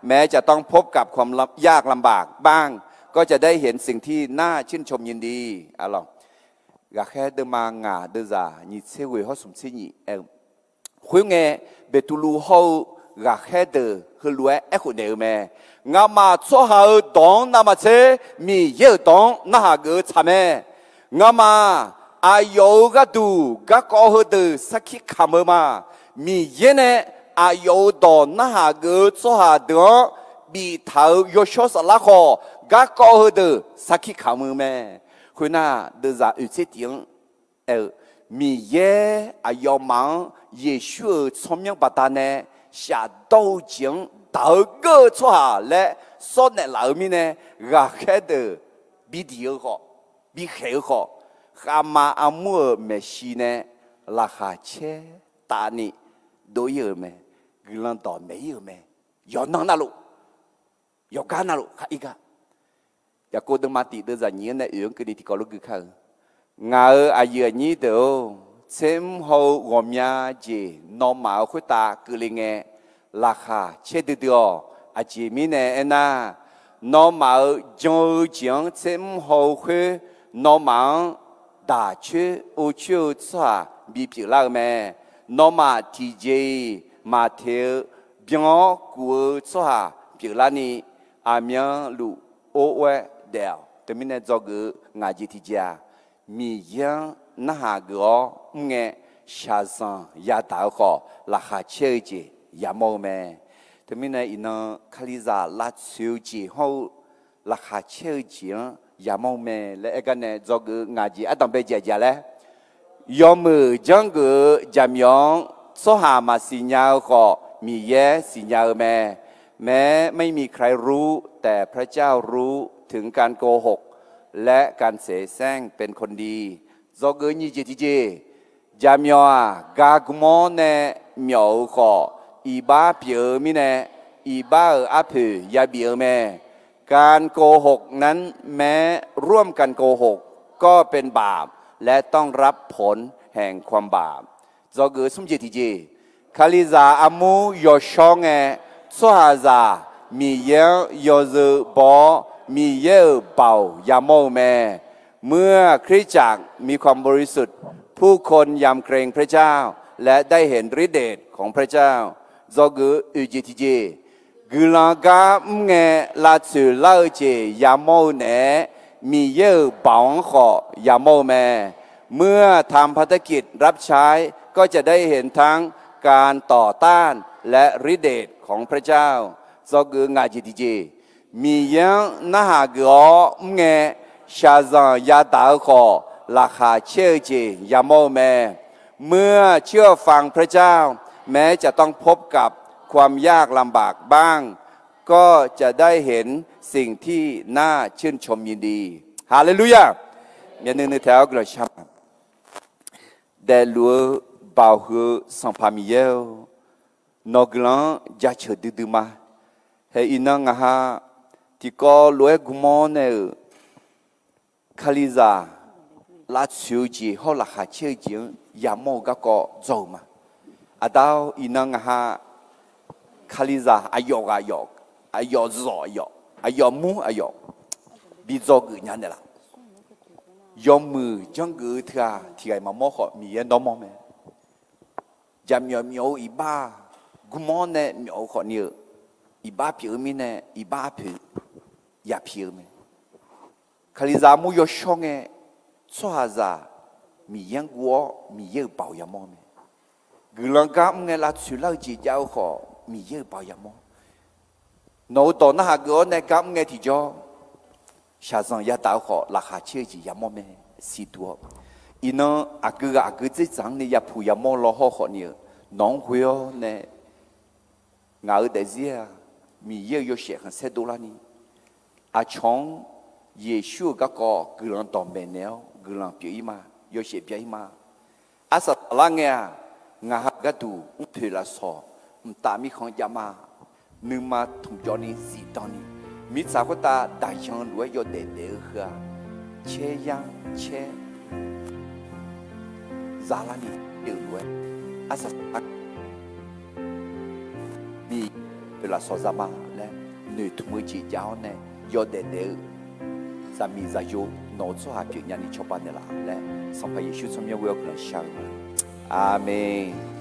แม้จะต้องพบกับความยากลำบากบ้าง ก็จะได้เห็นสิ่งที่น่าชื่นชมยินดี Ghaqkhaer deuvma ngaq deuvzaq nyiq tser ghoeq hawr smq tser nyiq aer-eu, khoerngae, Beqtuvluv hawr-eu ghaqkhaer deuq heulof-aer aerkhof naeq-eu mae. Ngamaf tsawrhaq-euq dawq-anr navmaqtser Miqyaer-euq dawq-anr narhaq geuf-eu tsaq mae. Ngamaf aqyawf-euq gharduq garkawv heudeuq sarkir kamq-eu ma. Miqyaer nae aqyawf-euq dawq narhaq geuf-eu tsawrhaq deuq-anr biftaq-euq yawshawr saflar khawf, garkawv heudeuq sarkir kamq-eu mae. Khoernar, deuvzaq oeq tser tif-anr aer-eu, Miqyaer aqyawfmaf-anr Yeqsur-euq tsawrmyanr baqdanae shafdawr-eu jeq-anr daq-eu geur-eu tsawrhaq laer sawr naeqlaf-eu mirnae, ghaqkhaer deuq bidiq-eu khawf, bikhaeq-eu khawf, khavma armur-euq maeqshi nae laqkhaq caer tavni dov-ir-euq mae. Guiqlanq dawq maeq-ir-euq mae. Yawqnan navluf, yawqgar navluf khar ir gar. Yaqkov deuvma tiq deuvzaq nyiq-anr nae oeq-anr keuvni tiqkawv lof gui kar-eu, Ngaq-euq aqyuif aqnyir deuq-or, tsermr haw-eu ghawqmya jeq nawmaf-euq khoertav keuvle ngae, laqkhaq caer duidui-awq. Aqjeq mirnae aernar, nawmaf-euq jan-eu jeq-anr tsermr haw-eu khoer, nawmaf-anr daq coer or coer-eu tsawrhaq bipyeuf lar-eu mae. Nawmaf tiqjeq-iq maqteq-eu byan-awr kuf-eu tsawrhaq pyeuflarni, aqmyanluf or or-aer daef-awq. Teumirnae dzawgeuf-eu ngaq jeq tiqjeq-aq, Miqyaer-anr narhaq geuf-awr mr ngae, shaqzanq yadaq-eu khawf, laqkhaq caer-eu jeq yamawr-eu mae. Teumirnae iqnan Kalizaq lavtsoeq-eu jeq hawr-eu laqkhaq caer-eu jeq-anr yamawr-eu mae laer aer gar nae dzawgeuf-eu ngaq jeq ardanq bae jeq aqjeq laer, yawmuiq janrgeuf-eu jaqmyawf-anr tsawrhaq maqsiq nya-eu khawf, Miqyaer siqnya-eu mae. แม้ไม่มีใครรู้ แต่พระเจ้ารู้ ถึงการโกหก และการเสแสร้งเป็นคนดี Dzawgeuf nyiq jeq tiqjeq, jaqmyawf-aq, gar gmr-awr nae myawf-eu khawf, iqbax pyeuf-eu mirnae, iqbax-euq arpoeq yabif-eu mae. การโกหกนั้น แม้ร่วมกันโกหก ก็เป็นบาป และต้องรับผลแห่งความบาป Dzawgeuf smr jeq tiqjeq, Kalizaq armur yawshawr ngae, tsawrhaqzaq Miqyaer-anr yawzeu baw-awr, Miqyaer-euq baoq yamawr-eu mae. เมื่อคริสตจักรมีความบริสุทธิ์ ผู้คนยำเกรงพระเจ้า และได้เห็นฤทธิ์เดชของพระเจ้า Dzawgeuf oeq jeq tiqjeq, guiqlanq gar mr ngae lavtsoeq lar-eu jeq yamawr-eu naeq-aer, Miqyaer-euq baoq-anr khawf yamawr-eu mae. เมื่อทำพันธกิจรับใช้ ก็จะได้เห็นทั้งการต่อต้าน และฤทธิ์เดชของพระเจ้า Dzawgeuf ngaq jeq tiqjeq, Miqyaer-anr narhaq geuf-awr mr ngae, shaqzanq yadaq-eu khawf, laqkhaq caer-eu jeq yamawr-eu mae. เมื่อเชื่อฟังพระเจ้า แม้จะต้องพบกับความยากลำบากบ้าง ก็จะได้เห็นสิ่งที่น่าชื่นชมยินดี Haleluya! Myavnuiv nuiv taeq-awr guiqlanq shar ma. Daefluf-eu baoq huiq-eu Sanqpaq Miqyaer-or, nawq guiqlanq-anr jaceuq duidui ma. Hae iqnan ngaq ha tiqkawv lof-aer gmr-awr nae-euq Kalizaq lavtsoeq-eu jeq hawr laqkhaq caer-eu jeq-anr yamawr-eu garkawv dzaw-euq ma. Aqda-or, iqnan ngaq ha Kalizaq aqyawf ghaq aqyawf, aqyawf zawq aqyawf, aqyawf mur aqyawf bi dzaw geuf nya naeqlaf. Yawmuiq janrgeuf-eu teughaq tiq ghaq-iq maqmawr khawf, Miqyaer nawr mawr mae. Jaqmyawf myawf-eu iqbax, gmr-awr nae myawf-eu khawfni-euq iqbax pyeuf-eu mirnae, iqbax arpoeq yapi-eu mae. Kalizaq armur yawshawr ngae, tsawrhaqzaq Miqyaer-anr guv-awr Miqyaer-euq baoq yamawr mae. Guiqlanq gar mr ngae lavtsoeq lar-eu jeq jav-eu khawf, Miqyaer-euq baoq yamawr. Nawq-euq dawq narhaq geuf-awr nae gar mr ngae tiqjawr, shaqzanq yadaq-eu khawf laqkhaq caer-eu jeq yamawr mae. Siqduq-awr, iqnan aqgeu ghaq aqgeu dzerdzaq-anr ni yapuq yamawr law hawr khawf ni-euq, nawq-anr ghoe-awr nae ngaq-euq daefzir-aq, Miqyaer-euq yawshaef khanqsaer dovlarni, aqcawq-anr Yeqsur-euq garkawv guiqlanq dawqmaeq naeq-awr guiqlanq pyeuf-ir ma, yawshaef bya-ir ma. Arsaq saqlar ngae-aq, ngaq ha gharduq mrpoeq lafsawq mqtav mirkhanq jav ma. Nuima tmqjawvni zifdan ni, mirtsaq khoertav daqyan lof-aer yawdaef daef-eu heu-aq, caer yar caer zalarni, euq lof-aer arsaq saqlar Miqyaer-euq lafsawq za ma laer noeqtmq-eu jeq jav-awr nae yawdaef daef-eu zaqmiq zaqyo nawq-euq tsawrhaq pyeufnya ni cawba naeqlaf laer, Sanqpaq Yeqsur tsawrmyanr ghoe-awr guiqlanq shar-eu ma. Aqmeq.